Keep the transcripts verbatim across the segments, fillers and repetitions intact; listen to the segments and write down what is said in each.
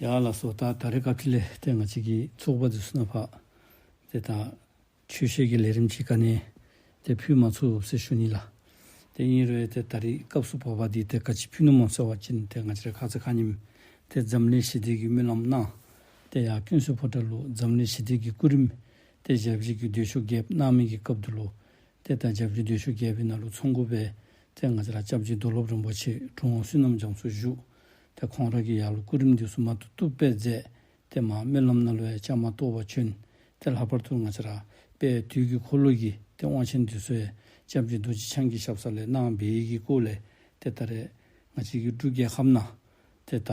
ཡ་ལགས་སོ། ད་ད་རེས་སྐབས་འདི་ལས་ཏེ་ང་བཅས་ཀྱི་ཚོགས་པ་འདི་ཚུ་ནང་ཕར་ཏེ་ད་ཆོས་བཤད་ཀྱི་ལས་རིམ་ཅིག་ག་ནི་ཏེ་ཕུལ་མ་ཚུགས་ཟེར་ཞུ་ནི་ལགས། ཏེ་ཨིན་རུང་ཏེ་ད་རེས་སྐབས་སུ་བབ་པ་འདི་ཏེ་ག་ཅི་ཕུལ་ནུག་སྨོ་ཟེར་བ་ཅིན་ཏེ་ང་བཅས་ར་ཁ་ཙ་ཁ་ཉིནམ་ཏེ་འཛམ་གླིང་ཞི་བདེ་གི་སྨོན་ལམ་གནང་། ཏེ་ཡར་ཀུན་གསལ་ཕོ་བྲང་ལུ་འཛམ་གླིང་ཞི་བདེ་གི་སྐུ་རིམ་ཏེ་ཞབས་རྗེས་ཀྱི་འདུས་ཤོག་རྒྱས་གནང་མི་གི་སྐབས་འདི་ལུ་ཏེ་ད་ཞབས་རྗེས་འདུས་ཤོག་རྒྱས་པའི་ནང་ལུ་ཚོགས་འགོ་སྦེ་ཏེ་ང་བཅས་ར་སྐྱབས་རྗེ་རྡོར་སློབ་རིན་པོ་ཆེ་གྲུབ་དབང་བསོད་ནམས་རྒྱ་མཚོ་བཞུགས། ཏེ་ཁོང་ར་གིས་ཡར་ལུ་སྐུ་རིམ་འདི་ཚུ་མ་བཏུབ་བཏུབ་སྦེ་མཛད། ཏེ་མར་སྨོན་ལམ་ནང་ལུ་ཡང་བཅའ་མར་གཏོགས་པར་བྱོན། ཏེ་ལྷག་པར་དུ་ང་བཅས་ར་དཔལ་དུས་ཀྱི་འཁོར་ལོ་གི་ཏེ་དབང་ཆེན་འདི་ཚུ་ཡང་སྐྱབས་རྗེ་རྡོ་རྗེ་འཆང་གི་ཞབས་ས་ལས་གནང་བའི་གི་སྐོར་ལས་ཏེ་ད་རེས་ང་བཅས་ཀྱི་འབྲུག་རྒྱལ་ཁབ་ནང་ཏེ་ད་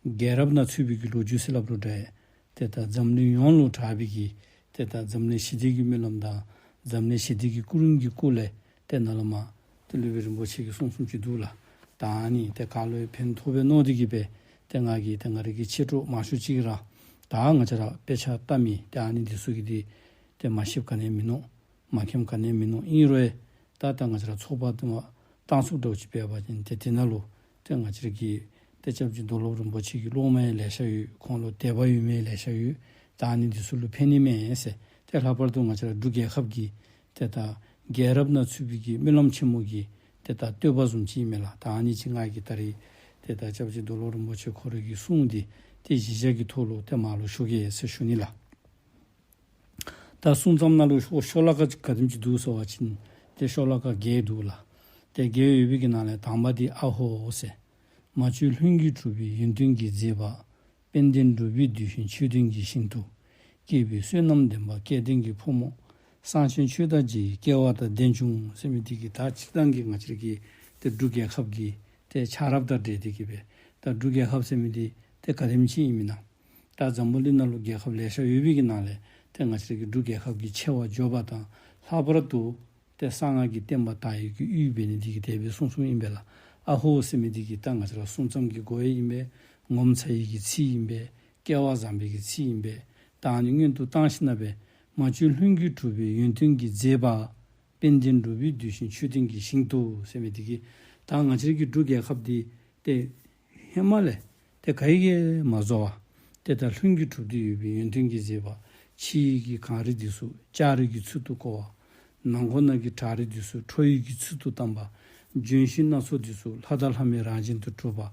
རྒྱལ་རབས་ནང་ཚུད་པའི་གི་ལོ་རྒྱུས་ཟེར་སླབ་རུང་འདྲ། ཏེ་ད་འཛམ་གླིང་ཡོངས་ལུ་གྲགས་པའི་གི་ཏེ་ད་འཛམ་གླིང་ཞི་བདེ་གི་སྨོན་ལམ་དང་འཛམ་གླིང་ཞི་བདེ་གི་སྐུ་རིམ་གྱི་སྐོར་ལས་ཏེ་ནཱ་ལས་མར་ཏེ་སློབ་དཔོན་རིན་པོ་ཆེ་གིས་གསུངས་གསུངསམ་ཅིག་འདུག་ལགས། ད་ཨ་ནི་ཏེ་ག་ལུ་ཡང་ཕན་ཐོགས་པས་མནོ་སྟེ་གིས་སྦེ་ཏེ་ང་གིས་ཏེ་ང་རའི་གི་མཆེད་གྲོགས་མང་ཤོས་ཅིག་ར་ད་ང་བཅས་ར་དཔེ་ཆ་ལྟ་མི་ཏེ་ཨ་ནི་འདི་ཚུ་གིས་འདི་ཏེ་མ་ཤེསཔ་ག་ནི་ཡང་མིན་ནུག། མ་མཁྱེནམ་ག་ནི་ཡང་མིན་ནུག། ཨིན་རུང་ད་ད་ང་བཅས་ར་ཚོགས་པ་དུ་མ་བཏང་ཚུགསཔ་འདྲཝ་ཅིག་འབད་བ་ཅིན་ཏེ་དེ་ནང་ལུ་ཏེ་ང་བཅས་ར་གི་ཏེ་སྐྱབས་རྗེ་རྡོར་སློབ་རིན་པོ་ཆེ་གི་སློབ་མ་ཡང་ལེ་ཤ་ཡོད། ཁོང་ལུ་དད་པ་ཡོད་མི་ཡང་ལེ་ཤ་ཡོད། ད་ཨ་ནི་འདི་ཚུ་ལུ་ཕན་ནི་མས་ཟེར། ཏེ་ལྷག་པར་དུ་ང་བཅས་ར་འབྲུག་རྒྱལ་ཁབ་ཀྱི་ཏེ་ད་རྒྱལ་རབས་ནང་ཚུད་པའི་གི་སྨོན་ལམ་ཆེན་མོ་གི་ཏེ་ད་བསྟོད་པ་བཟུམ་ཅིག་ཨིན་མས་ལགས། ད་ཨ་ནི་ཅིག་ང་གིས་ད་རེས་ཏེ་ད་སྐྱབས་རྗེ་རྡོར་སློབ་རིན་པོ་ཆེ་ཁོ་རའི་གི་གསུང་འདི་ཏེ་གཞི་བཞག་གི་ཐོག་ལུ་ཏེ་མར་ལུ་ཞུ་གེ་ཟེར་ཞུ་ནི་ལགས། ད་གསུང་རྩོམ་ནང་ལུ་ཤོ་ཤོ་ལོ་ཀ་ག་དེམ་ཅིག་འདུག་ཟེར་བ་ཅིན་ཏེ་ཤོ་ལོ་ཀ་བརྒྱད་འདུག་ལགས། ཏེ་བརྒྱད་ཡོད་པའི་གི་ནང་ལས་དང་པ་འདི་ཨ་ཧོ་ཟེར། མ་བཅོས་ལྷུན་གྱིས་གྲུབ་པའི་ཡོན་ཏན་གྱི་མཛེས་པ། དཔལ་ལྡན་འབྲུག་པའི་གདུལ་ཞིང་ཆོས་ལྡན་གྱི་ཞིང་དུ། སྐྱེས་པའི་བསོད་ནམས་ལྡན་པ་སྐལ་ལྡན་གྱི་ཕོ་མོ། གསང་ཆེན་ཆོས་དང་མཇལ་བའི་སྐལ་བ་དང་ལྡན་བྱུང་ཟེར་མི་འདི་གིས་ད་སྤྱིར་བཏང་གི་ང་བཅས་ར་གི་ཏེ་འབྲུག་རྒྱལ་ཁབ་ཀྱི་ཏེ་ཆགས་རབས་དང་འབྲེལ་ཏེ་གིས་སྦེ་ད་འབྲུག་རྒྱལ་ཁབ་ཟེར་མི་འདི་ཏེ་ག་དེམ་ཅིག་ཨིན་མེན་ན། ད་འཛམ་བུ་གླིང་ནང་ལུ་རྒྱལ་ཁབ་ལེ་ཤ་ཡོད་པའི་གི་ནང་ལས་ཏེ་ང་བཅས་ར་གི་འབྲུག་རྒྱལ་ཁབ་ཀྱི་ཆེ་བ་འབྱོར་པ་དང་ལྷག་པར་དུ་ཏེ་གསང་སྔགས་ཀྱི་བསྟན་པ་དར་ཡུལ་གྱི་ཡུལ་འབད་ནི་འདི་གིས་དེ་སྦེ་གསུངས་གསུངསམ་ཨིན་པས་ལགས། ཨ་ཧོ་ཟེར་མི་འདི་གིས་ད་ང་བཅས་ར་གསུང་རྩོམ་གྱི་སྒོ་ཡང་ཨིན་པས། ངོ་མཚར་བའི་གི་ཚིག་ཨིན་པས། སྐལ་བ་བཟང་པོའི་གི་ཚིག་ཨིན་པས། ད་ཨ་ནི་སྔོན་དུ་བཏང་ཞིནམ་ལས་མ་བཅོས་ལྷུན་གྱིས་གྲུབ་པའི་ཡོན་ཏན་གྱི་མཛེས་པ། དཔལ་ལྡན་འབྲུག་པའི་གདུལ་ཞིང་ཆོས་ལྡན་གྱི་ཞིང་དུ་ཟེར་མི་འདི་གིས་ད་ང་བཅས་ར་གི་འབྲུག་རྒྱལ་ཁབ་འདི་ཏེ་ཧེ་མ་ལས་ཏེ་ག་གིས་ཡང་མ་བཟོ་བར་ཏེ་ད་ལྷུན་གྱིས་གྲུབ་སྟེ་ཡོད་པའི་ཡོན་ཏན་གྱི་མཛེས་པ། ཕྱི་ཡི་གི་གངས་རི་འདི་ཚུ་ལྕགས་རི་གི་ཚུལ་དུ་བརྐོ་བ། ནང་ཁོག་ནང་གི་བྲག་རི་འདི་ཚུ་ཁྲོ་ཡི་གི་ཚུལ་དུ་བཏང་པ། ལྗོན་ཤིང་སྣ་ཚོགས་འདི་ཚུ་ལྷ་དང་ལྷ་མོའི་རང་བཞིན་དུ་གྲུབ་པ།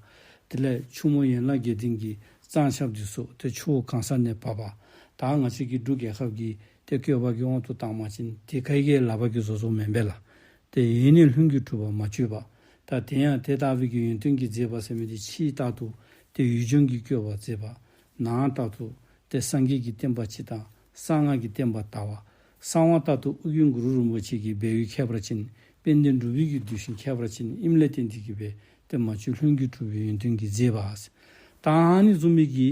དེ་ལས་ཆུ་མོ་ཡན་ལག་བརྒྱད་ལྡན་གྱི་གཙང་ཆབ་འདི་ཚུ་ཏེ་ཆུ་བོ་གང་ས་ནས་འབབ་པ། ད་ང་བཅས་ཀྱི་འབྲུག་རྒྱལ་ཁབ་ཀྱི་ཏེ་བཀོད་པ་གི་དབང་དུ་བཏང་པ་ཅིན་ཏེ་ག་གིས་ཡང་ལག་པ་གིས་བཟོ་བཟོཝ་མེན་པས་ལགས། ཏེ་ཡེ་ནས་ལྷུན་གྱིས་གྲུབ་པ་མ་བཅོས་པ། ད་དེ་ཡང་དེ་ལྟ་བུའི་གི་ཡོན་ཏན་གྱི་མཛེས་པ་ཟེར་མི་འདི་ཕྱི་ལྟར་དུ་ཏེ་ཡུལ་ལྗོངས་ཀྱི་བཀོད་པ་མཛེས་པ། ནང་ལྟར་དུ་ཏེ་སངས་རྒྱས་ཀྱི་བསྟན་པ་སྤྱི་དང་གསང་སྔགས་ཀྱི་བསྟན་པ་དར་བ། གསང་བ་ལྟར་དུ་ཨོ་རྒྱན་གུ་རུ་རིན་པོ་ཆེ་གི་སྦས་ཡུལ་ཁྱད་པར་ཅན། དཔལ་ལྡན་འབྲུག་པའི་གི་གདུལ་ཞིང་ཁྱད་པར་ཅན་ཨིནམ་ལས་བརྟེན་ཏེ་གིས་སྦེ་ཏེ་མ་བཅོས་ལྷུན་གྱིས་གྲུབ་པའི་ཡོན་ཏན་གྱི་མཛེས་པ། ད་ཨ་ནི་བཟུམ་མའི་གི་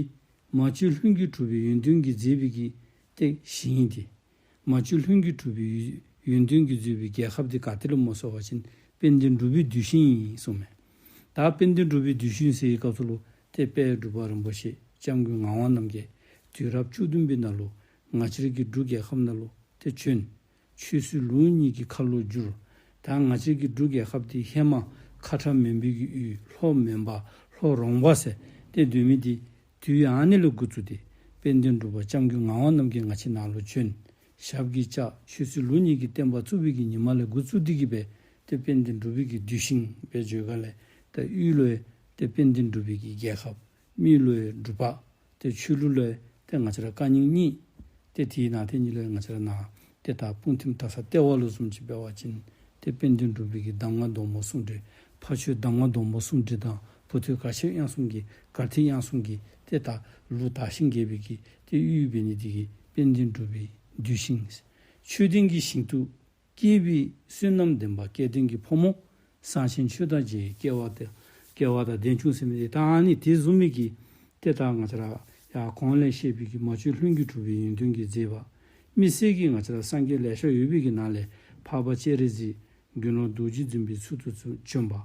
མ་བཅོས་ལྷུན་གྱིས་གྲུབ་པའི་ཡོན་ཏན་གྱི་མཛེས་པའི་གི་ཏེ་ཞིང་འདི། མ་བཅོས་ལྷུན་གྱིས་གྲུབ་པའི་ཡོན་ཏན་གྱིས་མཛེས་པའི་རྒྱལ་ཁབ་འདི་ག་ཏེ་ལུ་སྨོ་ཟེར་བ་ཅིན་དཔལ་ལྡན་འབྲུག་པའི་གདུལ་ཞིང་ཨིན་གསུངམ་མས། ད་དཔལ་ལྡན་འབྲུག་པའི་གདུལ་ཞིང་ཟེར་བའི་སྐབས་སུ་ལུ་ཏེ་དཔལ་འབྲུག་པ་རིན་པོ་ཆེ་སྐྱབས་མགོན་ངག་དབང་རྣམ་རྒྱལ་དུས་རབས་བཅུ་བདུན་པའི་ནང་ལུ་ང་བཅས་ར་གི་འབྲུག་རྒྱལ་ཁབ་ནང་ལུ་ཏེ་བྱོན། ཆོས་སྲིད་ལུགས་གཉིས་ཀྱི་ཁ་ལོ་བསྒྱུར། ད་ང་བཅས་ཀྱི་འབྲུག་རྒྱལ་ཁབ་འདི་ཧེ་མ་ཁ་ཁྲ་མོན་པའི་གི་ཡུལ་ལྷོ་མོན་པ་ལྷོ་རོང་པ་ཟེར་ཏེ་སྡོད་མི་འདི་དུས་ཨ་ནི་ལས་འགོ་བཙུགས་ཏེ་དཔལ་ལྡན་འབྲུག་པ་སྐྱབས་མགོན་ངག་དབང་རྣམ་རྒྱལ་ང་བཅས་ནང་ལུ་བྱོན། ཞབས་ཀྱིས་བཅགས། ཆོས་སྲིད་ལུགས་གཉིས་ཀྱི་བསྟན་པ་བཙུགས་པའི་གི་ཉི་མ་ལས་འགོ་བཙུགས་ཏེ་གིས་སྦེ་ཏེ་དཔལ་ལྡན་འབྲུག་པའི་གི་གདུལ་ཞིང་སྦེ་བརྗོད་ག་ལས་ད་དབུས་ལུ་ཡང་ཏེ་དཔལ་ལྡན་འབྲུག་པའི་གི་རྒྱལ་ཁབ། མི་ལུ་ཡང་འབྲུག་པ། ཏེ་ཆོས་ལུགས་ལུ་ཡང་ཏེ་ང་བཅས་ར་བཀའ་རྙིང་གཉིས། ཏེ་དེའི་ནང་ཏེ་གཉིས་ལུ་ཡང་ང་བཅས་ར་ནཱ་ཏེ་ད་སྤུངས་ཐིམ་ད་ས་ལྟེ་བ་ལུ་བཟུམ་ཅིག་འབད་བ་ཅིན་ཏེ་དཔལ་ལྡན་འབྲུག་པའི་གི་གདམས་ངག་སྡོང་པོ་གསུང་འགྲེལ། ཕ་ཆོས་གདམས་ངག་སྡོང་པོ་གསུང་འགྲེལ་དང་བུ་ཐོས་གར་ཆེན་དབྱངས་གསུམ་གྱི་གར་ཐིག་དབྱངས་གསུམ་གྱི་ཏེ་ད་ལུགས་དར་ཞིང་རྒྱས་པའི་གི་ཏེ་ཡུལ་འབད་ནི་འདི་གིས་དཔལ་ལྡན་འབྲུག་པའི་གདུལ་ཞིང་། ཆོས་ལྡན་གྱི་ཞིང་དུ། སྐྱེས་པའི་བསོད་ནམས་ལྡན་པ་སྐལ་ལྡན་གྱི་ཕོ་མོ། གསང་ཆེན་ཆོས་དང་མཇལ་བའི་སྐལ་བ་དང་སྐལ་བ་དང་ལྡན་བྱུང་ཟེར་མི་འདི་ད་ཨ་ནི་དེ་བཟུམ་མའི་གི་ཏེ་ད་ང་བཅས་ར་ཡར་གོང་ལས་བཤད་པའི་གི་མ་བཅོས་ལྷུན་གྱིས་གྲུབ་པའི་ཡོན་ཏན་གྱི་མཛེས་པ། དམིགས་བསལ་གྱིས་ང་བཅས་ར་སངས་རྒྱས་ལེ་ཤ་ཡོད་པའི་གི་ནང་ལས་འཕགས་པ་སྤྱན་རས་གཟིགས་དགེ་སློང་རྡོ་རྗེ་འཛིན་པའི་ཚུལ་དུ་བྱོན་པ།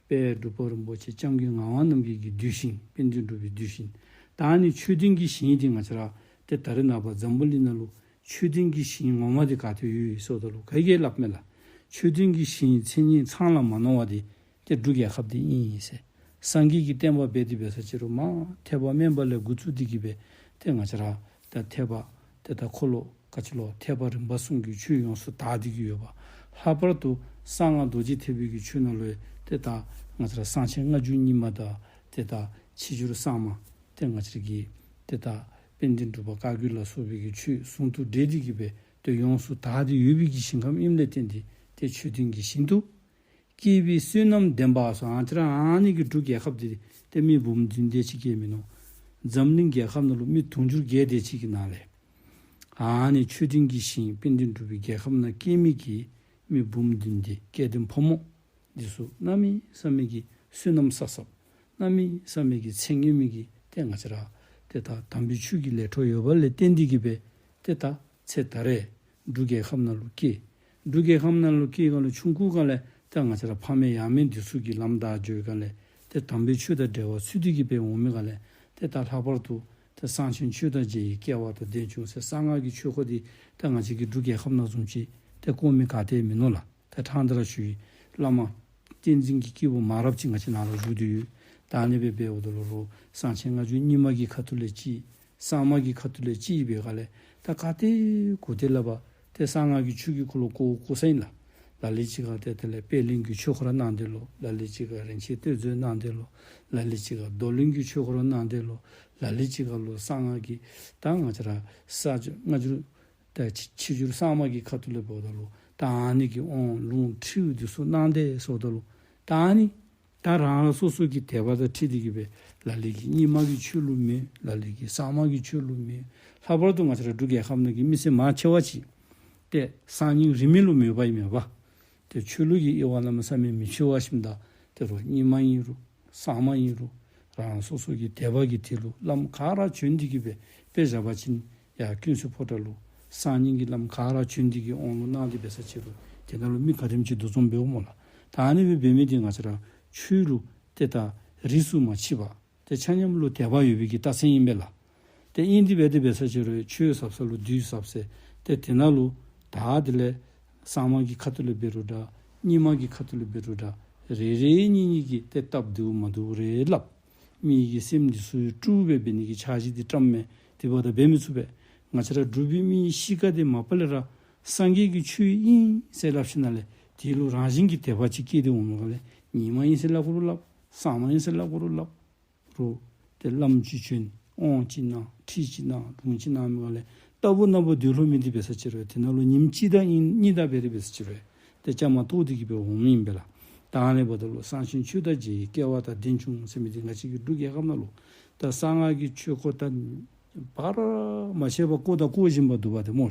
དཔལ་འབྲུག་པ་རིན་པོ་ཆེ་སྐྱབས་མགོན་ངག་དབང་རྣམ་རྒྱལ་གྱི་གདུལ་ཞིང་དཔལ་ལྡན་འབྲུག་པའི་གདུལ་ཞིང་། ད་ཨ་ནི་ཆོས་ལྡན་གྱི་ཞིང་འདི་ང་བཅས་ར་ཏེ་ད་རེས་ནངས་པ་འཛམ་བུ་གླིང་ནང་ལུ་ཆོས་ལྡན་གྱི་ཞིང་ངོ་མ་འདི་ག་ཏེ་ཡོད་ཟེརཝ་ད་ལུ་ག་གིས་སླབ་མས་ལགས། ཆོས་ལྡན་གྱི་ཞིང་མཚན་ཉིད་ཚང་ལ་མ་ནོར་བ་འདི་ཏེ་འབྲུག་རྒྱལ་ཁབ་འདི་ཨིན་ཟེར། སངས་རྒྱས་ཀྱི་བསྟན་པ་འབད་དེ་འབད་ས་ཅིག་རུང་མ་ཐེག་པ་དམན་པ་ལས་འགོ་བཙུགས་ཏེ་གི་སྦེ་ཏེ་ང་བཅས་ར་ད་ཐེག་པ་ཏེ་ད་འཁོར་ལོ་ག་ཅི་ལོ་ཐེག་པ་རིམ་པ་གསུམ་གྱི་ཆོས་ཡོངས་སུ་དག་སྟེ་གི་ཡོད་པ། ལྷག་པར་དུ་གསང་སྔགས་རྡོ་རྗེ་ཐེག་པའི་གི་ཆོས་ནང་ལུ་ཏེ་ད་ང་བཅས་ར་གསང་ཆེན་སྔ་འགྱུར་རྙིང་མ་དང་ཏེ་ད་ཕྱི་འགྱུར་གསར་མ་ཏེ་ང་བཅས་ར་གི་ཏེ་ད་དཔལ་ལྡན་འབྲུག་པ་བཀའ་བརྒྱུད་ལ་སོགས་པའི་གི་ཆོས་ཟུང་དུ་འབྲེལ་ཏེ་གི་སྦེ་ཏེ་ཡོངས་སུ་དག་སྟེ་ཡོད་པའི་གི་ཞིང་ཁམས་ཨིནམ་ལས་བརྟེན་ཏེ་ཏེ་ཆོས་ལྡན་གྱི་ཞིང་དུ་སྐྱེས་པའི་བསོད་ནམས་ལྡན་པ་སོགས་ཨ་ཙི་ར་ཨ་ནི་གི་འབྲུག་རྒྱལ་ཁབ་འདི་ཏེ་མི་འབུམ་བདུན་དེ་ཅིག་སྐྱེས་མིན་ནུག། འཛམ་གླིང་རྒྱལ་ཁབ་ནང་ལུ་མི་དུང་ཕྱུར་བརྒྱད་དེ་ཅིག་གི་ནང་ལས་ཨ་ནི་ཆོས་ལྡན་གྱི་ཞིང་དཔལ་ལྡན་འབྲུག་པའི་རྒྱལ་ཁབ་ནང་སྐྱེས་མི་གི་མི་འབུམ་བདུན་དེ་སྐལ་ལྡན་ཕོ་མོ་འདི་ཚུ་གནམ་མེད་ས་མེད་ཀྱི་བསོད་ནམས་བསགས་བསགསཔ། གནམ་མེད་ས་མེད་ཀྱི་ཚེ་སྔོན་མའི་གི་ཏེ་ང་བཅས་ར་ཏེ་ད་དམ་པའི་ཆོས་ཀྱི་ལས་འཕྲོ་ཡོད་པ་ལས་བརྟེན་ཏེ་གི་སྦེ་ཏེ་ད་ཚེ་ད་རེས་འབྲུག་རྒྱལ་ཁབ་ནང་ལུ་སྐྱེས། འབྲུག་རྒྱལ་ཁབ་ནང་ལུ་སྐྱེས་སྒང་ལུ་ཆུང་ཀུ་སྒང་ལས་ཏེ་ང་བཅས་ར་ཕ་མེས་ཡང་མེས་འདི་ཚུ་གིས་ལམ་བདའ་འགྱོ་སྒང་ལས་ཏེ་དམ་པའི་ཆོས་དང་འབྲེལ་བ་ཚུད་དེ་གི་སྦེ་འོང་མི་སྒང་ལས་ཏེ་ད་ལྷག་པར་དུ་ཏེ་གསང་ཆེན་ཆོས་དང་མཇལ་བའི་སྐལ་བ་དང་ལྡན་བྱུང་ཟེར། གསང་སྔགས་ཀྱི་ཆོས་སྐོར་འདི་ཏེ་ང་བཅས་ཀྱི་འབྲུག་རྒྱལ་ཁབ་ནང་བཟུམ་ཅིག་ཏེ་སྐོར་མི་ག་ཏེ་མིན་ནུག་ལགས། ད་ཕྲང་སྟེ་ར་ཞུ་ཡི། བླ་མ་བསྟན་འཛིན་གྱི་སྐྱེས་བུ་མང་རབས་ཅིག་ང་བཅས་ནང་ལུ་བཞུགས་ཏེ་ཡོད། ད་ཨ་ནི་སྦེ་འབདཝ་ད་ལུ་རུང་གསང་ཆེན་སྔ་འགྱུར་རྙིང་མ་གི་ཁ་ཐུག་ལས་ཅིག་གསར་མ་གི་ཁ་ཐུག་ལས་ཅིག་འབད་སྒང་ལས་ད་ག་ཏེ་གོ་ཏེ་ལས་འབད་ཏེ་གསང་སྔགས་ཀྱི་ཆོས་ཀྱི་སྐོར་ལུ་གོ་གོ་ས་ཨིན་ལགས། ལ་ལུ་ཅིག་ཁར་ཏེ་དེ་ལས་པད་གླིང་གི་ཆོས་སྐོར་ར་གནང་དེས་ལོ། ལ་ལུ་ཅིག་ཁར་རིན་ཆེན་གཏེར་མཛོད་གནང་དེས་ལོ། ལ་ལུ་ཅིག་ཁར་རྡོར་གླིང་གི་ཆོས་སྐོར་ར་གནང་དེས་ལོ། ལ་ལུ་ཅིག་ཁར་ལུ་གསང་སྔགས་ཀྱི་ད་ང་བཅས་ར་གསར་འགྱུར་སྔ་འགྱུར་ད་ཕྱི་ཕྱི་འགྱུར་གསར་མ་གི་ཁ་ཐུག་ལས་འབདཝ་ད་ལུ་ད་ཨ་ནི་གི་དབང་ལུང་ཁྲིད་འདི་ཚུ་གནང་དེས་ཟེརཝ་ད་ལུ་ད་ཨ་ནི་ད་རང་རང་སོ་སོ་གི་དད་པ་དང་འཁྲིལ་ཏེ་གི་སྦེ་ལ་ལུ་གིས་རྙིང་མ་གི་ཆོས་ལུ་མོས། ལ་ལུ་གིས་གསར་མ་གི་ཆོས་ལུ་མོས། ལྷག་པར་དུ་ང་བཅས་ར་འབྲུག་རྒྱལ་ཁབ་ནང་གི་མི་སེར་མང་ཆེ་བ་ཅིག་ཏེ་གསར་རྙིང་རིས་མེད་ལུ་མོས་པ་ཨིན་མས་པ། ཏེ་ཆོས་ལུགས་ཀྱི་དབྱེ་བ་གནམ་མེད་ས་མེད་མི་ཕྱེ་བ་ཞིནམ་ད་ཏེ་རུང་རྙིང་མ་ཨིན་རུང་གསར་མ་ཨིན་རུང་རང་སོ་སོ་གི་དད་པ་གི་དེ་ལུ་བླམ་ག་ར་བྱོན་ཏེ་གི་སྦེ་དཔེ་བཞག་པ་ཅིན་ཡར་ཀུན་གསལ་ཕོ་བྲང་ལུ་གསར་རྙིང་གི་བླམ་ག་ར་བྱོན་ཏེ་གི་དབང་ལུང་གནང་སྟེ་འབད་ས་ཅིག་རུང་དེ་ནང་ལུ་མི་ག་དེམ་ཅིག་འདུ་འཛོམས་འབདཝ་སྨོ་ལགས། ད་ཨ་ནི་སྦེ་འབད་མི་འདི་ང་བཅས་ར་ཆོས་ལུ་ཏེ་ད་རིས་སུ་མ་མཆིས་པ་ཏེ་ཆ་མཉམ་ལུ་དད་པ་ཡོད་པའི་གི་རྟགས་མཚན་ཨིན་པས་ལགས། ཏེ་ཨིན་དེ་འབད་དེ་འབད་ས་ཅིག་རུང་ཆོས་ཟབ་ས་ལུ་བདུད་ཟབ་ཟེར། ཏེ་དེ་ནང་ལུ་ད་དེ་ལས་གསར་མ་གི་ཁ་ཐུག་ལས་འབད་རུང་འདྲ་རྙིང་མ་གི་ཁ་ཐུག་ལས་འབད་རུང་འདྲ་རེ་རེ་གཉིས་གཉིས་ཀྱིས་ཏེ་སྟབས་བདེཝ་མ་བདེཝ་རེ་སླབ། མི་གི་སེམས་འདི་ཚུ་དཀྲུགས་སྦེ་འབད་ནི་གི་འཆར་གཞི་འདི་བཀྲམ་མས། དེ་འབདཝ་ད་འབད་མི་ཚུགས་པས། ང་བཅས་ར་འབྲུག་པའི་མི་གཤིས་ཀ་འདི་མ་པ་ལས་ར་སངས་རྒྱས་ཀྱི་ཆོས་ཨིན་ཟེར་སླབ་ཞིནམ་ལས་དེ་ལུ་རང་བཞིན་གྱིས་དད་པ་ཅིག་སྐྱེས་ཏེ་འོང་མི་སྒང་ལས་རྙིང་མ་ཨིན་ཟེར་སླབ་དགོ་རུང་སླབ། གསར་མ་ཨིན་ཟེར་སླབ་དགོ་རུང་སླབ། རུང་ཏེ་བླམ་ཅིག་བྱོན། དབང་ཅིག་གནང་། ཁྲིད་ཅིག་གནང་། ལུང་ཅིག་གནང་མི་སྒང་ལས་རྟག་བུ་ན་བུ་སྡོད་ལོང་མི་འདི་འབད་ས་ཅིག་རུང་དེ་ནང་ལུ་ཉིནམ་གཅིག་དང་ཨིན་གཉིས་དང་འབད་དེ་འབད་ས་ཅིག་རུང་ཏེ་བཅའ་མར་གཏོགས་ཏེ་གི་སྦེ་འོང་མི་ཨིན་པས་ལགས། ད་ཨ་ནི་འབདཝ་ད་ལུ་གསང་ཆེན་ཆོས་དང་མཇལ་བའི་སྐལ་བ་དང་ལྡན་བྱུང་ཟེར་མི་འདི་ང་བཅས་ཀྱི་འབྲུག་རྒྱལ་ཁབ་ནང་ལུ་ད་གསང་སྔགས་ཀྱི་ཆོས་སྐོར་ད་བར་མ་ཆད་པར་བསྐོར་དང་བསྐོར་བཞིན་པ་འདུག་པ་ཏེ་སྨོ།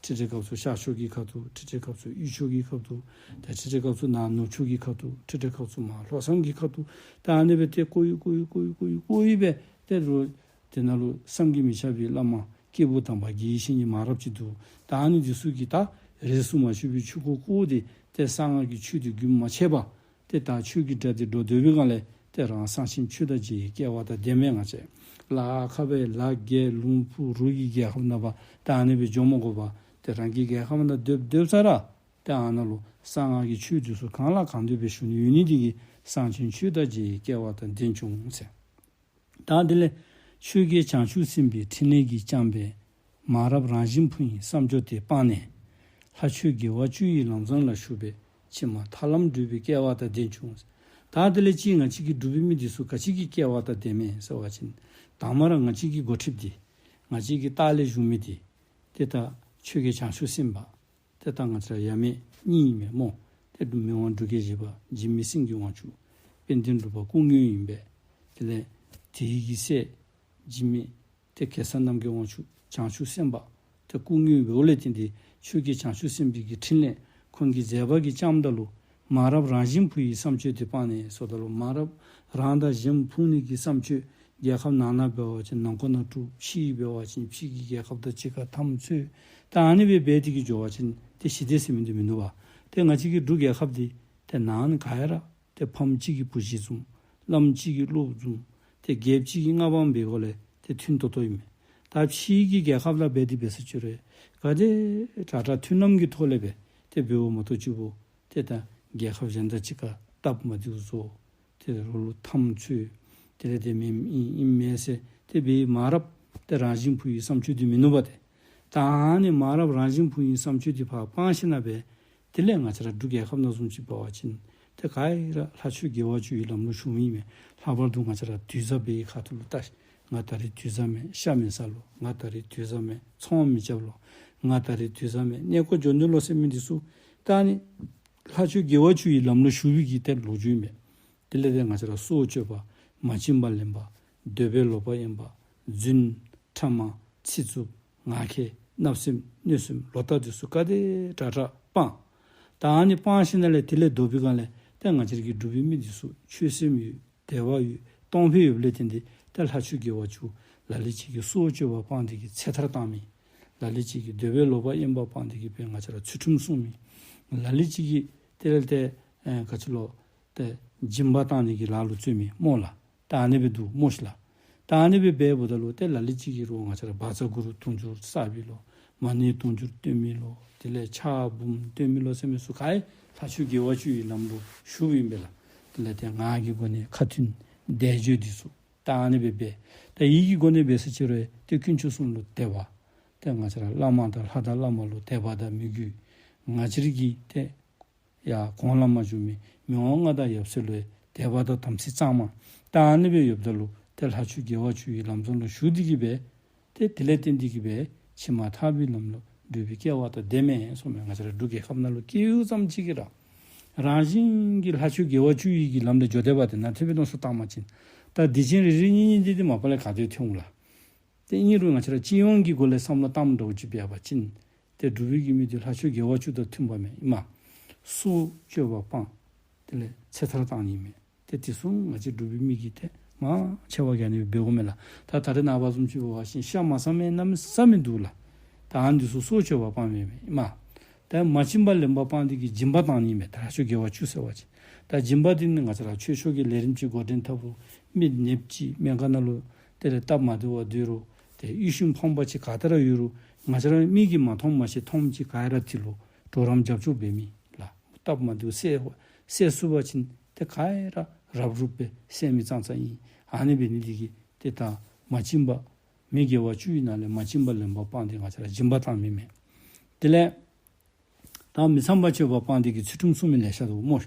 ཁྲི་ཁྲི་སྐབས་སུ་ཤར་ཕྱོགས་ཀྱི་ཁ་ཐུག། ཁྲི་ཁྲི་སྐབས་སུ་དབུས་ཕྱོགས་ཀྱི་ཁ་ཐུག། ད་ཁྲི་ཁྲི་སྐབས་སུ་ནཱ་ནུབ་ཕྱོགས་ཀྱི་ཁ་ཐུག། ཁྲི་ཁྲི་སྐབས་སུ་མར་ལྷོ་མཚམས་ཀྱི་ཁ་ཐུག། ད་ཨ་ནི་སྦེ་ཏེ་བསྐོར་ཡི་བསྐོར་ཡི་བསྐོར་ཡི་བསྐོར་ཡི་སྦེ་ཏེ་རུང་དེ་ནང་ལུ་བསམ་གྱིས་མི་ཁྱབ་པའི་བླ་མ་སྐྱེས་བུ་དམ་པ་དགེ་བའི་བཤེས་གཉེན་མང་རབས་ཅིག་འདུག། ད་ཨ་ནི་འདི་ཚུ་གིས་ད་རིས་སུ་མ་ཆད་པའི་ཆོས་སྐོར་བསྐོར་ཏེ་ཏེ་གསང་སྔགས་ཀྱི་ཆོས་འདི་རྒྱུན་མ་ཆད་པར་ཏེ་ད་ཆོས་ཀྱི་སྒྲ་འདི་སྒྲོག་སྡོད་པའི་སྒང་ལས་ཏེ་རང་གསང་ཆེན་ཆོས་དང་མཇལ་བའི་སྐལ་བ་དང་ལྡན་མས། ང་བཅས་ལ་ཁ་སྦེ་ལ་རྒྱལ་ལུང་ཕུག་རུ་གི་རྒྱལ་ཁབ་ནང་པ་ད་ཨ་ནི་སྦེ་འགྱོ་མ་དགོ་པར་ཏེ་རང་གི་རྒྱལ་ཁབ་ནང་སྡོད་སྡོད་ས་ར་ཏེ་ཨ་ནཱ་ལུ་གསང་སྔགས་ཀྱི་ཆོས་འདི་ཚུ་གང་ལ་གང་འདོད་སྦེ་ཞུ་ནི་ཡོད་ནི་འདི་གིས་གསང་ཆེན་ཆོས་དང་མཇལ་བའི་སྐལ་བ་དང་ལྡན་བྱུང་ཟེར། ད་དེ་ལས་ཆོས་རྒྱལ་བྱང་ཆུབ་སེམས་དཔའི་ཕྲིན་ལས་ཀྱིས་བསྐྱངས་པའི་མ་རབས་རང་བཞིན་ཕུང་ཡི་བསམ་སྦྱོར་དེ་སྤངས་ནས་ལྷ་ཆོས་དགེ་བ་བཅུ་ཡི་ལམ་བཟང་ལ་ཞུགས་པས་ཕྱི་མ་ཐར་ལམ་བགྲོད་པའི་སྐལ་བ་དང་ལྡན་བྱུང་། ད་དེ་ལས་ཅིག་ང་བཅས་ཀྱི་འབྲུག་པའི་མི་འདི་ཚུ་ག་ཅི་གི་སྐལ་བ་དང་ལྡན་མས་ཟེར་བ་ཅིན་དང་པ་ར་ང་བཅས་ཀྱི་འགོ་ཁྲིདཔ་འདི་ང་བཅས་ཀྱི་ལྟག་ལས་བཞུགས་མི་འདི་ཏེ་ད་ཆོས་རྒྱལ་བྱང་ཆུབ་སེམས་དཔའ་ཏེ་ད་ང་བཅས་ར་ཡབ་མེས་གཉིས་ཨིན་མས་སྨོ། ཏེ་མི་དབང་འབྲུག་རྒྱལ་བཞི་པ་འཇིགས་མེད་སེང་གེ་དབང་ཕྱུག། དཔལ་ལྡན་འབྲུག་པ་སྐུ་དངོས་ཨིན་པས། དེ་ལས་དེ་གི་སྲས་འཇིགས་མེད་ཏེ་གེ་སར་རྣམ་རྒྱལ་དབང་ཕྱུག། བྱང་ཆུབ་སེམས་དཔའ་ཏེ་སྐུ་དངོས་འབདཝ་ལས་བརྟེན་ཏེ་ཆོས་རྒྱལ་བྱང་ཆུབ་སེམས་དཔའི་གི་ཕྲིན་ལས་ཁོང་གི་མཛད་པ་གིས་བསྐྱངསམ་ད་ལུ་མ་རབས་རང་བཞིན་ཕུང་ཡི་བསམ་སྤྱོད་དེ་སྤངས་ནས་ཟེརཝ་ད་ལུ་མ་རབས་རང་དང་གཞན་ཕུང་ནི་གི་བསམ་སྤྱོད་རྒྱལ་ཁབ་ནང་ན་འབད་བ་ཅིན་ནང་འཁོད་ནང་དཀྲུག། ཕྱི་འབད་བ་ཅིན་ཕྱི་གི་རྒྱལ་ཁབ་དང་གཅིག་ཁར་འཐབ་རྩོད། ད་ཨ་ནི་སྦེ་འབད་དེ་གི་འགྱོ་བ་ཅིན་ཏེ་ཞི་བདེ་ཟེར་མི་འདི་མིན་འདུག་པ། ཏེ་ང་བཅས་ཀྱི་འབྲུག་རྒྱལ་ཁབ་འདི་ཏེ་ནང་ན་ག་ཡ་ར་ཏེ་ཕམ་གཅིག་གིས་བུ་གཞི་བཟུང་། བླམ་གཅིག་གིས་སློབ་བཟུང་། ཏེ་རྒྱལཔོ་གཅིག་གིས་མངའ་འབངས་འབད་སྒོ་ལས་ཏེ་མཐུན་ཏོག་ཏོ་ཨིན་མས། ད་ཕྱི་གི་རྒྱལ་ཁབ་ལུ་འབད་དེ་འབད་ས་ཅིག་རུང་ག་དེ་དྲག་དྲག་མཐུན་ལམ་གྱི་ཐོག་ལས་སྦེ་ཏེ་འབདཝ་མ་གཏོགས་གཅིག་པོ་ཏེ་ད་རྒྱལ་ཁབ་གཞན་དང་གཅིག་ཁར་སྟབས་མ་བདེཝ་བཟོ། ཏེ་རོགས་ལུ་འཐམ་འཚོལ། དེ་ལས་ཏེ་མེན་ཨིན་ཨིན་མས་ཟེར་ཏེ་འབད་མ་རབས་ཏེ་རང་བཞིན་བུ་ཡི་བསམ་སྤྱོད་འདི་མིན་ནུག་པ་ཏེ། ད་ཨ་ནི་མ་རབས་རང་བཞིན་བུ་ཡི་བསམ་སྤྱོད་འདི་ཕར་སྤང་ཞིནམ་ལས་དེ་ལས་ང་བཅས་ར་འབྲུག་རྒྱལ་ཁབ་ནང་བཟུམ་ཅིག་འབད་བ་ཅིན་ཏེ་ག་ར་ལྷ་ཆོས་དགེ་བ་བཅུ་ཡི་ལམ་ལུ་ཞུགས་མི་མས། ལྷག་པར་དུ་ང་བཅས་ར་དུས་བཟང་འབད་བའི་ཁ་ཐུག་ལུ་ལྟ་ཤིག། ང་ད་རིས་དུས་བཟང་མས། ཤ་མི་ཟ་ལོ། ང་ད་རིས་དུས་བཟང་མས། ཚོང་མི་རྐྱབ་ལོ། ང་ད་རིས་དུས་བཟང་མས། གནས་སྐོར་འགྱོ་ནི་ལོ་ཟེར་མི་འདི་ཚུ་ད་ཨ་ནི་ལྷ་ཆོས་དགེ་བ་བཅུ་ཡི་ལམ་ལུ་ཞུགས་པའི་གི་ཏེ་ལོ་རྒྱུས་མས། དེ་ལས་ཏེ་ང་བཅས་ར་སྲོག་གཅོད་པ། མ་བྱིན་པ་ལེན་པ། འདོད་པས་ལོག་པར་གཡེམ་པ། རྫུན། ཕྲ་མ། ཚིག་རྩུབ། ངག་འཁྱལ། བརྣབ་སེམས། གནོད་སེམས། ལོག་ལྟ་འདི་ཚུ་ག་དེ་དྲག་དྲག་སྤང་། ད་ཨ་ནི་སྤང་ཞིནམ་ལས་དེ་ལས་ལྡོག་པའི་སྒང་ལས་ཏེ་ང་བཅས་ར་གི་འབྲུག་པའི་མི་འདི་ཚུ་ཆོས་སེམས་ཡོད། དད་པ་ཡོད། གཏོང་ཕོད་ཡོདཔ་ལས་བརྟེན་ཏེ་ཏེ་ལྷ་ཆོས་དགེ་བ་བཅུ་ལ་ལུ་ཅིག་གིས་སྲོག་གཅོད་པ་སྤངས་ཏེ་གིས་ཚེ་ཐར་བཏང་མི། ལ་ལུ་ཅིག་གིས་འདོད་པས་ལོག་པར་གཡེམ་པ་སྤངས་ཏེ་གིས་སྦེ་ང་བཅས་ར་ཚུལ་ཁྲིམས་སྲུང་མི། ལ་ལུ་ཅིག་གིས་དེ་ལས་ཏེ་ཨེ་ག་ཅི་ལོ་ཏེ་སྦྱིན་པ་བཏང་ནི་གི་ལཱ་ལུ་བརྩོན་མི་སྨོ་ལགས། ད་ཨ་ནི་སྦེ་འདུག་སྨོ་ཤིག་ལགས། ད་ཨ་ནི་སྦེ་འབདཝ་ད་ལུ་ཏེ་ལ་ལུ་ཅིག་གིས་རོགས་ང་བཅས་ར་བཛྲ་གུ་རུ་དུང་ཕྱུར་བསགས་མི་ལོ། མ་ཎི་དུང་ཕྱུར་བཏོན་མི་ལོ། དེ་ལས་ཕྱག་འབུམ་བཏོན་མི་ལོ་ཟེར་མི་ཚུ་ག་ར་ལྷ་ཆོས་དགེ་བ་བཅུ་ཡི་ལམ་ལུ་ཞུགསཔ་ཨིན་པས་ལགས། དེ་ལས་ཏེ་ངག་གི་སྒོ་ནས་ཁ་ཐུན་བཟླས་བརྗོད་འདི་ཚུ་ད་ཨ་ནི་སྦེ་འབད། ད་ཡིད་ཀྱི་སྒོ་ནས་འབད་ས་ཅིག་རུང་ཏེ་དཀོན་མཆོག་གསུམ་ལུ་དད་པ། ཏེ་ང་བཅས་ར་བླ་མ་དང་ལྷ་དང་བླ་མ་ལུ་དད་པ་དང་མོས་གུས། ང་བཅས་ར་གི་ཏེ་ཡར་གོང་ལས་མར་བྱོན་མི་མི་དབང་མངའ་བདག་ཡབ་སྲས་ལུ་དད་པ་དང་དམ་ཚིག་གཙང་མ། ད་ཨ་ནི་སྦེ་ཡོདཔ་ད་ལུ་ཏེ་ལྷ་ཆོས་དགེ་བ་བཅུ་ཡི་ལམ་སྲོལ་ལུ་ཞུགས་ཏེ་གིས་སྦེ་ཏེ་དེ་ལས་བརྟེན་ཏེ་གིས་སྦེ་ཕྱི་མ་ཐར་པའི་ལམ་ལུ་འགྲོ་བའི་སྐལ་བ་དང་ལྡནམ་མས་གསུངས་མས། ང་བཅས་ར་འབྲུག་རྒྱལ་ཁབ་ནང་ལུ་སྐྱེ་ཡུལ་ཙམ་ཅིག་གིས་ར་རང་བཞིན་གྱིས་ལྷ་ཆོས་དགེ་བ་བཅུ་ཡི་གི་ལམ་ལས་འགྱོ་སྡོད་པ་དེ་ནང་ཐེབས་སྦེ་མནོ་བསམ་བཏང་པ་ཅིན་ད་སྡིག་ཅན་རེ་རེ་གཉིས་གཉིས་འདི་འདི་མ་པ་ལས་ག་དེ་ཐོན་འོང་ལགས། ཏེ་ཨིན་རུང་ང་བཅས་ར་སྤྱི་ཡོངས་ཀྱི་སྒོ་ལས་བསམ་བློ་བཏངམ་འདྲཝ་ཅིག་འབད་བ་ཅིན་ཏེ་འབྲུག་པའི་གི་མི་འདི་ལྷ་ཆོས་དགེ་བ་བཅུ་དང་མཐུན་པ་མས་ཨིན་མས། སྲོག་གཅོད་པ་སྤང་། དེ་ལས་ཚེ་ཐར་བཏང་ནི་མས། ཏེ་དེ་ཚུ་ང་བཅས་འབྲུག་པའི་མི་གིས་ཏེ་མང་ཆེ་བ་གིས་ཨ་ནི་འབད་དགོ་མས་ལགས། ད་ད་རེས་ནངས་པ་བཟུམ་ཅིག་འབད་བ་ཅིན་ཤ་མ་ཟ་མི་གནམ་མེད་ས་མེད་འདུག་ལགས། ད་ཨ་ནི་འདི་ཚུ་སྲོག་གཅོད་པ་སྤང་མི་མས་ཨིན་མས། ད་མ་བྱིན་པ་ལེན་པ་སྤངས་ཏེ་གིས་སྦྱིན་པ་བཏང་ནི་མས། ད་ལྷ་ཆོས་དགེ་བ་བཅུ་ཟེར་བ་ཅིན་ད་སྦྱིན་པ་འདི་ནི་ང་བཅས་ར་ཆོས་ཕྱོགས་ཀྱི་ལས་རིམ་ཅིག་འགོ་འདྲེན་འཐབ་རུང་མི་ནདཔ་ཅིག་སྨན་ཁང་ནང་ལུ་དེ་ལས་སྟབས་མ་བདེཝ་སྡོད་རུང་ཏེ་ཡིད་བཞིན་ཕོངས་པ་ཅིག་ག་ཏེ་ར་ཡོད་རུང་ང་བཅས་ར་མིག་གིས་མ་མཐོང་མ་ཤེས་མཐོངམ་ཅིག་ག་ར་དེ་ལུ་གྲོགས་རམ་རྒྱབ་སྐྱོར་འབད་མི་ལགས། སྟབས་མ་བདེཝ་སེལ་སེལ་ཚུགས་པ་ཅིན་ཏེ་ག་ར་རབ་རུབ་སྦེ་སེལ་མི་ཙང་ཙང་ཨིན། ཨ་ནི་འབད་ནི་འདི་གིས་ཏེ་ད་མ་བྱིན་པ་མི་དགེ་བ་བཅུ་ཡི་ནང་ལས་མ་བྱིན་པ་ལེན་པ་སྤངས་ཏེ་ང་བཅས་ར་སྦྱིན་པ་བཏང་མི་མས། དེ་ལས་ད་མི་ཚངས་པ་སྤྱོད་པ་སྤངས་ཏེ་གིས་ཚུལ་ཁྲིམས་སྲུང་མི་ལེ་ཤ་འདུག་སྨོ།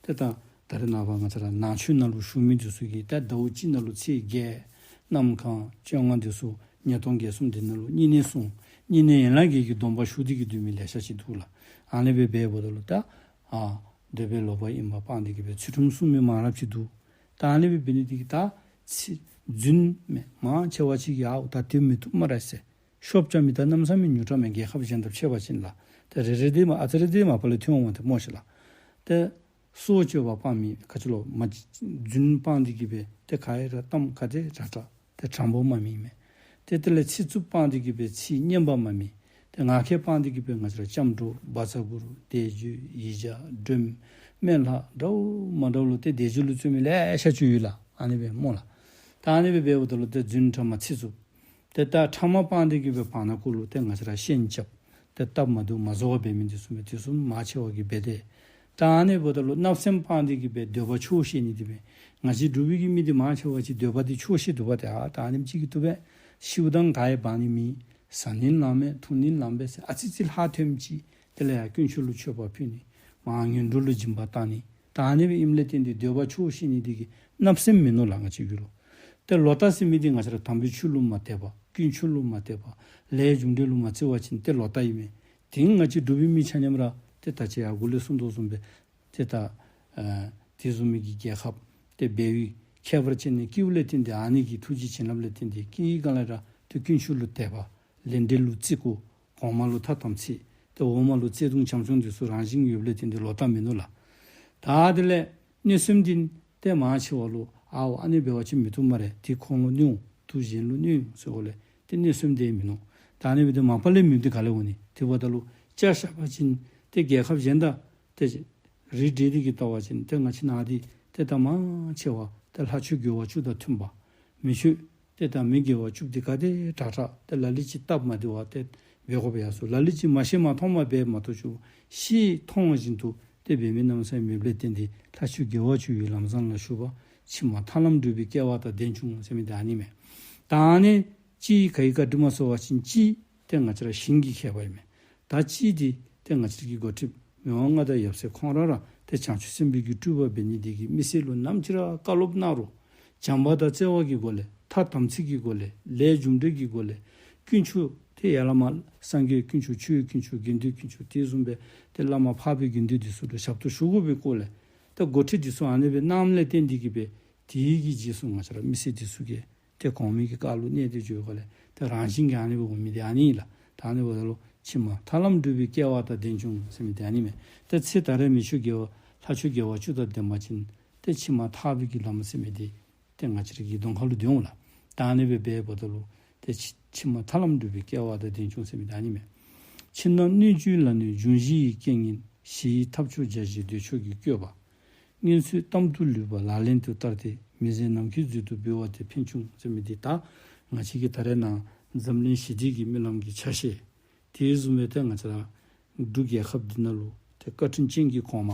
ཏེ་ད་ད་རེས་ནངས་པ་ང་བཅས་ར་ནང་ཆོས་ནང་ལུ་ཞུགས་མི་འདི་ཚུ་གིས་ད་ཟླཝ་གཅིག་ནང་ལུ་ཚེས་བརྒྱད་གནམ་གང་བཅོ་ལྔ་འདི་ཚུ་ཉ་སྟོང་བརྒྱད་གསུམ་འདི་ནང་ལུ་བསྙེན་གནས་སྲུང་། བསྙེན་གནས་ཡན་ལག་བརྒྱད་ཀྱི་སྡོམ་པ་ཞུ་སྟེ་གིས་སྡོད་མི་ལེ་ཤ་ཅིག་འདུག་ལགས། ཨ་ནི་སྦེ་འབདཝ་ད་ལུ་ད་ཨ་འདོད་པས་ལོག་པར་གཡེམ་པ་སྤངས་ཏེ་གིས་སྦེ་ཚུལ་ཁྲིམས་སྲུང་མི་མང་རབས་ཅིག་འདུག། ད་ཨ་ནི་སྦེ་འབད་ནི་འདི་གིས་ད་ཚིག་རྫུན་མས། མང་ཆེ་བ་ཅིག་གིས་ཨའོ་ད་དེ་མི་བཏུབ་སྨ་རེ་ཟེར། ཤོབ་རྐྱབ་མི་ད་གནམ་མེད་ས་མེད་ཉུང་དྲགས་མས། རྒྱལ་ཁབ་གཞན་དང་ཕྱད་པ་ཅིན་ལགས། ད་རེ་རེ་དེ་མ་ཨ་ཙི་རེ་དེ་མ་པ་ལས་ཐོན་འོང་བ་དེ་སྨོ་ཤིག་ལགས། ཏེ་སྲོག་གཅོད་པ་སྤང་མི་ག་ཅི་ལོ་མ་རྫུན་སྤང་འདི་གིས་སྦེ་ཏེ་ག་ར་གཏམ་ག་དེ་དྲག་དྲག་ཏེ་དྲང་པོ་སྨྲ་མི་མས། ཏེ་དེ་ལས་ཚིག་རྩུབ་སྤང་འདི་གིས་སྦེ་ཚིག་སྙན་པ་སྨྲ་མི། ཏེ་ངག་འཁྱལ་སྤང་འདི་གིས་སྦེ་ང་བཅས་ར་སྐྱབས་འགྲོ་བཛྲ་གུ་རུ་བཟླས་བརྗོད་ཡིག་བརྒྱ་སྒྲོལ་མ་སྨན་ལྷ་འདྲཝ་མ་འདྲཝ་ལུ་ཏེ་བཟླས་བརྗོད་ལུ་བརྩོན་མི་ལེ་ཤ་ཅིག་ཡོད་ལགས། ཨ་ནི་སྦེ་སྨོ་ལགས། ད་ཨ་ནི་སྦེ་འབདཝ་ད་ལུ་ཏེ་རྫུན་ཕྲ་མ་ཚིག་རྩུབ། ཏེ་ད་ཕྲ་མ་སྤང་འདི་གིས་སྦེ་བར་ན་གུ་ལུ་ཏེ་ང་བཅས་ར་ཤན་རྐྱབ། ཏེ་སྟབས་མ་བདེཝ་མ་བཟོ་བར་འབད་མི་འདི་ཚུ་མས། དེ་ཚུ་མང་ཆེ་བ་གིས་འབད་དེ། ད་ཨ་ནི་འབདཝ་ད་ལུ་བརྣབ་སེམས་སྤང་འདི་གིས་སྦེ་འདོད་པ་ཆོག་ཤེས་ནི་འདི་མས། ང་བཅས་འབྲུག་པའི་གི་མི་འདི་མང་ཆེ་བ་ཅིག་འདོད་པ་འདི་ཆོག་ཤེས་འདུག་པ་ཏེ། ཨ་ད་ཨ་ནེམ་ཅིག་གིས་བཏུབ་པས། ཤིཝ་ད་ག་ཡང་འབག་ནི་མེད། བཟའ་ནི་ལངམ་མས། འཐུང་ནི་ལངམ་མས་ཟེར་ཨ་ཙི་ཙི་ལྷག་ཐོནམ་ཅིག་དེ་ལས་ཡར་དཀོན་མཆོག་ལུ་མཆོད་པ་ཕུལ་ནི། མར་ངན་འགྲོ་ལུ་སྦྱིན་པ་བཏང་ནི། ད་ཨ་ནི་སྦེ་ཨིནམ་ལས་བརྟེན་ཏེ་འདོད་པ་ཆོག་ཤེས་ནི་འདི་གིས་བརྣབ་སེམས་མིན་ནུག་ལགས། ང་བཅས་ཀྱི་ལུ། ཏེ་ལོག་ལྟ་ཟེར་མི་འདི་ང་བཅས་ར་དམ་པའི་ཆོས་ལུ་མ་དད་པ། དཀོན་མཆོག་ལུ་མ་དད་པ། ལས་རྒྱུ་འབྲས་ལུ་མ་བརྩི་བ་ཅིན་ཏེ་ལོག་ལྟ་ཨིན་མས། དེ་ང་བཅས་འབྲུག་པའི་མི་ཆ་མཉམ་ར་ཏེ་ད་ཅི་ཡར་འགོ་ལས་གསུངས་དོ་བཟུམ་སྦེ་ཏེ་ད་ཨ་དེ་བཟུམ་མའི་གི་རྒྱལ་ཁབ་ཏེ་འབད་བའི་ཁྱད་པར་ཅན་ནི་སྐྱེཝ་ལས་བརྟེན་ཏེ་ཨ་ནི་གི་ཐུགས་རྗེ་བྱིན་རླབས་ལས་བརྟེན་ཏེ་སྐྱེ་བའི་སྒང་ལས་ར་ཏེ་དཀོན་མཆོག་ལུ་དད་པ། ལས་འབྲས་ལུ་བརྩི་བཀུར། གོང་མ་ལུ་ཐ་དམ་ཚིག། ཏེ་འོག་མ་ལུ་བརྩེ་གདུང་བྱམས་སྐྱོང་འདི་ཚུ་རང་བཞིན་ཡོདཔ་ལས་བརྟེན་ཏེ་ལོག་ལྟ་མིན་ནུག་ལགས། ད་དེ་ལས་གནོད་སེམས་འདི་ཏེ་མང་ཆེ་བ་ལུ་ཨའོ་ཨ་ནི་འབད་བ་ཅིན་མི་བཏུབ་སྨ་རེ། དེ་ཁོང་ལུ་གནོད་འོང་། དེ་གཞན་ལུ་གནོད་འོང་ཟེར་འོང་ལས་ཏེ་གནོད་སེམས་འདི་མིན་ནུག། ད་ཨ་ནི་འབད་དེ་མ་པ་ལས་མེདཔ་འདི་ག་ལས་འོང་ནི། དེ་འབདཝ་ད་ལུ་ཆ་བཞག་པ་ཅིན་ཏེ་རྒྱལ་ཁབ་གཞན་དང་ཏེ་རིས་འགྲེ་སྟེ་གིས་བལྟ་བ་ཅིན་ཏེ་ང་བཅས་ནང་འདི་ཏེ་ད་མང་ཆེ་བ་ཏེ་ལྷ་ཆོས་དགེ་བ་བཅུ་དང་མཐུན་པ། མི་ཆོས་ཏེ་ད་མི་དགེ་བ་བཅུ་འདི་ག་དེ་དྲག་དྲག་ཏེ་ལ་ལུ་ཅིག་སྟབས་མ་བདེ་བ་ཏེ་འབད་དགོཔ་ཡང་སོང་། ལ་ལུ་ཅིག་མ་ཤེས་མ་མཐོང་མ་འབད་མ་གཏོགས་ཆུ་ཤེས་མཐོང་བཞིན་དུ་ ཏེ་འབད་མི་གནམ་མེད་ས་མེད་མེདཔ་ལས་བརྟེན་ཏེ་ལྷ་ཆོས་དགེ་བ་བཅུ་ཡི་ལམ་བཟང་ལ་ཞུགས་པ། ཕྱི་མ་ཐར་ལམ་བགྲོད་པའི་སྐལ་བ་དང་ལྡན་བྱུང་ཟེར་མི་དེ་ཨ་ནི་མས། ད་ཨ་ནི་ཅིག་ག་གིས་བཀའ་དྲིན་མ་སོང་བ་ཅིན་ཅིག་ཏེ་ང་བཅས་ར་ཞིང་གི་མཁས་པ་ཨིན་མས། ད་ཅིག་འདི་ཏེ་ང་བཅས་ཀྱི་འགོ་ཁྲིདཔ་མི་དབང་མངའ་བདག་ཡབ་སྲས་ཁོང་ར་ར་ཏེ་བྱང་ཆུབ་སེམས་དཔའི་གི་སྤྲུལ་པ་འབད་ནི་འདི་གིས་མི་སེར་ལུ་ནམ་ཅིག་ར་བཀའ་སློབ་གནང་རུང་བྱམས་པ་དང་བརྩེ་བ་གི་སྒོ་ལས་ཐ་དམ་ཚིག་གི་སྒོ་ལས་ལས་རྒྱུ་འབྲས་ཀྱི་སྒོ་ལས་དཀོན་མཆོག་ཏེ་ཡར་བླ་མ་སངས་རྒྱས་དཀོན་མཆོག་ཆོས་དཀོན་མཆོག་དགེ་འདུན་དཀོན་མཆོག་དེ་བཟུམ་སྦེ་ཏེ་བླ་མ་འཕགས་པའི་དགེ་འདུན་འདི་ཚུ་ལུ་ཞབས་ཏོག་ཞུ་དགོ་པའི་སྐོར་ལས་ཏེ་འགོ་ཁྲིད་འདི་ཚུ་ཨ་ནི་སྦེ་གནངམ་ལས་བརྟེན་ཏེ་གིས་སྦེ་དེ་གི་རྗེས་སུ་ང་བཅས་ར་མི་སེར་འདི་ཚུ་གིས་ཏེ་གོང་མའི་གི་བཀའ་ལུ་གནས་ཏེ་འགྱོ་དགོ་ལས་ཏེ་རང་བཞིན་གྱིས་ཨ་ནི་སྦེ་འོང་མི་འདི་ཨ་ནི་ཨིན་ལགས། ད་ཨ་ནི་འབདཝ་ད་ལུ་ཕྱི་མ་ཐར་ལམ་བགྲོད་པའི་སྐལ་བ་དང་ལྡན་བྱུང་ཟེར་མི་འདི་ཨ་ནི་མས། ཏེ་ཚེ་ད་རེས་མི་ཆོས་དགེ་བ་ལྷ་ཆོས་དགེ་བ་བཅུ་དང་ལྡན་པ་ཅིན་ཏེ་ཕྱི་མ་ཐར་པའི་གི་ལམ་ཟེར་མི་འདི་ཏེ་ང་བཅས་ར་གི་གདོང་ཁ་ལུ་སྡོད་འོང་ལགས། ད་ཨ་ནི་སྦེ་འབདཝ་ད་ལུ་ཏེ་ཕྱི་ཕྱི་མ་ཐར་ལམ་བགྲོད་པའི་སྐལ་བ་དང་ལྡན་བྱུང་ཟེར་མི་འདི་ཨ་ནི་མས། ཕྱི་ནང་སྣོད་བཅུད་ལ་གནོད་འབྱུང་བཞི་ཡི་རྐྱེན་ངན། ཞི་བའི་ཐབས་མཆོག་བརྒྱ་བཞིའི་འདོད་ཆགས་ཀྱིས་བསྐྱོད་པ། སྔོན་ཚོད་གཏམ་དུ་ལུས་པ་ལག་ལེན་དུ་བསྟར་ཏེ། མི་ཟད་ནམ་མཁའི་མཛོད་དུ་འབུལ་བ་དེ་ཕན་བྱུང་ཟེར་མི་འདི་ད་ང་བཅས་ཀྱི་ད་རེས་ནངས་འཛམ་གླིང་ཞི་བདེ་གི་སྨོན་ལམ་གྱི་ཆ་ཤས། དེ་བཟུམ་སྦེ་ཏེ་ང་བཅས་ར་འབྲུག་རྒྱལ་ཁབ་འདི་ནང་ལུ་ཏེ་བཀའ་དྲིན་ཅན་གྱི་གོང་མ་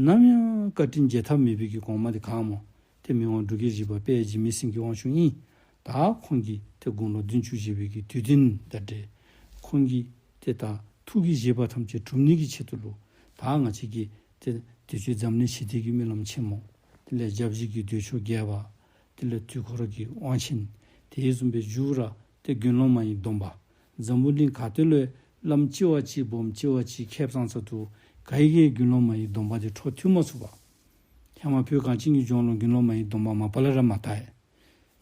ནམ་ཡང་བཀའ་དྲིན་བརྗེད་ཐབས་མེད་པའི་གི་གོང་མ་འདི་ག་སྨོ། ཏེ་མི་དབང་འབྲུག་རྒྱལ་བཞི་པ་དཔལ་འཇིགས་མེད་སེང་གེ་དབང་ཕྱུག་ཨིན། ད་ཁོང་གིས་ཏེ་དགུང་ལོ་བདུན་ཅུ་བཞེས་པའི་གི་དུས་སྟོན་དང་འབྲེལ་ཁོང་གིས་ཏེ་ད་ཐུགས་ཀྱི་བཞེད་པ་ཐམས་ཅད་གྲུབ་ནི་གི་ཆེད་དུ་ལུ་ད་ང་བཅས་ཀྱི་ཏེ་དུས་ཅི་འཛམ་གླིང་ཞི་བདེ་གི་སྨོན་ལམ་ཆེན་མོ། དེ་ལས་བརྒྱ་བཞི་གི་འདོད་ཆགས་བརྒྱད་པ། དེ་ལས་དུས་འཁོར་གྱི་དབང་ཆེན། དེ་བཟུམ་སྦེ་མཇུག་ར་ཏེ་དགེ་སློང་མ་ཡི་སྡོམ་པ། འཛམ་བུ་གླིང་ག་ཏེ་ལུ་བླམ་གཅིག་བ་གཅིག་སྦོམ་གཅིག་བ་གཅིག་ཁེབ་ཙང་ཙ་ཏུ་ག་གིས་ཡང་དགེ་སློང་མ་ཡི་སྡོམ་པ་འདི་འཕྲོ་མཐུད་མ་ཚུགས་པས། ཧེ་མ་བོད་གངས་ཅན་གྱི་ལྗོངས་ལུ་དགེ་སློང་མ་ཡི་སྡོམ་པ་མ་པ་ལས་ར་མ་དར་ཡི།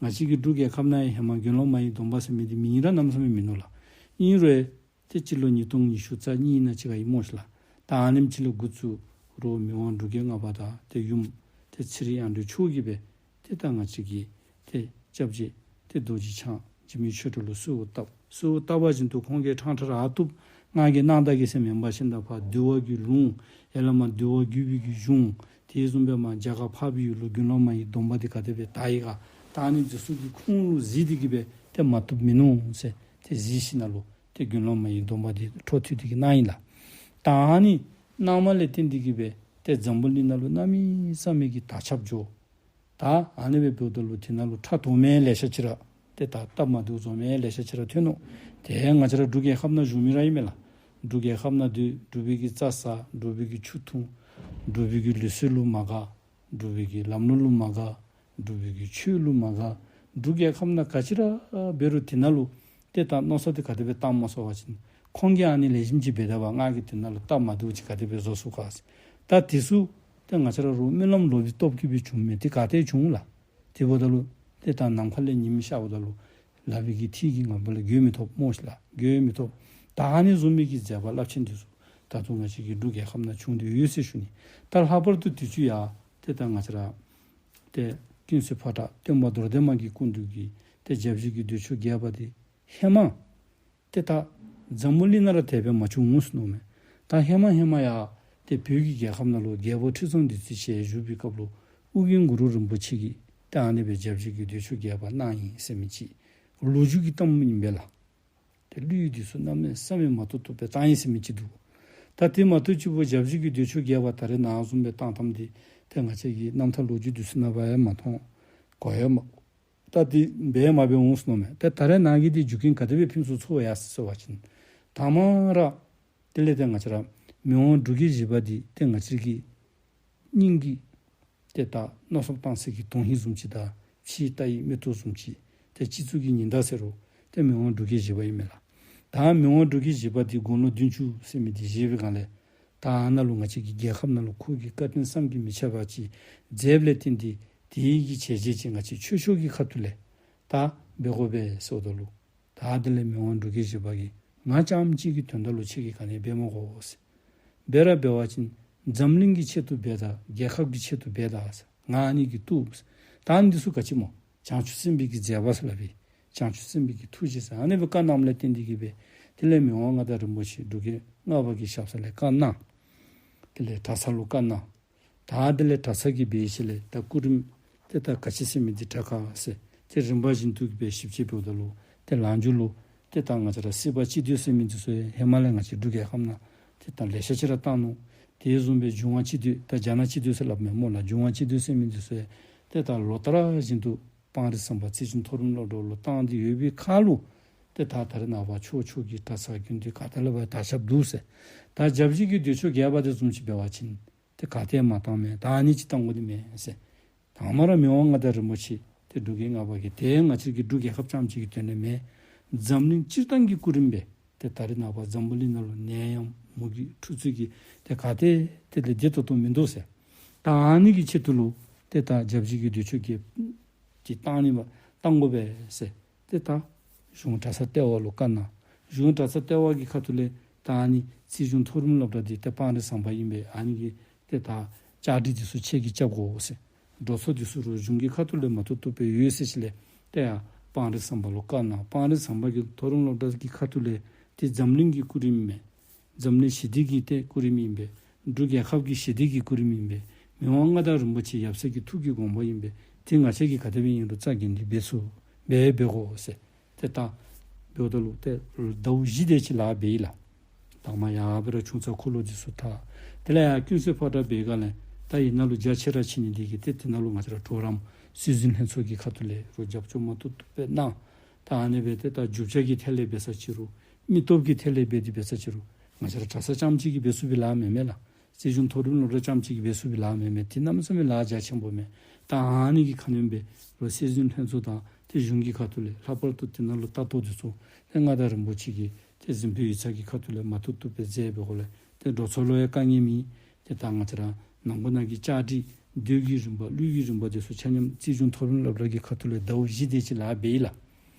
ང་བཅས་ཀྱི་འབྲུག་རྒྱལ་ཁབ་ནང་ཡང་ཧེ་མ་དགེ་སློང་མ་ཡི་སྡོམ་པ་ཟེར་མི་འདི་མིང་ར་གནམ་མེད་ས་མེད་མིན་ནུག་ལགས། ཨིན་རུང་ཏེ་སྤྱི་ལོ་ཉིས་སྟོང་ཉི་ཤུ་རྩ་གཉིས་ནང་ཅིག་ཁར་ཨིནམ་འོང་ཤིག་ལགས། ད་ཨ་ནེམ་ཅིག་ལས་འགོ་བཙུགས་རུང་མི་དབང་འབྲུག་རྒྱལ་ལྔ་པ་དང་ཏེ་ཡུམ་ཏེ་ཚེ་རིང་དབྱངས་སྒྲོན་མཆོག་གིས་སྦེ་ཏེ་ད་ང་བཅས་ཀྱི་ཏེ་སྐྱབས་རྗེ་ཏེ་རྡོ་རྗེ་འཆང་འཇིགས་མེད་ཆོས་གྲགས་ལུ་གསོལཝ་བཏབ། གསོལཝ་བཏབ་པ་བཞིན་དུ་ཁོང་གིས་ཕྲང་ཕྲང་ར་ཨ་བཏུབ། ང་གིས་གནང་ད་གེ་ཟེར་མེན་པར་ཞིནམ་ད་ཕར་འདུལ་བ་གི་ལུང་ཡར་ལས་མར་འདུལ་བ་བརྒྱུད་པའི་གི་གཞུང་དེ་བཟུམ་སྦེ་མར་རྒྱ་གར་འཕགས་པའི་ཡུལ་ལུ་དགེ་སློང་མ་ཡི་སྡོམ་པ་འདི་ག་དེ་སྦེ་དར་ཡི་ག། ད་ཨ་ནི་འདི་ཚུ་གི་ཁུངས་ལུ་གཟིགས་ཏེ་གིས་སྦེ་ཏེ་མ་བཏུབ་མིན་ནུག་ཟེར་ཏེ་གཟིགས་ཞིནམ་ལས་ཏེ་དགེ་སློང་མ་ཡི་སྡོམ་པ་འདི་འཕྲོ་མཐུད་དེ་གིས་གནང་ཡི་ལགས། ད་ཨ་ནི་གནངམ་ལས་བརྟེན་ཏེ་གིས་སྦེ་ཏེ་འཛམ་བུ་གླིང་ནང་ལུ་གནམ་མེད་ས་མེད་ཀྱི་དར་ཁྱབ་འགྱོ། ད་ཨ་ནི་སྦེ་འབདཝ་ད་ལུ་དེ་ནང་ལུ་ཕྲག་དོག་མི་ལེ་ཤ་ཅིག་ར་ཏེ་ད་སྟབས་མ་བདེཝ་བཟོ་མི་ལེ་ཤ་ཅིག་ར་ཐོན་ནུག། ཏེ་ང་བཅས་ར་འབྲུག་རྒྱལ་ཁབ་ནང་བཞུགས་མི་ར་ཨིན་མས་ལགས། འབྲུག་རྒྱལ་ཁབ་ནང་སྡོད། འབྲུག་པའི་གི་རྩྭ་ཟ། འབྲུག་པའི་གི་ཆུ་འཐུང་། འབྲུག་པའི་གི་ལུགས་སྲོལ་ལུ་མ་དགའ། འབྲུག་པའི་གི་ལམ་ལུགས་ལུ་མ་དགའ། འབྲུག་པའི་གི་ཆོས་ལུ་མ་དགའ། འབྲུག་རྒྱལ་ཁབ་ནང་ག་ཅི་ར་འབད་རུང་དེ་ནང་ལུ་ཏེ་ད་མནོ་བསམ་འདི་ག་དེ་སྦེ་བཏང་མ་ཚུགས་པ་ཅིན་ཁོང་གིས་ཨ་ནི་ལེགས་ཤོམ་ཅིག་འབད་ད་པ་ང་གིས་དེ་ནང་ལུ་སྟབས་མ་བདེཝ་ཅིག་ག་དེ་སྦེ་བཟོ་ཚུགས་ག་ཟེར། ད་དེ་ཚུ་ཏེ་ང་བཅས་ར་རུང་སྨོན་ལམ་ལོག་པའི་སྟོབས་ཀྱིས་སྦེ་བྱུངམ་མས། ཏེ་ག་ཏེ་བྱུང་ལགས། དེ་འབདཝ་ད་ལུ་ཏེ་ད་ནམ་མཁའ་ལས་ཉིམ་ཤརཝ་ད་ལུ་ལག་པའི་གི་མཐིལ་གྱིས་ངང་པ་ལས་འགོ་མི་ཐོབ་སྨོ་ཤིག་ལགས། འགོ་མི་ཐོབ། ད་ཨ་ནི་བཟུམ་མའི་གི་མཛད་པ་རླབས་ཆེན་འདི་ཚུ་ད་ལྟོ་ང་བཅས་ཀྱི་འབྲུག་རྒྱལ་ཁབ་ནང་བྱུང་སྟེ་ཡོད་ཟེར་ཞུ་ནི། ད་ལྷག་པར་དུ་དུས་ཅི་ཡང་ཏེ་ད་ང་བཅས་ར་ཏེ་ཀུན་གསལ་ཕོ་བྲང་སྟོན་པ་རྡོར་གདན་མ་གི་སྐུ་མདུན་གྱི་ཏེ་བརྒྱ་བཞི་གི་འདོད་ཆགས་བརྒྱད་པ་འདི་ཧེ་མ་ཏེ་ད་འཛམ་བུ་གླིང་ནང་ར་དེ་སྦེ་མ་བྱུང་ངོ་ཟེར་མནོཝ་མས། ད་ཧེ་མ་ཧེ་མ་ཡང་ཏེ་བོད་ཀྱི་རྒྱལ་ཁབ་ནང་ལུ་རྒྱལ་པོ་ཁྲི་སྲོང་ལྡེ་བཙན་ཞལ་བཞུགས་པའི་སྐབས་ལུ་ཨོ་རྒྱན་གུ་རུ་རིན་པོ་ཆེ་གིས་ཏེ་ཨ་ནི་སྦེ་བརྒྱ་བཞི་གི་འདོད་ཆགས་བརྒྱད་པ་གནང་ཡི་ཟེར་མི་ཅིག་ལོ་རྒྱུས་ཀྱི་གཏམ་ཨིན་པས་ལགས། ཏེ་གླུ་འདི་ཚུ་གནམ་མེད་ས་མེད་མ་བཏུབ་བཏུབ་སྦེ་བཏང་ཡི་ཟེར་མི་ཅིག་འདུག། ད་དེ་མ་གཏོགས་གཅིག་པོ་བརྒྱ་བཞི་གི་འདོད་ཆགས་བརྒྱད་པ་ད་རེས་ནངས་བཟུམ་སྦེ་བཏང་བཏངམ་འདི་ཏེ་ང་བཅས་ཀྱི་རྣམ་ཐར་ལོ་རྒྱུས་འདི་ཚུ་ནང་ཕར་ཡང་མ་མཐོང་གོ་ཡང་མ། ད་འདི་འབད་མ་འབད་འོང་ཟེར་མནོཝ་མས། ཏེ་ད་རེས་ནངས་ཀྱི་འདི་རྒྱུ་རྐྱེན་ག་དེ་སྦེ་ཕུན་སུམ་ཚོགས་ཡར་སོང་ཟེར་བ་ཅིན་དང་པ་ར་དེ་ལས་ཏེ་ང་བཅས་ར་མི་དབང་འབྲུག་རྒྱལ་བཞི་པ་འདི་ཏེ་ང་བཅས་ཀྱི་སྙིང་གི་ཏེ་ད་མནོ་བསམ་བཏང་ས་གི་དོན་ཧིང་བཟུམ་ཅིག་དང་ཕྱི་ལྟ་བའི་མིག་ཏོ་བཟུམ་ཅིག་ཏེ་སྤྱི་གཙུག་གི་ཉི་ཟླ་ཟེར་རུང་ཏེ་མི་དབང་འབྲུག་རྒྱལ་བཞི་པ་ཨིན་མས་ལགས། ད་མི་དབང་འབྲུག་རྒྱལ་བཞི་པ་འདི་དགུང་ལོ་བདུན་ཅུ་ཟེར་མི་འདི་བཞེས་པའི་སྒང་ལས་ད་ཨ་ནཱ་ལུ་ང་བཅས་ཀྱི་རྒྱལ་ཁབ་ནང་ལུ་ཁོ་གིས་བཀའ་དྲིན་བསམ་གྱིས་མི་ཁྱབ་པ་ཅིག་མཛདཔ་ལས་བརྟེན་ཏེ་དེ་གི་བྱས་རྗེས་ཅིག་ང་བཅས་ཆོས་ཕྱོགས་ཀྱི་ཁ་ཐུག་ལས་ད་འབད་དགོ་པས་ཟེརཝ་ད་ལུ་ད་དེ་ལས་མི་དབང་འབྲུག་རྒྱལ་བཞི་པ་གིས་ང་རྐྱངམ་གཅིག་གི་དོན་དག་ལུ་ཁྱེད་ཀྱིས་ག་ནི་འབད་མི་དགོ་ཟེར། འབད་ར་འབད་བ་ཅིན་འཛམ་གླིང་གི་ཆེད་དུ་འབད་ད་རྒྱལ་ཁབ་ཀྱི་ཆེད་དུ་འབད་ད་ཟེར། ང་ཨ་ནི་གིས་བཏུབ་ཟེར། ད་ཨ་ནི་འདི་ཚུ་ག་ཅི་སྨོ། བྱང་ཆུབ་སེམས་དཔའི་གི་མཛད་པ་ཟེར་སླབ་པས། བྱང་ཆུབ་སེམས་དཔའི་གི་ཐུགས་རྗེ་ཟེར། ཨ་ནི་སྦེ་བཀའ་གནངམ་ལས་བརྟེན་ཏེ་གིས་སྦེ་དེ་ལས་མི་དབང་མངའ་བདག་རིན་པོ་ཆེ་འབྲུག་རྒྱལ་ལྔ་པ་གི་ཞབས་ས་ལས་བཀའ་གནང་། དེ་ལས་གྲྭ་ཚང་ལུ་བཀའ་གནང་། ད་དེ་ལས་གྲྭ་ཚང་གི་སྦེ་ཞིནམ་ལས་ད་སྐུ་རིམ་ཏེ་ད་ག་ཅི་ཟེར་མི་འདི་དྲག་ག་ཟེར་ཏེ་རིམ་པ་བཞིན་དུ་གིས་སྦེ་ཞིབ་དཔྱད་འབདཝ་ད་ལུ་ཏེ་ལངས་ཕྱོགས་ལུ་ཏེ་ད་ང་བཅས་ར་སྲིད་པ་སྤྱི་འཐུས་ཟེར་མི་འདི་ཚུ་ཧེ་མ་ལས་ང་བཅས་འབྲུག་རྒྱལ་ཁབ་ནང་ཏེ་ད་ལེ་ཤ་ཅིག་ར་བཏང་ནུག། དེ་བཟུམ་སྦེ་འབྱུང་བ་སྤྱི་མདོས་ད་རྒྱ་ནག་སྤྱི་མདོས་ཟེར་སླབ་མས་སྨོ་ལགས། འབྱུང་བ་སྤྱི་མདོས་ཟེར་མི་འདི་ཚུ་ཡང་ཏེ་ད་ལོ་ལྟར་བཞིན་དུ་སྤང་རི་ཟམ་པ་རྩིས་གཞུང་མཐོ་རིམ་སློབ་གྲྭ་ལུ་བཏང་སྟེ་ཡོད་པའི་ཁར་ལུ་ཏེ་ད་ད་རེས་ནངས་པ་ཕྱོགས་ཕྱོགས་ཀྱི་གྲྭ་ཚང་དགོན་སྡེ་ག་ཏེ་ལུ་འབད་དར་ཁྱབ་འདུག་ཟེར། ད་བརྒྱ་བཞི་གི་མདོས་ཆོག་རྒྱས་པ་དེ་བཟུམ་ཅིག་འབད་བ་ཅིན་ཏེ་ག་ཏེ་མ་བཏང་མས། ད་ཨ་ནི་ཅིག་བཏང་དགོ་ནི་མས་ཟེར། དང་པ་ར་མི་དབང་མངའ་བདག་རིན་པོ་ཆེ་ཏེ་འབྲུག་རྒྱལ་ལྔ་པ་གིས་ཏེ་ང་བཅས་ཀྱི་འབྲུག་རྒྱལ་ཁབ་རྐྱངམ་གཅིག་གི་དོན་ལས་མེན། འཛམ་གླིང་སྤྱིར་བཏང་གི་སྐུ་རིམ་སྦེ་ཏེ་ད་རེས་ནངས་པ་འཛམ་བུ་གླིང་ནང་ལུ་ནད་ཡམས་མུ་གེ་འཁྲུག་རྩོད་ཀྱིས་ཏེ་ག་ཏེ་དེ་ལས་བདེ་ཏོག་ཏོ་མིན་འདུག་ཟེར། ད་ཨ་ནི་གི་ཆེད་དུ་ལུ་ཏེ་ད་བརྒྱ་བཞི་གི་མདོས་ཆོག་གི་ཅིག་བཏང་ནི་མ་བཏང་དགོ་པས་ཟེར། ཏེ་ད་གཞུང་གྲྭ་ཚང་ལྟེ་བ་ལུ་བཀའ་གནང་། གཞུང་གྲྭ་ཚང་ལྟེ་བ་གི་ཁ་ཐུག་ལས་ད་ཨ་ནི་རྩིས་གཞུང་མཐོ་རིམ་སློབ་གྲྭ་འདི་ཏེ་སྤང་རི་ཟམ་པ་ཨིན་པས། ཨ་ནི་གི་ཏེ་ད་བཅའ་སྒྲིག་འདི་ཚུ་ཁྱེད་ཀྱིས་རྐྱབ་དགོ་ཟེར། འགྲོ་སོང་འདི་ཚུ་རུང་གཞུང་གི་ཁ་ཐུག་ལས་མ་ཐུབ་ཐུབ་སྦེ་ཡོད་ཟེར་ཞིནམ་ལས་ཏེ་ཡར་སྤང་རི་ཟམ་པ་ལུ་བཀའ་གནང་། སྤང་རི་ཟམ་པ་གི་མཐོ་རིམ་སློབ་གྲྭ་གི་ཁ་ཐུག་ལས་ཏེ་འཛམ་གླིང་གི་སྐུ་རིམ་མས། འཛམ་གླིང་ཞི་བདེ་གི་ཏེ་སྐུ་རིམ་ཨིན་པས། འབྲུག་རྒྱལ་ཁབ་ཀྱི་ཞི་བདེ་གི་སྐུ་རིམ་ཨིན་པས། མི་དབང་མངའ་བདག་རིན་པོ་ཆེ་ཡབ་སྲས་ཀྱི་ཐུགས་ཀྱི་དགོངས་པ་ཨིན་པས། ཏེ་ང་བཅས་ཀྱིས་ག་དེ་སྦེ་ཨིན་རུང་རྩ་འགེངས་ཏེ་འབད་ཚུགས་འབད་འབད་དགོ་ཟེར། ཏེ་ད་འབདཝ་ད་ལུ་ཏེ་ཟླཝ་བཞི་དེ་ཅིག་ལཱ་འབད་ཡི་ལགས། དང་པ་ཡར་སྦེ་ར་ཆུང་ཚགས་འཁོར་ལོ་འདི་ཚུ་འཐག། དེ་ལས་ཡར་ཀུན་གསལ་ཕོ་བྲང་འབད་ག་ལས་ད་ཨ་ནཱ་ལུ་རྒྱ་ཆེ་ར་ཆེ་ནི་འདི་གིས་ཏེ་དེ་ནང་ལུ་ང་བཅས་ར་གྲོགས་རམ་སྲོལ་འཛིན་ལྷན་ཚོགས་ཀྱི་ཁ་ཐུག་ལས་རུང་རྒྱབ་སྐྱོར་མ་ཐུབ་ཐུབ་སྦེ་གནང་། ད་ཨ་ནི་སྦེ་ཏེ་ད་རྒྱུ་ཆ་གི་ཐད་ལས་འབད་ས་ཅིག་རུང་མི་སྟོབས་ཀྱི་ཐད་ལས་འབད་དེ་འབད་ས་ཅིག་རུང་ང་བཅས་ར་གྲྭ་ས་རྐྱངམ་གཅིག་གིས་འབད་ཚུགས་པའི་ལཱ་མེན་མས་ལགས། རྩིས་གཞུང་མཐོ་རིམ་སློབ་གྲྭ་རྐྱངམ་གཅིག་གིས་འབད་ཚུགས་པའི་ལཱ་མེན་མས། ཏེ་གནམ་མེད་ས་མེད་ལཱ་རྒྱ་ཆེན་པོ་མས། ད་ཨ་ནི་གི་ཁ་གནོན་སྦེ་རུང་སྲོལ་འཛིན་ལྷན་ཚོགས་དང་ཏེ་གཞུང་གི་ཁ་ཐུག་ལས་ལྷག་པར་དུ་དེ་ནང་ལུ་ལྟ་རྟོག་འདི་ཚུ་ཏེ་མངའ་བདག་རིན་པོ་ཆེ་གིས་ཏེ་གཟིམ་དཔོན་ཡིག་ཚང་གི་ཁ་ཐུག་ལས་མ་ཐུབ་ཐུབ་སྦེ་མཛད་པའི་སྒོ་ལས་ཏེ་འགྲོ་སོང་ལུ་ཡང་དཀའ་ངལ་མེད། ཏེ་ད་ང་བཅས་ར་ནང་ཁུལ་ནང་གི་བཅའ་སྒྲིག་མདོས་ཀྱི་རིམ་པ་གླུད་ཀྱི་རིམ་པ་འདི་ཚུ་ཆ་མཉམ་རྩིས་གཞུང་མཐོ་རིམ་སློབ་གྲྭ་གི་ཁ་ཐུག་ལས་ཟླཝ་བཞི་དེ་ཅིག་ལཱ་འབད་ཡི་ལགས།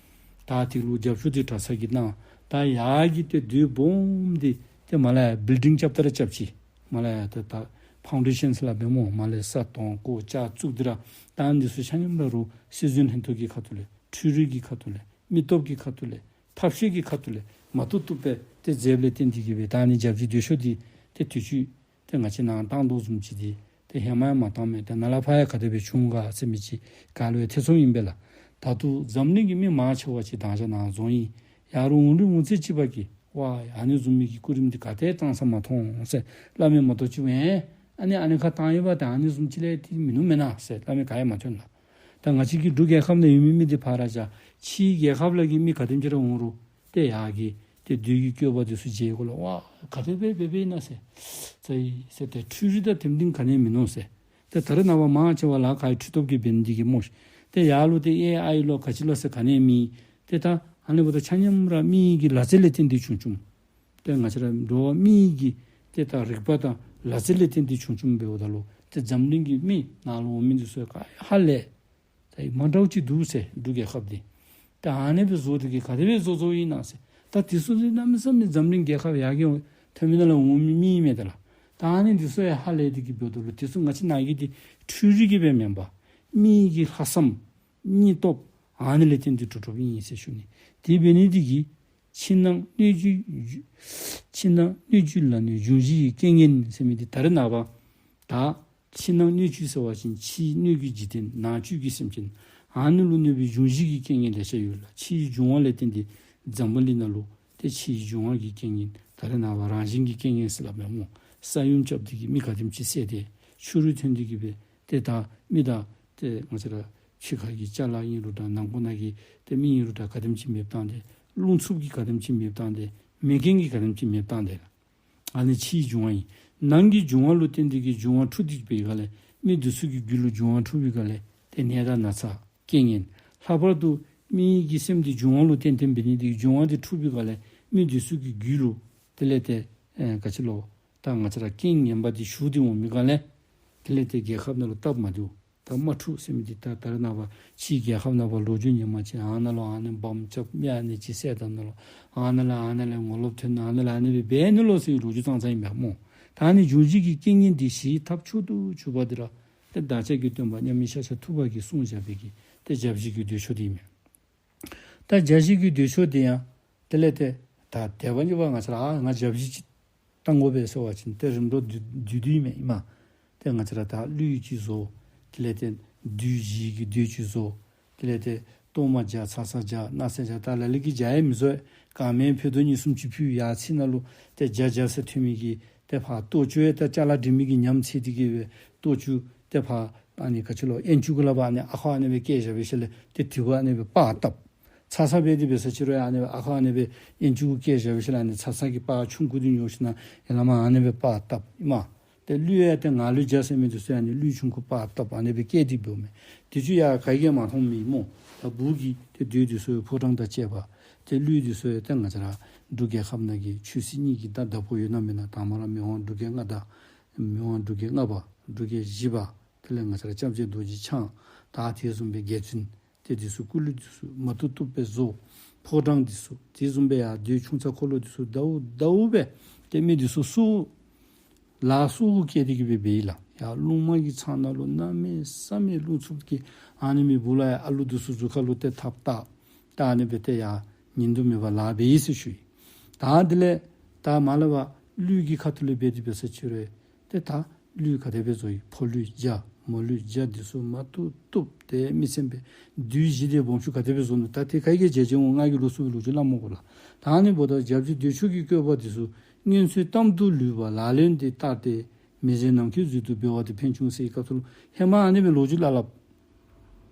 ད་དེ་ལུ་རྒྱབ་སྐྱོར་འདི་གྲྭ་ཚང་གིས་གནང་། ད་ཡར་གྱི་ཏེ་མདོས་སྦོམ་འདི་ཏེ་མར་ལས་ཡར་བིལ་ཌིང་རྐྱབ་ད་ར་རྐྱབ་ཅི། མར་ལས་ཡར་ཏེ་ད་ཕའུན་ཌེ་ཤཱན་ཟེར་སླབ་པས་སྨོ། མར་ལས་ས་དོང་བརྐོ་ལྕགས་བཙུགས་ཏེ་ར་ད་འདི་ཚུ་ཆ་མཉམ་ར་རུང་སྲོལ་འཛིན་ལྷན་ཚོགས་ཀྱི་ཁ་ཐུག་ལས་འཕྲུལ་རིག་གི་ཁ་ཐུག་ལས་མི་སྟོབས་ཀྱི་ཁ་ཐུག་ལས་ཐབས་ཤེས་ཀྱི་ཁ་ཐུག་ལས་མ་ཐུབ་ཐུབ་སྦེ་ཏེ་མཛདཔ་ལས་བརྟེན་ཏེ་གིས་སྦེ་ད་ཨ་ནི་བརྒྱ་བཞི་མདོས་ཆོག་འདི་ཏེ་དུས་ཅི་ཏེ་ང་བཅས་ནཱ་བཏང་དོ་བཟུམ་ཅིག་འདི་ཏེ་ཧེ་མ་ཡང་མ་བཏང་མས། ཏེ་ནཱ་ལས་ཕར་ཡང་ག་དེ་སྦེ་བྱུང་ག་ཟེར་མི་ཅིག་ག་ལུ་ཡང་ཐེ་ཚོམ་ཨིན་པས་ལགས། ད་ལྟོ་འཛམ་གླིང་གི་མི་མང་ཆེ་བ་ཅིག་དང་ཅ་ནཱ་འཛོམས་ཡི། ཡར་རུང་འོང་རུང་འོང་ཚད་ཅིག་པ་གིས་ཝ་ཨ་ནི་བཟུམ་མའི་གི་སྐུ་རིམ་འདི་ག་ཏེ་བཏང་ས་མ་མཐོང་ཟེར་སླབ་མི་མ་གཏོགས་ཅིག་ཝའི་ཨ་ནི་ཨ་ནི་ཁར་བཏང་ཡོད་པ་ད་ཨ་ནི་བཟུམ་ཅིག་ལས་ཏེ་མིན་ནུག་མེན་ན་ཟེར་སླབ་མི་ག་ཡང་མ་ཐོན་ལགས། ད་ང་བཅས་ཀྱི་འབྲུག་རྒྱལ་ཁབ་ནང་ཡོད་མི་མི་འདི་ཕར་ར་བཞག། ཕྱིའི་རྒྱལ་ཁབ་ལས་ཀྱི་མི་ག་དེམ་ཅིག་ར་འོང་རུང་ཏེ་ཡར་གྱི་ཏེ་མདོས་ཀྱི་བཀོད་པ་འདི་ཚུ་མཇལ་གོ་ལགས། ཝ་ག་དེ་སྦེ་འབད་འབདཝ་ཨིན་ན་ཟེར། ཙ་ཡི་ཟེར་ཏེ་འཕྲུལ་རིག་དང་དེམ་འདི་ག་ནི་ཡང་མིན་ནུག་ཟེར། ཏེ་ད་རེས་ནངས་པ་མང་ཆེ་བ་ལཱ་ཁག་འཕྲུལ་སྟོབས་ཀྱིས་འབད་ནི་འདི་གིས་སྨོ་ཤིག། ཏེ་ཡར་ལུ་ཏེ་ཨེ་ཨའི་ལོ་ག་ཅི་ལོ་ཟེར་ག་ནི་ཡང་མེད། ཏེ་ད་ཨ་ནི་འབདཝ་ད་ཆ་མཉམ་ར་མི་གི་ལག་རྩལ་ལས་བརྟེན་ཏེ་བྱུང་བྱུངམ། ཏེ་ང་བཅས་ར་འགྲོ་བ་མི་གི་ཏེ་ད་རིག་པ་དང་ལག་རྩལ་ལས་བརྟེན་ཏེ་བྱུང་བྱུངམ་འབདཝ་ད་ལུ་ཏེ་འཛམ་གླིང་གི་མི་ནཱ་ལུ་འོང་མི་འདི་ཚུ་ཡང་ག་ཧ་ལས། ད་ཨིན་མ་འདྲཝ་ཅིག་འདུག་ཟེར་འབྲུག་རྒྱལ་ཁབ་འདི། ད་ཨ་ནི་སྦེ་བཟོ་སྟེ་གིས་ག་དེ་སྦེ་བཟོ་བཟོཝ་ཨིན་ན་ཟེར། ད་དེ་ཚུ་འདི་གནམ་མེད་ས་མེད་འཛམ་གླིང་རྒྱལ་ཁབ་ཡར་རྒྱས་འཐོན་མི་ནང་ལས་འོང་མི་མི་ཨིན་མས་ད་ལགས། ད་ཨ་ནི་འདི་ཚུ་ཡང་ཧ་ལས་ཏེ་གིས་འབདཝ་ད་ལུ་དེ་ཚུ་ང་བཅས་ནང་གི་འདི་འཕྲུལ་རིག་གིས་སྦེ་མེན་པར་མི་གི་ལྷག་བསམ་སྙིང་སྟོབས་ཨ་ནི་ལས་བརྟེན་ཏེ་གྲུབ་གྲུབཔ་ཨིན་ཟེར་ཞུ་ནི། དེ་འབད་ནི་འདི་གིས་ཕྱི་ནང་སྣོད་བཅུད་ཕྱི་ནང་སྣོད་བཅུད་ལ་གནོད་འབྱུང་བཞི་ཡི་རྐྱེན་ངན་ཟེར་མི་འདི་ད་རེས་ནངས་པ་ད་ཕྱི་ནང་སྣོད་བཅུད་ཟེར་བ་ཅིན་ཕྱིའི་སྣོད་ཀྱི་འཇིག་རྟེན་ནང་བཅུད་ཀྱི་སེམས་ཅན་ཨ་ནི་ལུ་གནོད་པའི་འབྱུང་བཞི་གི་རྐྱེན་ངན་ལེ་ཤ་ཡོད་ལགས། ཕྱིའི་འབྱུང་བ་ལས་བརྟེན་ཏེ་འཛམ་བུ་གླིང་ནང་ལུ་ཏེ་ཕྱིའི་འབྱུང་བ་གི་རྐྱེན་ངན་ད་རེས་ནངས་པ་རང་བཞིན་གྱི་རྐྱེན་ངན་ཟེར་སླབ་མས་སྨོ། ས་ཡོམ་རྐྱབ་སྟེ་གིས་མི་ག་དེམ་ཅིག་བསད་དེ་ཆུ་རུད་ཐོན་ཏེ་གིས་སྦེ་ཏེ་ད་མི་དང་ཏེ་ང་བཅས་ར་ཕྱི་ཁ་གི་ཅ་ལ་ཨིན་རུང་འདྲ་ནང་ཁུལ་ནང་གི་ཏེ་མི་ཨིན་རུང་འདྲ་ག་དེམ་ཅིག་མེདཔ་བཏང་སྟེ་རླུང་འཚུབ་ཀྱིས་ག་དེམ་ཅིག་མེདཔ་བཏང་སྟེ་མེ་རྐྱེན་གྱིས་ག་དེམ་ཅིག་མེདཔ་བཏང་སྟེ། ཨ་ནི་ཕྱིའི་འབྱུང་བ་ཨིན། ནང་གི་འབྱུང་བ་ལུ་བརྟེན་ཏེ་གིས་འབྱུང་བ་འཁྲུགས་ཏེ་འབད་ག་ལས་མི་འདི་ཚུ་གི་རྒྱུད་ལུ་འབྱུང་བ་འཁྲུགས་པའི་ག་ལས་ཏེ་ནད་དང་ན་ཚ་རྐྱེན་ངན། ལྷག་པར་དུ་མི་གི་སེམས་འདི་འབྱུང་བ་ལུ་བརྟེན་ཏེ་འབད་ནི་འདི་འབྱུང་བ་འདི་འཁྲུགས་པའི་ག་ལས་མི་འདི་ཚུ་གི་རྒྱུད་ལུ་དེ་ལས་ཏེ་ཨེ་ག་ཅི་ལོ་ད་ང་བཅས་ར་རྐྱེན་ངན་པ་འདི་ཞུགས་ཏེ་འོང་མི་ག་ལས་དེ་ལས་ཏེ་རྒྱལ་ཁབ་ནང་ལུ་སྟབས་མ་བདེཝ་ད་དམག་འཁྲུག་ཟེར་མི་འདི་ད་ད་རེས་ནངས་པ་ཕྱིའི་རྒྱལ་ཁབ་ནང་པ་ལོ་རྒྱུས་ཉན་པ་ཅིན་ཨ་ནཱ་ལུ་ཨ་ནི་བོམ་རྐྱབ་མི་ཨ་ནི་ཅིག་བསད་ད་ནཱ་ལུ་ཨ་ནཱ་ལས་ཨ་ནཱ་ལས་ངོ་ལོག་ཐོན་ཨ་ནཱ་ལས་ཨ་ནི་སྦེ་འབད་ནི་ལོ་ཟེར་ལོ་རྒྱུས་ཙང་ཙང་ཨིན་པས་སྨོ། ད་ཨ་ནི་འབྱུང་བཞི་གི་རྐྱེན་ངན་འདི་ཞི་ཐབས་མཆོག་ཏུ་གྱུར་པ་འདི་ར་ཏེ་བདག་ཅག་གི་སྟོན་པ་མཉམ་མེད་ཤཱཀྱ་ཐུབ་པ་གིས་གསུངས་བཞག་པའི་གི་ཏེ་བརྒྱ་བཞི་གི་མདོས་ཆོག་འདི་ཨིན་མས། ད་བརྒྱ་བཞི་གི་མདོས་ཆོག་འདི་ཡང་དེ་ལས་ཏེ་ད་དད་པ་ཉེས་པ་ང་བཅས་ར་ཨ་ང་བརྒྱ་བཞི་ཅིག་བཏང་དགོ་པས་ཟེར་བ་ཅིན་ཏེ་རིམ་གྲོ་བསྡུ་བསྡུ་བསྡུཝ་མས་ཨིན་མས། ཏེ་ང་བཅས་ར་ད་གླུད་ཅིག་བཟོ། དེ་ལས་ཏེ་བདུད་བཞིའི་གི་མདོས་ཅིག་བཟོ། དེ་ལས་ཏེ་གཏོར་མ་བརྒྱ་ཚ་ཚ་བརྒྱ་སྣང་གསལ་བརྒྱ་ད་ལ་ལུ་གིས་བརྒྱ་ཡང་མི་བཟོ། གང་མིན་ཕུད་རྡོག་གཉིས་གསུམ་ཅིག་ཕུལ། ཡར་ཚིག་ནང་ལུ་ཏེ་བརྒྱ་བརྒྱ་ཟེར་ཐོན་མི་གི་ ཏེ་ཕར་ལྟོ་ཅུ་ཡང་ཏེ་ཅ་ལ་འདྲེན་མི་གི་ཉམས་ཚད་འདི་གིས་སྦེ་ལྟོ་ཅུ་ཏེ་ཕར་ཨ་ནི་ག་ཅི་ལོ་ཨེན་ཅུ་གུ་ལས་ཕར་ཨ་ནི་ཨ་ཁོ་ཨ་ནི་སྦེ་བཀལ་བཞག་པའི་ཤུལ་ལས་ཏེ་དེ་གུ་ཨ་ནི་སྦེ་པར་བཏབ། ཚ་ཚ་སྦེ་དེ་སྦེ་ས་ཅིག་རུང་ཨ་ནི་སྦེ་ཨ་ཁོ་ཨ་ནི་སྦེ་ཨེན་ཅུ་གུ་བཀལ་བཞག་པའི་ཤུལ་ལས་ཨ་ནི་ཚ་ཚ་གི་པར་ཆུང་ཀུ་འདི་ཉོ་ཞིནམ་ཡར་ལས་མར་ཨ་ནི་སྦེ་པར་བཏབ་ཨིན་མས། ཏེ་གླུད་ཡང་ཏེ་ང་གླུད་རྒྱག་ཟེར་མི་འདི་ཚུ་ཡང་ཨ་ནི་གླུད་ཆུང་ཀུ་པར་བཏབ་ཨ་ནི་སྦེ་བཀལ་ཏེ་འབདཝ་མས། དེ་ཚུ་ཡང་ག་གིས་ཡང་མ་མཐོང་མི་སྨོ། ད་སྦུག་གི་ཏེ་རྡོ་འདི་ཚུ་ཕོ་བྲང་དང་བཅས་པ། ཏེ་གླུད་འདི་ཚུ་ཡང་ཏེ་ང་བཅས་ར་འབྲུག་རྒྱལ་ཁབ་ནང་གི་ཆོས་སྲིད་གཉིས་ཀྱི་ད་བདག་པོ་ཡོད་ན་མེད་ན། དང་པ་ར་མི་དབང་འབྲུག་རྒྱལ་མངའ་བདག། མི་དབང་འབྲུག་རྒྱལ་ལྔ་པ། འབྲུག་རྒྱལ་བཞི་པ། དེ་ལས་ང་བཅས་ར་སྐྱབས་རྗེ་རྡོ་རྗེ་འཆང་། ད་དེ་བཟུམ་སྦེ་རྒྱལ་བཙུན། ཏེ་འདི་ཚུ་སྐུ་གླུད་འདི་ཚུ་མ་བཏུབ་བཏུབ་སྦེ་བཟོ། ཕོ་བྲང་འདི་ཚུ་དེ་བཟུམ་སྦེ་ཡར་རྡོའི་ཆུང་ཚ་འཁོར་ལོ་འདི་ཚུ་ཟླཝ་ཟླཝ་སྦེ་ཏེ་མི་འདི་ཚུ་གསོལཝ་ལ་གསོལཝ་བཀལ་ཏེ་གི་སྦེ་འབད་ཡི་ལགས། ཡར་རླུང་མ་གི་ཚང་ནང་ལུ་གནམ་མེད་ས་མེད་རླུང་འཚུབ་ཀྱིས་ཨ་ནི་མི་སྦུག་ལས་ཡར་ཨ་ལུ་འདི་ཚུ་གཟུགས་ཁ་ལུ་ཏེ་ཐགཔ་བཏགས། ད་ཨ་ནི་སྦེ་ཏེ་ཡར་ཉིན་དུ་མེད་པར་ལཱ་འབད་ཡི་ཟེར་ཞུ་ཡི། ད་དེ་ལས་ད་མར་ལས་ཕར་གླུད་ཀྱི་ཁ་ཐུག་ལས་འབད་དེ་འབད་ས་ཅིག་རུང་ཏེ་ད་གླུད་ག་དེ་སྦེ་བཟོ་ཡི། ཕོ་གླུད་རྒྱ་མོ་གླུད་རྒྱ་འདི་ཚུ་མ་བཏུབ་བཏུབ་ཏེ་མི་སེམས་པའི་བདུད་བཞི་སྡེ་སྦོམ་ཆུང་ག་དེ་སྦེ་བཟོ་ནུག། ད་དེ་ག་གིས་མཇལ་མཇལ་འོང་། ང་གིས་ལོགས་སུ་སྦེ་ལོ་རྒྱུས་སླབ་མི་དགོ་ལགས། ད་ཨ་ནི་འབདཝ་ད་སྐྱབས་རྗེ་འདི་ཚུ་གི་བཀོད་པ་འདི་ཚུ་སྔོན་ཚོད་གཏམ་དུ་ལུས་པ་ལག་ལེན་དུ་བསྟར་ཏེ། མི་ཟད་ནམ་མཁའི་མཛོད་དུ་འབུལ་བ་དེ་ཕན་བྱུང་ཟེར་བའི་སྐབས་སུ་ལུ་ཧེ་མ་ཨ་ནི་སྦེ་ལོ་རྒྱུས་སླབ་སླབ།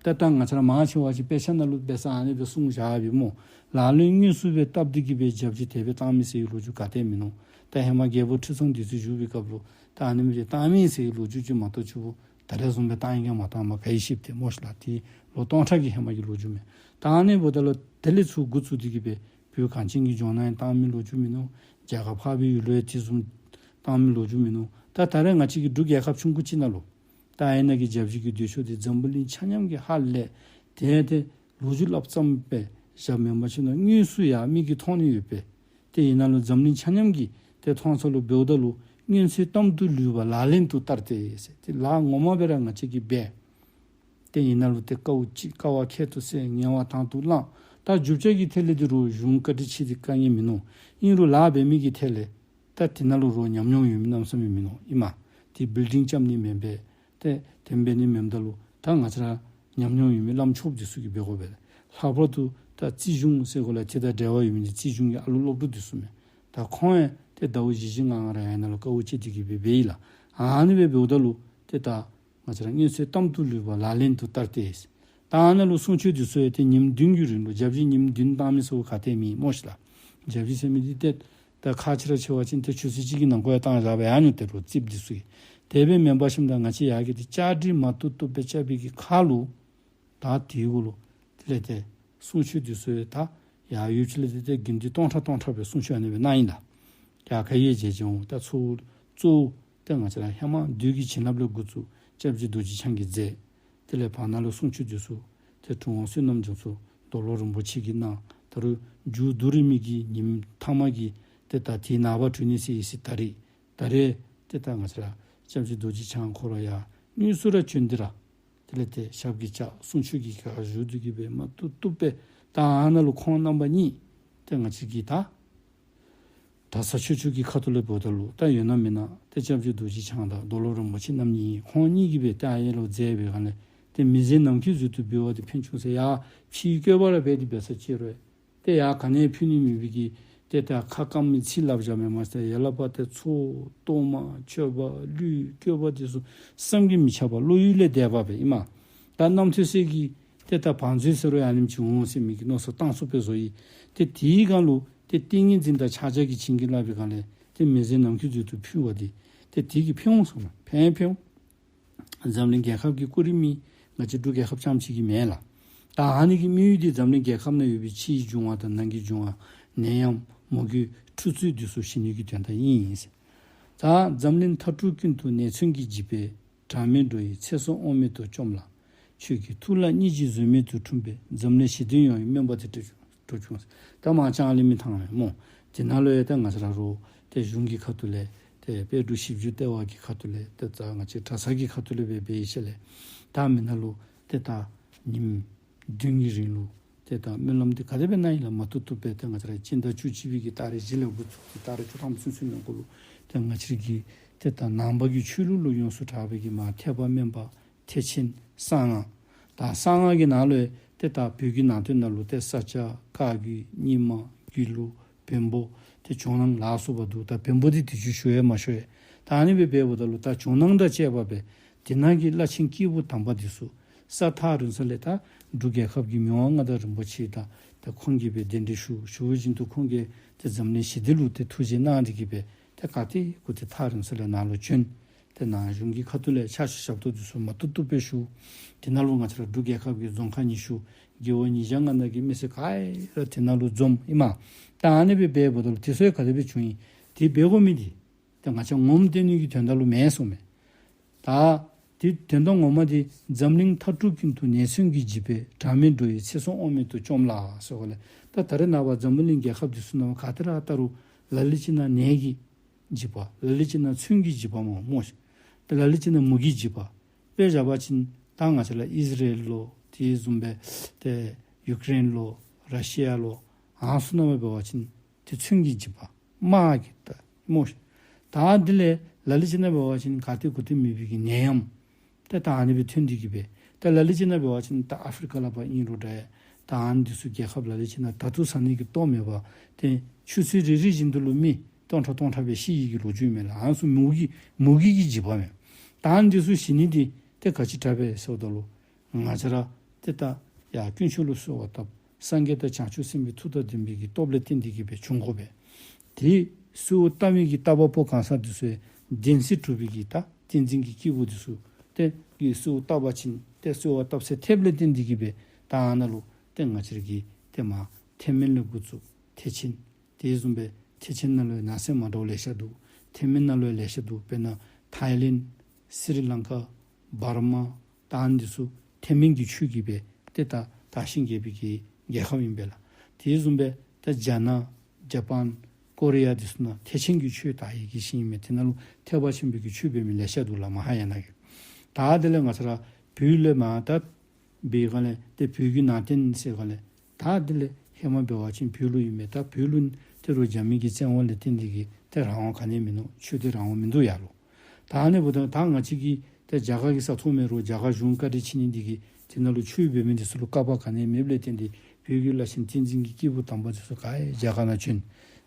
ཏེ་ད་ང་བཅས་ར་མང་ཆེ་བ་ཅིག་དཔེ་ཆ་ནང་ལུ་འབད་ས་ཨ་ནི་སྦེ་གསུངས་བཞག་པས་སྨོ། ལག་ལེན་དངོས་སུ་སྦེ་བསྟར་ཏེ་གི་སྦེ་སྐྱབས་རྗེ་དེ་སྦེ་བཏང་མི་ཟེར་བའི་ལོ་རྒྱུས་ག་ཏེ་མིན་ནུག། ད་ཧེ་མ་རྒྱལ་པོ་ཁྲི་སྲོང་ལྡེའུ་བཙན་བཞུགས་པའི་སྐབས་ལུ་ད་ཨ་ནི་སྦེ་བཏང་མི་ཟེར་བའི་ལོ་རྒྱུས་ཅིག་མ་གཏོགས་ཆུ་བོ་ད་རེས་བཟུམ་སྦེ་བཏང་ཡི་ག་མ་བཏང་མ་ག་ཡེ་ཤེསཔ་ཏེ་སྨོ་ཤིག་ལགས། ཏེ་ལོ་སྟོང་ཕྲག་གི་ཧེ་མ་གི་ལོ་རྒྱུས་མས། ད་ཨ་ནི་འབདཝ་ད་ལུ་དེ་ལས་ཚུར་འགོ་བཙུགས་ཏེ་གི་སྦེ་བོད་གངས་ཅན་གྱི་ལྗོངས་ནང་ཡང་བཏང་མི་ལོ་རྒྱུས་མིན་ནུག། རྒྱ་གར་འཕགས་པའི་ཡུལ་ལུ་ཡང་དེ་བཟུམ་བཏང་མི་ལོ་རྒྱུས་མིན་ནུག། ད་ད་རེས་ང་བཅས་ཀྱི་འབྲུག་རྒྱལ་ཁབ་ཆུང་ཀུ་ཅིག་ནང་ལུ་ད་ཨ་ནཱ་གི་སྐྱབས་རྗེ་གི་འདས་མཆོད་འདི་འཛམ་བུ་གླིང་ཆ་མཉམ་གྱིས་ཧ་ལས་ཏེ་ཏེ་ལོ་རྒྱུས་སླབ་ཙམ་སྦེ་བཞག་མེན་པ་ཅིན་དངོས་སུ་ཡང་མིག་གིས་མཐོང་ནི་ཡོད་པས། ཏེ་ཨིན་ན་ལུ་འཛམ་གླིང་ཆ་མཉམ་གྱིས་ཏེ་མཐོང་ས་ལུ་འབདཝ་ད་ལུ་སྔོན་ཚོད་གཏམ་དུ་ལུས་པ་ལག་ལེན་དུ་བསྟར་ཏེ་ཟེར། ཏེ་ལཱ་ངོ་མ་སྦེ་ར་ང་བཅས་ཀྱིས་འབད། ཏེ་ཨིན་ན་ལུ་ཏེ་དཀའཝ་སྤྱད་དཀའ་བ་ཁྱད་དུ་བསད་ངལ་བ་དང་དུ་བླངས། ད་རྒྱུ་ཆ་གི་ཐད་ལས་འདི་རུང་གཞུང་བཀའ་དྲིན་ཆེ་སྟེ་དཀའ་ངལ་མིན་ནུག། ཨིན་རུང་ལཱ་འབད་མི་གི་ཐད་ལས་ད་དེ་ནང་ལུ་རོགས་ཉམས་མྱོང་ཡོད་མི་གནམ་མེད་ས་མེད་མིན་ནུག། ཨིན་མས། ཏེ་བིལ་ཌིང་རྐྱབ་ནི་མེན་པས། ཏེ་དེ་འབད་ནི་མེནམ་ད་ལུ་ད་ང་བཅས་ར་ཉམས་མྱོང་ཡོད་མི་བླམ་ཆོསཔ་འདི་ཚུ་གིས་འབད་དགོ་པས། ལྷག་པར་དུ་ད་རྩིས་གཞུང་ཟེར་དགོ་ལགས། ཏེ་ད་འབྲེལ་བ་ཡོད་མི་འདི་རྩིས་གཞུང་གི་ཨ་ལུ་སློབ་ཕྲུག་འདི་ཚུ་མས། ད་ཁོང་ཡང་ཏེ་ཟླཝ་བཞི་བཞི་ལྔ་ལྔ་ར་ཡར་ནང་ལུ་དཀའཝ་སྤྱད་དེ་གི་སྦེ་འབད་ཡི་ལགས། ཨ་ནི་སྦེ་འབདཝ་ད་ལུ་ཏེ་ད་ང་བཅས་ར་སྔོན་ཚོད་གཏམ་དུ་ལུས་པ་ལག་ལེན་དུ་བསྟར་ཏེ། ད་ཨ་ནཱ་ལུ་གསུང་ཆོག་འདི་ཚུ་ཡང་ཏེ་ཉིནམ་བདུན་གྱི་རིང་ལུ་སྐྱབས་རྗེ་ཉིནམ་བདུན་བཏང་མི་ཚུ་ག་ཏེ་མེད་སྨོ་ཤིག་ལགས། སྐྱབས་རྗེ་ཟེར་མི་འདི་ཏེ་ད་ཁག་ཆེ་ར་ཆེ་བ་ཅིན་ཏེ་ཆུ་ཚོད་གཅིག་གི་ནང་འཁོད་ཡང་བཏང་བཞག་པས། ཨ་ནི་ཏེ་རོགས་རྩིསཔ་འདི་ཚུ་གིས། དེ་སྦེ་མེན་པར་ཞིནམ་ད་ང་བཅས་ཡར་གྱི་ཏེ་བཅའ་སྒྲིག་མ་བཏུབ་བཏུབ་སྦེ་རྐྱབ་པའི་གི་ཁར་ལུ་ད་དེ་གུ་ལུ་དེ་ལས་ཏེ་གསུང་ཆོག་འདི་ཚུ་ཡང་ད་ཡར་ཡུལ་ཕྱོགས་ལས་ཏེ་ཏེ་དགེ་འདུན་སྟོང་ཕྲག་སྟོང་ཕྲག་སྦེ་གསུང་ཆོག་ཨ་ནི་སྦེ་གནང་ཡི་ལགས། ཡར་ག་ཡང་མཇལ་མཇལ་འོང་། ད་གཙོ་བོ་གཙོ་བོ་ཏེ་ང་བཅས་ར་ཧེ་མ་འདུས་ཀྱི་བྱིན་རླབས་ལས་འགོ་བཙུགས་སྐྱབས་རྗེ་རྡོ་རྗེ་འཆང་གིས་མཛད། དེ་ལས་བར་ན་ལུ་གསུང་ཆོག་འདི་ཚུ་ཏེ་གྲུབ་དབང་བསོད་ནམས་འབྱུང་གསུང་རྡོར་སློབ་རིན་པོ་ཆེ་གིས་གནང་། ད་རུང་མཇུག་བསྡུ་རིམ་གྱི་ཉིནམ་ཐ་མ་གི་ཏེ་ད་དེའི་ནངས་པ་གྲོལ་ནི་ཟེར་ཡི་ཟེར། ད་རེས་ད་རེས་ཏེ་ད་ང་བཅས་ར་སྐྱབས་རྗེ་རྡོ་རྗེ་འཆང་ཁོ་ར་ཡང་དངོས་སུ་ར་བྱོན་ཏེ་ར་དེ་ལས་ཏེ་ཞབས་ཀྱིས་བཅགས་གསུང་ཆོག་གི་ག་ཞུ་སྟེ་གི་སྦེ་མ་བཏུབ་བཏུབ་སྦེ་ད་ཨ་ནཱ་ལུ་ཁོང་རྣམ་པ་གཉིས་ཏེ་ང་བཅས་ཀྱི་ད་གྲྭ་ཚང་ཆོས་ཕྱོགས་ཀྱི་ཁ་ཐུག་ལས་འབདཝ་ད་ལུ་ད་ཡོད་ན་མེད་ན་ཏེ་སྐྱབས་རྗེ་རྡོ་རྗེ་འཆང་དང་རྡོར་སློབ་རིན་པོ་ཆེ་རྣམ་གཉིས་ཁོང་གཉིས་ཀྱིས་སྦེ་ཏེ་ཨ་ཡེ་ལུ་མཛད་པའི་སྒང་ལས་ཏེ་མི་ཟད་ནམ་མཁའི་མཛོད་དུ་འབུལ་བ་དེ་ཕན་བྱུང་ཟེར་ཡར་ཕྱིའི་བཀོད་པ་ར་འབད་དེ་འབད་ས་ཅིག་རུང་ཏེ་ཡར་ག་ནི་ཕུལ་ནི་མེད་པའི་གི་ཏེ་ད་ཁ་སྐམ་མི་ཚིག་སླབ་བཞག་མེན་མས་ཟེར། ཡར་ལས་ཕར་ཏེ་ཚོགས་གཏོར་མ་མཆོད་པ་གླུད་བཀོད་པ་འདི་ཚུ་བསམ་གྱིས་མི་ཁྱབ་པ་བློ་ཡུལ་ལས་འདས་པ་སྦེ་ཨིན་མས། ད་རྣམ་ཐོས་སྲས་ཀྱིས་ཏེ་ད་བང་མཛོད་ཟེར་རུང་ཨ་ནེམ་ཅིག་འོང་ཟེར་མི་གི་མནོ་བསམ་བཏང་ཚུགསཔ་སྦེ་བཟོ་ཡི། ཏེ་དེའི་སྒང་ལུ་ཏེ་ཏིང་ངེ་འཛིན་དང་ཕྱག་རྒྱ་གིས་བྱིན་གྱིས་བརླབས་པའི་སྒང་ལས་ཏེ་མི་ཟད་ནམ་མཁའི་མཛོད་དུ་ཕུལ་བ་འདི་ཏེ་དེ་གིས་ཕན་འོང་གསུངམ་མས། ཕན་ཕན་འོང་། འཛམ་གླིང་རྒྱལ་ཁབ་ཀྱི་སྐུ་རིམ་མི་ང་བཅས་འབྲུག་རྒྱལ་ཁབ་རྐྱངམ་གཅིག་གི་མེན་ལགས། ད་ཨ་ནི་གི་དམིགས་ཡུལ་འདི་འཛམ་གླིང་རྒྱལ་ཁབ་ནང་ཡོད་པའི་ཕྱིའི་འབྱུང་བ་དང་ནང་གི་འབྱུང་བ་ནད་ཡམས་མུ་གེ་འཁྲུག་རྩོད་འདི་ཚུ་ཞི་ནི་གི་དོན་དག་ཨིན་ཟེར། ད་འཛམ་གླིང་མཐའ་དྲུག་ཀུན་ཏུ་ནད་མཚོན་གྱིས་འཇིགས་པའི། གྲངས་མེད་འགྲོ་ཡི་ཚེ་སྲོག་དབང་མེད་དུ་བཅོམ་ལ། ཁྱོད་ཀྱི་ཐུགས་ལ་སྙིང་རྗེ་བཟོད་མེད་དུ་འཁྲུངས་པས། འཛམ་གླིང་ཞི་བདེ་ཡོང་བའི་སྨོན་པ་དེ་འགྲུབ་བྱུང་། ད་མ་ཅང་ལས་མི་ཐང་མས་སྨོ། དེ་ནང་ལུ་ཡང་ད་ང་བཅས་ར་རོགས་ཏེ་གཞུང་གི་ཁ་ཐུག་ལས་ཏེ་དཔལ་འབྲུག་ཞིབ་འཇུག་ལྟེ་བ་གི་ཁ་ཐུག་ལས་ཏེ་ད་ང་བཅས་གྲྭ་ཚང་གི་ཁ་ཐུག་ལས་སྦེ་འབད་ཡི་ཟེར་ལས་ད་མི་ནང་ལུ་ཏེ་ད་ཉིནམ་བདུན་གྱི་རིང་ལུ་ཏེ་ད་སྨོན་ལམ་འདི་ག་དེ་སྦེ་གནང་ཡི་ལགས། མ་བཏུབ་བཏུབ་སྦེ་ཏེ་ང་བཅས་ར་སྤྱི་ཟླ་བཅུ་གཅིག་པའི་གི་ཏ་རིག་བཞི་ལས་འགོ་བཙུགས་ཏེ་ཏ་རིག་བཅུ་ཐམ་ཚུན་ཚོད་ནང་འཁོད་ལུ་ཏེ་ང་བཅས་ར་གི་ཏེ་ད་ནང་པ་གི་ཆོས་ལུགས་ལུ་ཡོངས་སུ་གྲགས་པའི་གི་མར་ཐེག་པ་དམན་པ་ཐེག་ཆེན་གསང་སྔགས། ད་གསང་སྔགས་ཀྱི་ནང་ལུ་ཡང་ཏེ་ད་བོད་ཀྱི་ནང་དོན་ནང་ལུ་ཏེ་ས་སྐྱ་བཀའ་བརྒྱུད་རྙིང་མ་དགེ་ལུགས་ བོན་པོ་ཏེ་ཇོ་ནང་ལ་སོགས་པ་འདུག། ད་བོན་པོ་འདི་དུས་ཅི་ཞུ་ཡང་མ་ཞུ་ཡང་། ད་ཨ་ནི་སྦེ་འབདཝ་ད་ལུ་ད་ཇོ་ནང་དང་བཅས་པ་སྦེ་དེ་ནང་གི་བླ་ཆེན་སྐྱེས་བུ་དམ་པ་འདི་ཚུ་ས་ཐག་རིང་ས་ལས་ད་འབྲུག་རྒྱལ་ཁབ་ཀྱི་མི་དབང་མངའ་བདག་རིན་པོ་ཆེ་དང་ད་ཁོང་གིས་སྦེ་གདན་འདྲེན་ཞུ་ཞུ་བཞིན་དུ་ཁོང་གིས་ཏེ་འཛམ་གླིང་ཞི་བདེ་ལུ་ཏེ་ཐུགས་རྗེ་གནང་སྟེ་གིས་སྦེ་ཏེ་ག་ཏེ་གུ་ཏེ་ཐག་རིང་ས་ལས་ནཱ་ལུ་བྱོན། ཏེ་ནཱ་གཞུང་གི་ཁ་ཐུག་ལས་ཕྱག་ཕྱི་ཞབས་ཏོག་འདི་ཚུ་མ་བཏུབ་བཏུབ་སྦེ་ཞུ། དེ་ནང་ལུ་ང་བཅས་ར་འབྲུག་རྒྱལ་ཁབ་ཀྱི་རྫོང་ཁག་ཉི་ཤུ་རྒེད་འོག་ཉིས་བརྒྱ་ལྔ་ནང་གི་མི་སེར་ག་ར་དེ་ནང་ལུ་འཛོམས་ཨིན་མས། ད་ཨ་ནི་སྦེ་འབདཝ་ད་ལུ་དེ་ཚུ་ཡང་ག་དེ་སྦེ་བྱུང་ཡི། དེ་འབད་དགོ་མི་འདི་ཏེ་ང་བཅས་ངོམ་སྟོན་ནི་གི་དོན་དག་ལུ་མེན་གསུངམ་མས། ད་དེ་དོན་དག་ངོ་མ་འདི་འཛམ་གླིང་མཐའ་སྤྲུག་ཀུན་ཏུ་ནད་མཚོན་གྱི་འཇིགས་པས་གྲངས་མེད་འགྲོ་བའི་ཚེ་སྲོག་དབང་མེད་དུ་བཅོམ་ལ་ཟེར་བ་ལས། ད་ད་རེས་ནངས་པ་འཛམ་བུ་གླིང་རྒྱལ་ཁབ་འདི་ཚུ་ནང་ག་ཏེ་ར་ལྟ་རུང་ལ་ལུ་ཅིག་ནང་ནད་ཀྱི་འཇིགས་པ་ལ་ལུ་ཅིག་ནང་མཚོན་གྱི་འཇིགས་པ་མོ་སྨོ་ཤིག། ཏེ་ལ་ལུ་ཅིག་ནང་མུ་གེའི་འཇིགས་པ། དཔེ་བཞག་པ་ཅིན་ད་ང་བཅས་ར་ཨིས་ར་ཨེལ་ལོ་དེ་བཟུམ་སྦེ་ཏེ་ཡུ་ཀེ་རེན་ལོ་ར་ཤི་ཡ་ལོ་ཨ་ནི་ཚུ་ནང་འབད་བ་ཅིན་ཏེ་མཚོན་གྱི་འཇིགས་པ་དམག་གི་ད་མོ་ཤིག། ད་དེ་ལས་ལ་ལུ་ཅིག་ནང་འབད་བ་ཅིན་ག་ཏེ་གུ་ཏེ་མེད་པའི་གི་ནད་ཡམས། ཏེ་ད་ཨ་ནི་སྦེ་ཐོན་ཏེ་གིས་སྦེ་ད་ལ་ལུ་ཅིག་ནང་འབད་བ་ཅིན་ད་ཨ་ཕི་རི་ཀ་ལས་ཕར་ཨིན་རུང་འདྲ། ད་ཨ་ནི་འདི་ཚུ་རྒྱལ་ཁབ་ལ་ལུ་ཅིག་ནང་ད་ལྟོ་ཟ་ནི་གི་ལྟོ་མེད་པར་ཏེ་ཆུ་ཚོད་རེ་རེ་བཞིན་དུ་ལུ་མི་སྟོང་ཕྲག་སྟོང་ཕྲག་སྦེ་ཤི་ཡི་གི་ལོ་རྒྱུས་མས་ལགས། ཨ་ནི་ཚུ་མུ་གེ་མུ་གེ་གི་འཇིགས་པ་མས། ད་ཨ་ནི་འདི་ཚུ་ཞི་ནི་འདི་ཏེ་ག་ཅི་དྲག་པས་ཟེརཝ་ད་ལུ་ང་བཅས་ར་ཏེ་ད་ཡར་དཀོན་མཆོག་ལུ་གསོལ་བ་བཏབ། སངས་རྒྱས་དང་བྱང་ཆུབ་སེམས་དཔའི་མཐུ་དང་ལྡན་པའི་གི་སྟོབས་ལས་བརྟེན་ཏེ་གིས་སྦེ་བྱུང་དགོ་པས། དེ་གསོལ་བ་བཏབ་མི་གི་བཏབ་པ་པོ་གང་ཟག་འདི་ཚུ་ཡང་བདེན་ཚིག་གྲུབ་པའི་གི་ད་བསྟན་འཛིན་གྱི་སྐྱེས་བུ་འདི་ཚུ་ཏེ་གིས་གསོལ་བ་བཏབ་པ་ཅིན་ཏེ་གསོལ་བ་བཏབ་ཚད་ཐེབས་ལས་བརྟེན་ཏེ་གིས་སྦེ་ད་ཨ་ནཱ་ལུ་ཏེ་ང་བཅས་ར་གི་ཏེ་མར་ཐེན་མིན་ལས་འགོ་བཙུགས་ཐེ་ཆེན། དེ་བཟུམ་སྦེ་ཐེ་ཆེན་ནང་ལུ་ཡང་ནང་གསེས་མ་འདྲཝ་ལེ་ཤ་འདུག། ཐེན་མིན་ནང་ལུ་ཡང་ལེ་ཤ་འདུག། དཔེར་ན་ཐའི་ལེནཌ་སི་རི་ལང་ཀ་འབར་མ་ད་ཨ་ནི་འདི་ཚུ་ཐེན་མིན་གྱི་ཆོས་ཀྱིས་སྦེ་ཏེ་ད་དར་ཞིང་རྒྱས་པའི་གི་རྒྱལ་ཁབ་ཨིན་པས་ལགས། དེ་བཟུམ་སྦེ་ད་རྒྱ་ནག་ཇ་པཱན་ཀོ་རི་ཡ་འདི་ཚུ་ནང་ཐེ་ཆེན་གྱི་ཆོས་དར་ཡི་གི་ཞིང་ཨིན་མས། དེ་ནང་ལུ་ཐེག་པ་ཆེན་པོའི་གི་ཆོས་འབད་མི་ལེ་ཤ་འདུག་ལགས་མ་ཧཱ་ཡ་ན་གི། ད་དེ་ལས་ང་བཅས་ར་བོད་ལས་མར་ད་འབད་སྒང་ལས་ཏེ་བོད་བརྒྱུད་ནང་བསྟན་ཟེར་སྒང་ལས་ད་དེ་ལས་ཧེ་མ་འབད་བ་ཅིན་བོད་ལུ་ཨིན་མས། ད་བོད་ལུ་ཏེ་རུང་རྒྱ་མི་གི་བཙན་དབང་ལས་བརྟེན་ཏེ་གིས་ཏེ་རང་དབང་ག་ནི་མིན་ནུག། ཆོས་དད་རང་དབང་མིན་འདུག་ཡར་ལུ། ད་ཨ་ནི་འབདཝ་ད་ད་ང་བཅས་ཀྱིས་ཏེ་རྒྱ་གར་གྱི་ས་ཐོག་མེད་རུང་རྒྱ་གར་གཞུང་བཀའ་དྲིན་ཆེ་ནི་འདི་གིས་དེ་ནང་ལུ་ཆོས་འབད་མི་འདི་ཚུ་ལུ་བཀག་པ་ག་ནི་མེདཔ་ལས་བརྟེན་ཏེ་བོད་ཀྱི་བླ་ཆེན་བསྟན་འཛིན་གྱི་སྐྱེས་བུ་དམ་པ་འདི་ཚུ་ག་ར་རྒྱ་གར་ནང་བྱོན།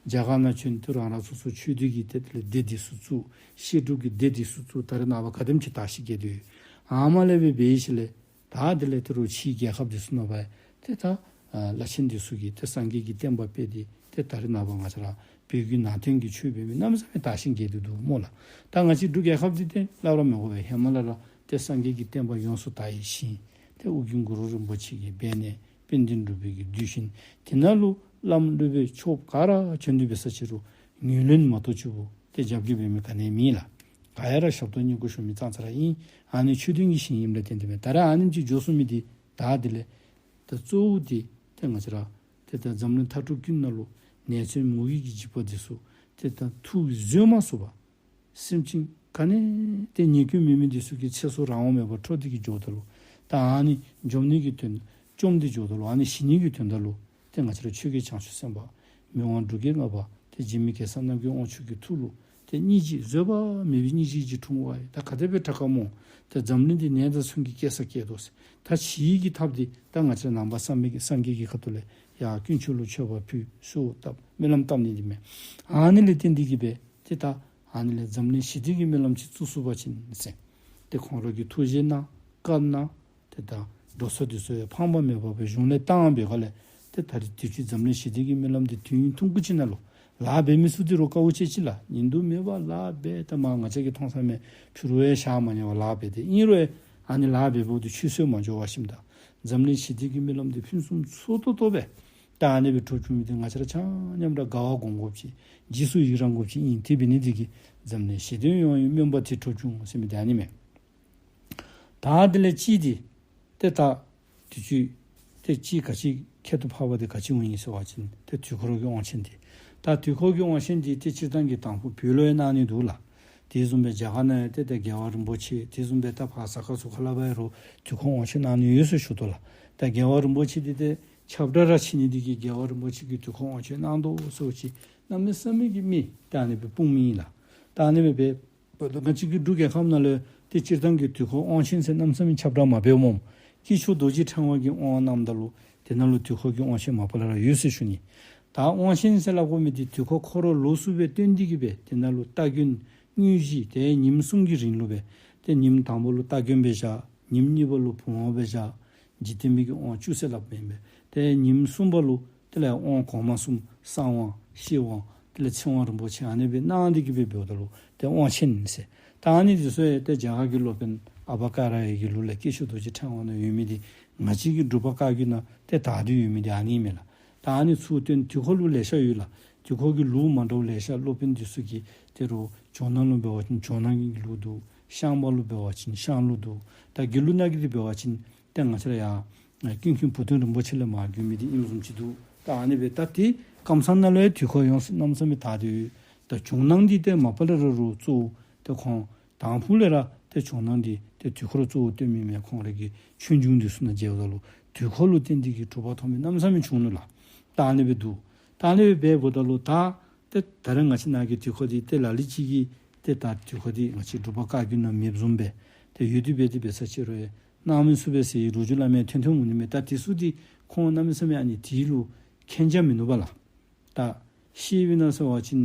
རྒྱ་གར་ནང་བྱོན་ཏེ་རང་རང་སོ་སོ་ཆོས་སྡེ་གི་ཏེ་དེ་ལས་སྡེ་འདི་ཚུ་བཙུགས། བཤད་སྒྲུབ་ཀྱི་སྡེ་འདི་ཚུ་བཙུགས། ད་རེས་ནངས་པ་ག་དེམ་ཅིག་དར་ཞིང་རྒྱས་ཏེ་ཡོད། ཨ་མ་ལས་སྦེ་འབད་ཞིནམ་ལས་ད་དེ་ལས་ཏེ་རུང་ཕྱིའི་རྒྱལ་ཁབ་འདི་ཚུ་ནང་ཕར་ཏེ་ད་ཨ་བླ་ཆེན་འདི་ཚུ་གིས་ཏེ་སངས་རྒྱས་ཀྱི་བསྟན་པ་སྤེལ་ཏེ་ཏེ་ད་རེས་ནངས་པ་ང་བཅས་ར་བོད་བརྒྱུད་ནང་བསྟན་གྱི་ཆོས་འབད་མི་གནམ་མེད་ས་མེད་དར་ཞིང་རྒྱས་ཏེ་འདུག་སྨོ་ལགས། ད་ང་བཅས་འབྲུག་རྒྱལ་ཁབ་འདི་ཏེ་སླབ་ར་མི་དགོ་པས། ཧེ་མ་ལས་ར་ཏེ་སངས་རྒྱས་ཀྱི་བསྟན་པ་ཡོངས་སུ་དར་བའི་ཞིང་ཏེ་ཨོ་རྒྱན་གུ་རུ་རིན་པོ་ཆེ་གི་སྦས་གནས་དཔལ་ལྡན་འབྲུག་པའི་གི་གདུལ་ཞིང་། དེ་ནང་ལུ་བླམ་སློབ་དཔོན་ཆོསཔ་ག་ར་བྱོན་ཏེ་འབད་ས་ཅིག་རུང་ངོས་ལེན་མ་གཏོགས་ཅིག་པོ་ཏེ་རྒྱབ་ཀྱི་འབད་མི་ག་ནི་མེད་ལགས། ག་ཡ་ར་ཞབས་ཏོག་བསྙེན་བཀུར་ཞུ་མི་ཙང་ཙ་ར་ཨིན། ཨ་ནི་ཆོས་ལྡན་གྱི་ཞིང་ཨིནམ་ལས་བརྟེན་ཏེ་མས། ད་རེས་ཨ་ནེམ་ཅིག་འགྱོ་སོང་མི་འདི་ད་དེ་ལས་ད་གཙོ་བོ་འདི་ཏེ་ང་བཅས་ར་ཏེ་ད་འཛམ་གླིང་མཐའ་སྤྲུག་ཀུན་ནང་ལུ་ནད་མཚོན་མུ་གེ་གི་འཇིགས་པ་འདི་ཚུ་ཏེ་ད་ཐུགས་ཀྱིས་བཟོད་མ་ཚུགས་པར་སེམས་ཅན་ག་ནི་ཏེ་ཉེས་སྐྱོན་མེད་མི་འདི་ཚུ་གི་ཚེ་སྲོག་རང་དབང་མེད་པར་འཕྲོག་སྟེ་གིས་འགྱོཝ་ད་ལུ་ད་ཨ་ནི་འཇོམས་ནི་གི་དོན་བཅོམ་སྟེ་འགྱོཝ་ད་ལུ་ཨ་ནི་ཞི་ནི་གི་དོན་དག་ལུ་ཏེ་ང་བཅས་ར་ཆོས་རྒྱལ་བྱང་ཆུབ་སེམས་དཔའ་མི་དབང་འབྲུག་རྒྱལ་ལྔ་པ་ཏེ་འཇིགས་མེད་གེ་སར་རྣམ་རྒྱལ་དབང་ཕྱུག་གི་ཐུགས་ལུ་ཏེ་སྙིང་རྗེ་བཟོད་པ་མེད་པའི་སྙིང་རྗེ་ཅིག་འཁྲུངས་པ་ཡི། ད་ག་དེ་སྦེ་དྲག་ག་སྨོ། ཏེ་འཛམ་གླིང་འདི་ནད་དང་མཚོན་གྱིས་བསྐྱལ་ས་བསྐྱལ་དོ་ཟེར། ད་ཞི་ཡི་གི་ཐབས་འདི་ད་ང་བཅས་ར་ནང་པ་སངས་རྒྱས་ཀྱི་སངས་རྒྱས་ཀྱི་ཁ་ཐུག་ལས་ཡར་དཀོན་མཆོག་ལུ་མཆོད་པ་ཕུལ་གསོལཝ་བཏབ་སྨོན་ལམ་བཏབ་ནི་འདི་མས། ཨ་ནི་ལས་བརྟེན་ཏེ་གིས་སྦེ་ཏེ་ད་ཨ་ནི་ལས་འཛམ་གླིང་ཞི་བདེ་གི་སྨོན་ལམ་ཅིག་བཙུགས་ཚུགས་པ་ཅིན་ཟེར། ཏེ་ཁོང་ར་གིས་ཐུགས་རྗེ་གནང་བཀའ་གནང་། ཏེ་ད་འགྲོ་ས་འདི་ཚུ་ཡང་ཕངས་པ་མེད་པར་སྦེ་གཞུང་ལས་བཏང་འབད་སྒང་ལས་ཏེ་ད་རེས་དུས་ཅི་འཛམ་གླིང་ཞི་བདེ་གི་སྨོན་ལམ་འདི་དུས་ཡུན་ཐུང་ཀུ་ཅིག་ནང་ལུ་ལཱ་འབད་མི་ཚུ་འདི་རུང་དཀའཝ་སྤྱད་ཅི་ལགས། ཉིན་དུ་མེད་པར་ལཱ་འབད། ད་མར་ང་བཅས་ཀྱིས་མཐོང་ས་མས། ཕྱི་རུ་ཡང་ཞག་མ་ཉལ་བར་ལཱ་འབད་དེ་ཨིན་རུང་ཡང་ཨ་ནི་ལཱ་འབདཝ་འདི་ཆུད་ཟོས་མ་འགྱོ་བ་ཞིནམ་ད་འཛམ་གླིང་ཞི་བདེ་གི་སྨོན་ལམ་འདི་ཕུན་སུམ་ཚོགས་ཏོག་ཏོ་སྦེ་ད་ཨ་ནི་སྦེ་འགྲུབ་བཅུག་མི་འདི་ང་བཅས་ར་ཆ་མཉམ་ར་དགའ་བ་སྒོམ་དགོཔ་ཅིག་རྗེས་སུ་ཡི་རང་དགོཔ་ཅིག་ཨིན། དེ་འབད་ནི་འདི་གིས་འཛམ་གླིང་ཞི་བདེ་ཡོང་བའི་སྨོན་པ་འདི་འགྲུབ་བཅུག་ཟེར་མི་འདི་ཨ་ནི་མས། ད་དེ་ལས་གཅིག་འདི་ཏེ་ད་དུས་ཅི་ཏེ་གཅིག་ག་ཅི་ཁྱད་དུ་འཕགས་པ་འདི་ག་ཅི་འོང་ཡི་ཟེར་བ་ཅིན་ཏེ་དུས་འཁོར་གྱི་དབང་ཆེན་འདི། ད་དུས་འཁོར་གྱི་དབང་ཆེན་འདི་ཏེ་སྤྱིར་བཏང་གི་དང་ཕུ་བོད་ལུ་ཡང་གནང་ནི་འདུག་ལགས། དེ་བཟུམ་སྦེ་རྒྱ་གར་ནང་ཡང་ཏེ་ད་རྒྱལ་བ་རིན་པོ་ཆེ་དེ་བཟུམ་སྦེ་ད་ཕར་ས་ག་ཟུར་ཁ་ལས་ཕར་ཡང་རུང་དུས་འཁོར་དབང་ཆེན་གནང་ནི་ཡོད་ཟེར་ཞུ་དོ་ལགས། ད་རྒྱལ་བ་རིན་པོ་ཆེ་འདི་ཏེ་ཁྱབ་བསྒྲགས་ར་ཆེ་ནི་འདི་གིས་རྒྱལ་བ་རིན་པོ་ཆེ་གིས་དུས་འཁོར་དབང་ཆེན་གནང་དོ་ཟེར་ཅིག་གནམ་མེད་ས་མེད་ཀྱི་མི་ད་ཨ་ནི་སྦེ་སྤུངས་མི་ཨིན་ལགས། ད་ཨ་ནི་སྦེ་འབད་ང་བཅས་ཀྱི་འབྲུག་རྒྱལ་ཁབ་ནང་ལུ་ཏེ་སྤྱིར་བཏང་གི་དུས་འཁོར་དབང་ཆེན་ཟེར་གནམ་མེད་ས་མེད་ཁྱབ་བསྒྲགས་མ་འབད་སྨོ། སྐྱེས་མཆོག་རྡོ་རྗེ་ཕྲེང་བ་གིས་དབང་གནངམ་ད་ལུ་དེ་ནང་ལུ་དུས་འཁོར་གྱི་དབང་ཆེན་མ་པ་ལས་ར་ཡོད་ཟེར་ཞུ་ནི། ད་དབང་ཆེན་ཟེར་སླབ་དགོ་མི་འདི་དུས་འཁོར་འཁོར་ལོ་ལོགས་སུ་སྦེ་སྟོན་ཏེ་གི་སྦེ་དེ་ནང་ལུ་སྟ་གོན་དངོས་གཞི་དེ་ཉིནམ་གསུམ་གྱི་རིང་ལུ་སྦེ་ཏེ་ཉིནམ་དང་པོ་ལུ་སྟ་གོན་སྦེ་བཞག། ཉིནམ་གཉིས་པ་ལུ་བུམ་དབང་སྦེ་བཞག། འཇིག་རྟེན་མི་གི་དབང་བཅུ་ཟེར་སླབ་མི་ཨིན་པས། ཏེ་ཉིནམ་གསུམ་པ་ལུ་དེ་ལས་དབང་གོང་མ་གསུམ་གསང་དབང་ཤེར་དབང་དེ་ལས་ཚིག་དབང་རིན་པོ་ཆེ་ཨ་ནི་སྦེ་གནང་སྟེ་གི་སྦེ་འབདཝ་ད་ལུ་ཏེ་དབང་ཆེན་ཟེར། ད་ཨ་ནི་འདི་ཚུ་ཡང་ཏེ་རྒྱ་གར་གྱི་སློབ་དཔོན་ཨ་བྷ་ཀ་ར་ཡི་གི་ལུགས་ལས་དཀྱིལ་ཆོག་རྡོ་རྗེ་ཕྲེང་བ་ནང་ཡོད་མི་འདི་ང་བཅས་ཀྱི་འབྲུག་པ་བཀའ་བརྒྱུད་ནང་ཏེ་དར་ཏེ་ཡོད་མི་འདི་ཨ་ནི་ཨིན་མས་ལགས། ད་ཨ་ནི་ཚུ་སྟོན། དུས་འཁོར་ལུགས་ལེ་ཤ་ཡོད་ལགས། དུས་འཁོར་གྱི་ལུགས་མ་འདྲཝ་ལེ་ཤ། སློབ་དཔོན་འདི་ཚུ་གིས་དེ་རུ་ཇོ་ནང་ལུ་འབད་བ་ཅིན་ཇོ་ནང་གི་ལུགས་འདུག། ཤངས་པ་ལུ་འབད་བ་ཅིན་ཤངས་ལུགས་འདུག། ད་དགེ་ལུགས་ནང་གི་འདི་འབད་བ་ཅིན་ཏེ་ང་བཅས་ར་ཡང་ཀུན་མཁྱེན་བུ་སྟོན་རིན་པོ་ཆེ་ལས་མར་བརྒྱུད་མི་འདི་ཨིནམ་བཟུམ་ཅིག་འདུག། ད་ཨ་ནི་སྦེ་ད་ཏེ་ཀམ་ཚང་ནང་ལུ་ཡང་དུས་འཁོར་ཡོངས་སུ་གནམ་མེད་ས་མེད་དར་ཏེ་ཡོད། ད་ཇོ་ནང་འདི་ཏེ་མ་པ་ལས་ར་རུང་གཙོ་བོ་ཏེ་ཁོང་དང་ཕུ་ལས་ར་ཏེ་ཇོ་ནང་འདི་ཏེ་དུས་འཁོར་གཙོ་བོ་སྟོན་མི་མས། ཁོང་རའི་གི་ཆོས་འབྱུང་འདི་ཚུ་ནང་མཇལཝ་ད་ལུ་དུས་འཁོར་ལུ་བརྟེན་ཏེ་གི་གྲུབ་པ་ཐོབ་མི་གནམ་མེད་ས་མེད་བྱུང་ནུག་ལགས། ད་ཨ་ནི་སྦེ་འདུག། ད་ཨ་ནི་སྦེ་འབདཝ་ད་ལུ་ད་ཏེ་ད་རེས་ང་བཅས་ནང་གི་དུས་འཁོར་འདི་ཏེ་ལ་ལུ་ཅིག་གིས་ཏེ་ད་དུས་འཁོར་འདི་ང་བཅས་འབྲུག་པ་བཀའ་བརྒྱུད་ནང་མེདཔ་བཟུམ་སྦེ་ཏེ་ཡོད་དེ་འབད་དེ་འབད་ས་ཅིག་རུང་ཡང་གནང་མི་ཚུགས་པས་ཟེར་ལོ་རྒྱུས་སླབ་མི་ཐོན་ཐོནམ་འོང་ནི་མས། ད་དེ་ཚུ་འདི་ཁོང་གནམ་མེད་ས་མེད་ཨ་ནི་དེ་ལུ་མཁྱེན་རྒྱ་མིན་ནུག་པ་ལགས། ད་ཤེསཔ་ཨིན་ན་ཟེར་བ་ཅིན་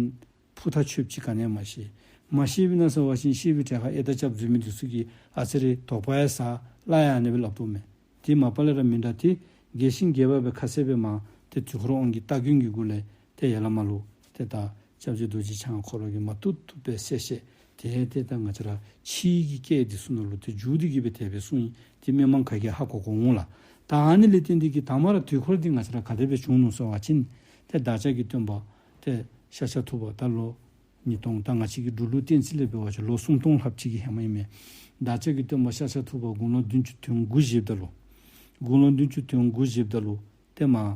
ཕུ་ཐག་ཆོདཔ་ཅིག་ག་ནི་ཡང་མ་ཤེས། མ་ཤེསཔ་ཨིན་ན་ཟེར་བ་ཅིན་ཤེས་པའི་གྲལ་ཁར་ཨེ་ད་རྐྱབ་འཛུལ་མི་འདི་ཚུ་གིས་ཨ་ཙི་རེ་དོགས་པ་ཡང་ཟ་སླབ་ཡང་ཨ་ནི་སྦེ་སླབ་དོ་མས། དེ་མ་པ་ལས་ར་མིན་འདྲ། ཏེ་རྒྱས་ཤིང་རྒྱས་པ་སྦེ་ཁ་གསལ་སྦེ་མར་ཏེ་དུས་འཁོར་དབང་གི་སྟ་གོན་གྱི་སྒོ་ལས་ཏེ་ཡར་ལས་མར་ལུ་ཏེ་ད་སྐྱབས་རྗེ་རྡོ་རྗེ་འཆང་ཁོ་ར་གིས་མར་ཏུ་ཏུ་སྦེ་གསལ་བཤད་དེ་ཏེ་ད་ང་བཅས་ར་ཕྱིའི་གི་སྐད་འདི་ཚུ་ནང་ལུ་ཏེ་བསྒྱུར་ཏེ་གི་སྦེ་དེ་སྦེ་གསུངས་ཡི། ཏེ་མི་མང་ག་གིས་ཧ་གོ་གོ་འོང་ལགས། ད་ཨ་ནི་ལས་བརྟེན་ཏེ་གི་ད་མར་དུས་འཁོར་འདི་ང་བཅས་ར་ག་དེ་སྦེ་བྱུང་ནུག་ཟེར་བ་ཅིན་ཏེ་བདག་ཅག་གི་སྟོན་པ་ཏེ་ཤཱཀྱ་ཐུབ་པ་ད་ལོ་ཉིས་སྟོང་ད་ང་བཅས་ཀྱི་འབྲུག་ལུགས་བསྟན་རྩིས་ལས་འབད་བ་ཅིན་ལོ་སུམ་སྟོང་ལྷགཔ་ཅིག་གི་ཧེ་མ་ཨིན་མས། བདག་ཅག་གི་སྟོན་པ་ཤཱཀྱ་ཐུབ་པ་དགུང་ལོ་བདུན་ཅུ་དོན་དགུ་བཞེསཔ་ད་ལུ་དགུང་ལོ་བདུན་ཅུ་དོན་དགུ་བཞེསཔ་ད་ལུ་ཏེ་མར་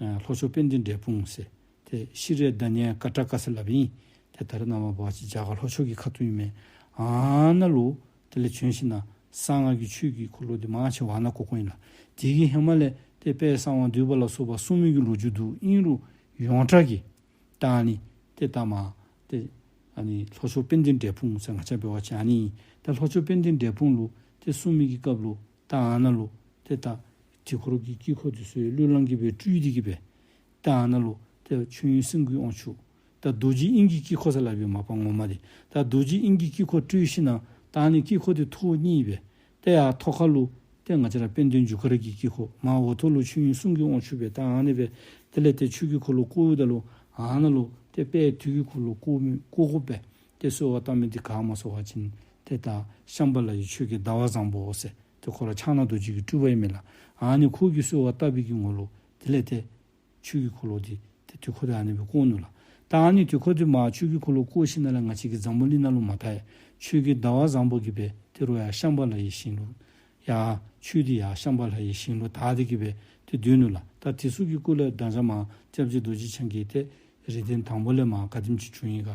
ཨ་ལྷོ་ཕྱོགས་དཔལ་ལྡན་འབྲས་སྤུངས་ཟེར་ཏེ་ཤྲཱི་དྷ་ནྱ་ཀ་ཊ་ཀ་ཟེར་སླབ་ཨིན། ཏེ་ད་རེས་ནངས་པ་འབད་བ་ཅིན་རྒྱ་གར་ལྷོ་ཕྱོགས་ཀྱི་ཁ་ཐུག་ཨིན་མས། ཨ་ནཱ་ལུ་དེ་ལས་བྱོན་ཞིནམ་ལས་གསང་སྔགས་ཀྱི་ཆོས་ཀྱི་འཁོར་ལོ་འདི་མང་ཆེ་བ་ནཱ་བསྐོར་བསྐོརཝ་ཨིན་ལགས། དེ་གི་ཧེ་མ་ལས་ཏེ་དཔལ་གསང་བ་འདུས་པ་ལ་སོགས་པ་གསུངས་མི་གི་ལོ་རྒྱུས་འདུག། ཨིན་རུང་ཡོངས་གྲགས་ཀྱི་ད་ཨ་ནི་ཏེ་ད་མར་ཏེ་ཨ་ནི་ལྷོ་ཕྱོགས་དཔལ་ལྡན་འབྲས་སྤུངས་ཟེར་ང་བཅས་འབད་བ་ཅིན་ཨ་ནི་ད་ལྷོ་ཕྱོགས་དཔལ་ལྡན་འབྲས་སྤུངས་ལུ་ཏེ་གསུངས་མི་གི་སྐབས་ལུ་ད་ཨ་ནཱ་ལུ་ཏེ་ད་དུས་འཁོར་གྱི་དཀྱིལ་འཁོར་འདི་ཚུ་ཡང་གླུ་ལེན་གྱི་སྦེ་སྤྲུལ་ཏེ་གི་སྦེ་ད་ཨ་ནཱ་ལུ་ཏེ་མཆོད་ཡོན་སེམས་ཀྱི་དབང་ཕྱུག། ད་རྡོ་རྗེ་དབྱིངས་ཀྱི་དཀྱིལ་འཁོར་ཟེར་སླབ་ཨིན་མས་པ་ངོ་མ་འདི། ད་རྡོ་རྗེ་དབྱིངས་ཀྱི་དཀྱིལ་འཁོར་སྤྲུལ་ཞིནམ་ལས་ད་ཨ་ནི་དཀྱིལ་འཁོར་འདི་ཐོག་གཉིས་སྦེ་ཏེ་ཡར་ཐོག་ཁ་ལུ་ཏེ་ང་བཅས་ར་དཔལ་ལྡན་རྒྱུ་སྐར་གྱི་དཀྱིལ་འཁོར། མར་འོག་ཐོག་ལུ་མཆོད་ཡོན་གསུང་གི་དབང་ཕྱུག་སྦེ་ད་ཨ་ནི་སྦེ་དེ་ལས་ཏེ་ཆོས་ཀྱི་འཁོར་ལོ་བསྐོརཝ་ད་ལུ་ཨ་ནཱ་ལུ་ཏེ་དཔལ་དུས་ཀྱི་འཁོར་ལོ་བསྐོར་མི་བསྐོར་དགོ་པས། ཏེ་གསོལ་བ་བཏབ་མི་འདི་ག་སྨོ་ཟེར་བ་ཅིན་ཏེ་ད་ཤམྦྷ་ལ་ཡི་ཆོས་རྒྱལ་ཟླ་བ་བཟང་པོ་ཟེར་ཏེ་ཁོ་ར་ཕྱག་ན་རྡོ་རྗེ་གི་སྤྲུལ་པ་ཨིན་མས་ལགས། ཨ་ནི་ཁོ་གིས་གསོལ་བ་བཏབ་པའི་གི་ངོ་ལུ་དེ་ལས་ཏེ་ཆོས་ཀྱི་འཁོར་ལོ་འདི་ཏེ་དུས་འཁོར་འདི་ཨ་ནི་སྦེ་བསྐོར་ནུག་ལགས། ད་ཨ་ནི་དུས་འཁོར་འདི་མར་ཆོས་ཀྱི་འཁོར་ལོ་བསྐོར་ཞིནམ་ལས་ང་བཅས་ཀྱི་འཛམ་བུ་གླིང་ནང་ལུ་མར་ད་ཡར་ཆོས་རྒྱལ་ཟླ་བ་བཟང་པོ་གིས་སྦེ་དེ་རུ་ཡར་ཤམྦྷ་ལ་ཡི་ཞིང་ལུ་ཡར་ཆོས་འདི་ཡར་ཤམྦྷ་ལ་ཡི་ཞིང་ལུ་དར་ཏེ་གི་སྦེ་ཏེ་སྡོད་ནུག་ལགས། ད་དེ་ཚུ་གི་སྐོར་ལས་ད་ཅི་མར་སྐྱབས་རྗེ་རྡོ་རྗེ་འཆང་གིས་ཏེ་རིགས་ལྡན་དང་པོ་ལས་མར་ག་དེམ་ཅིག་བྱུང་ཡི་ག།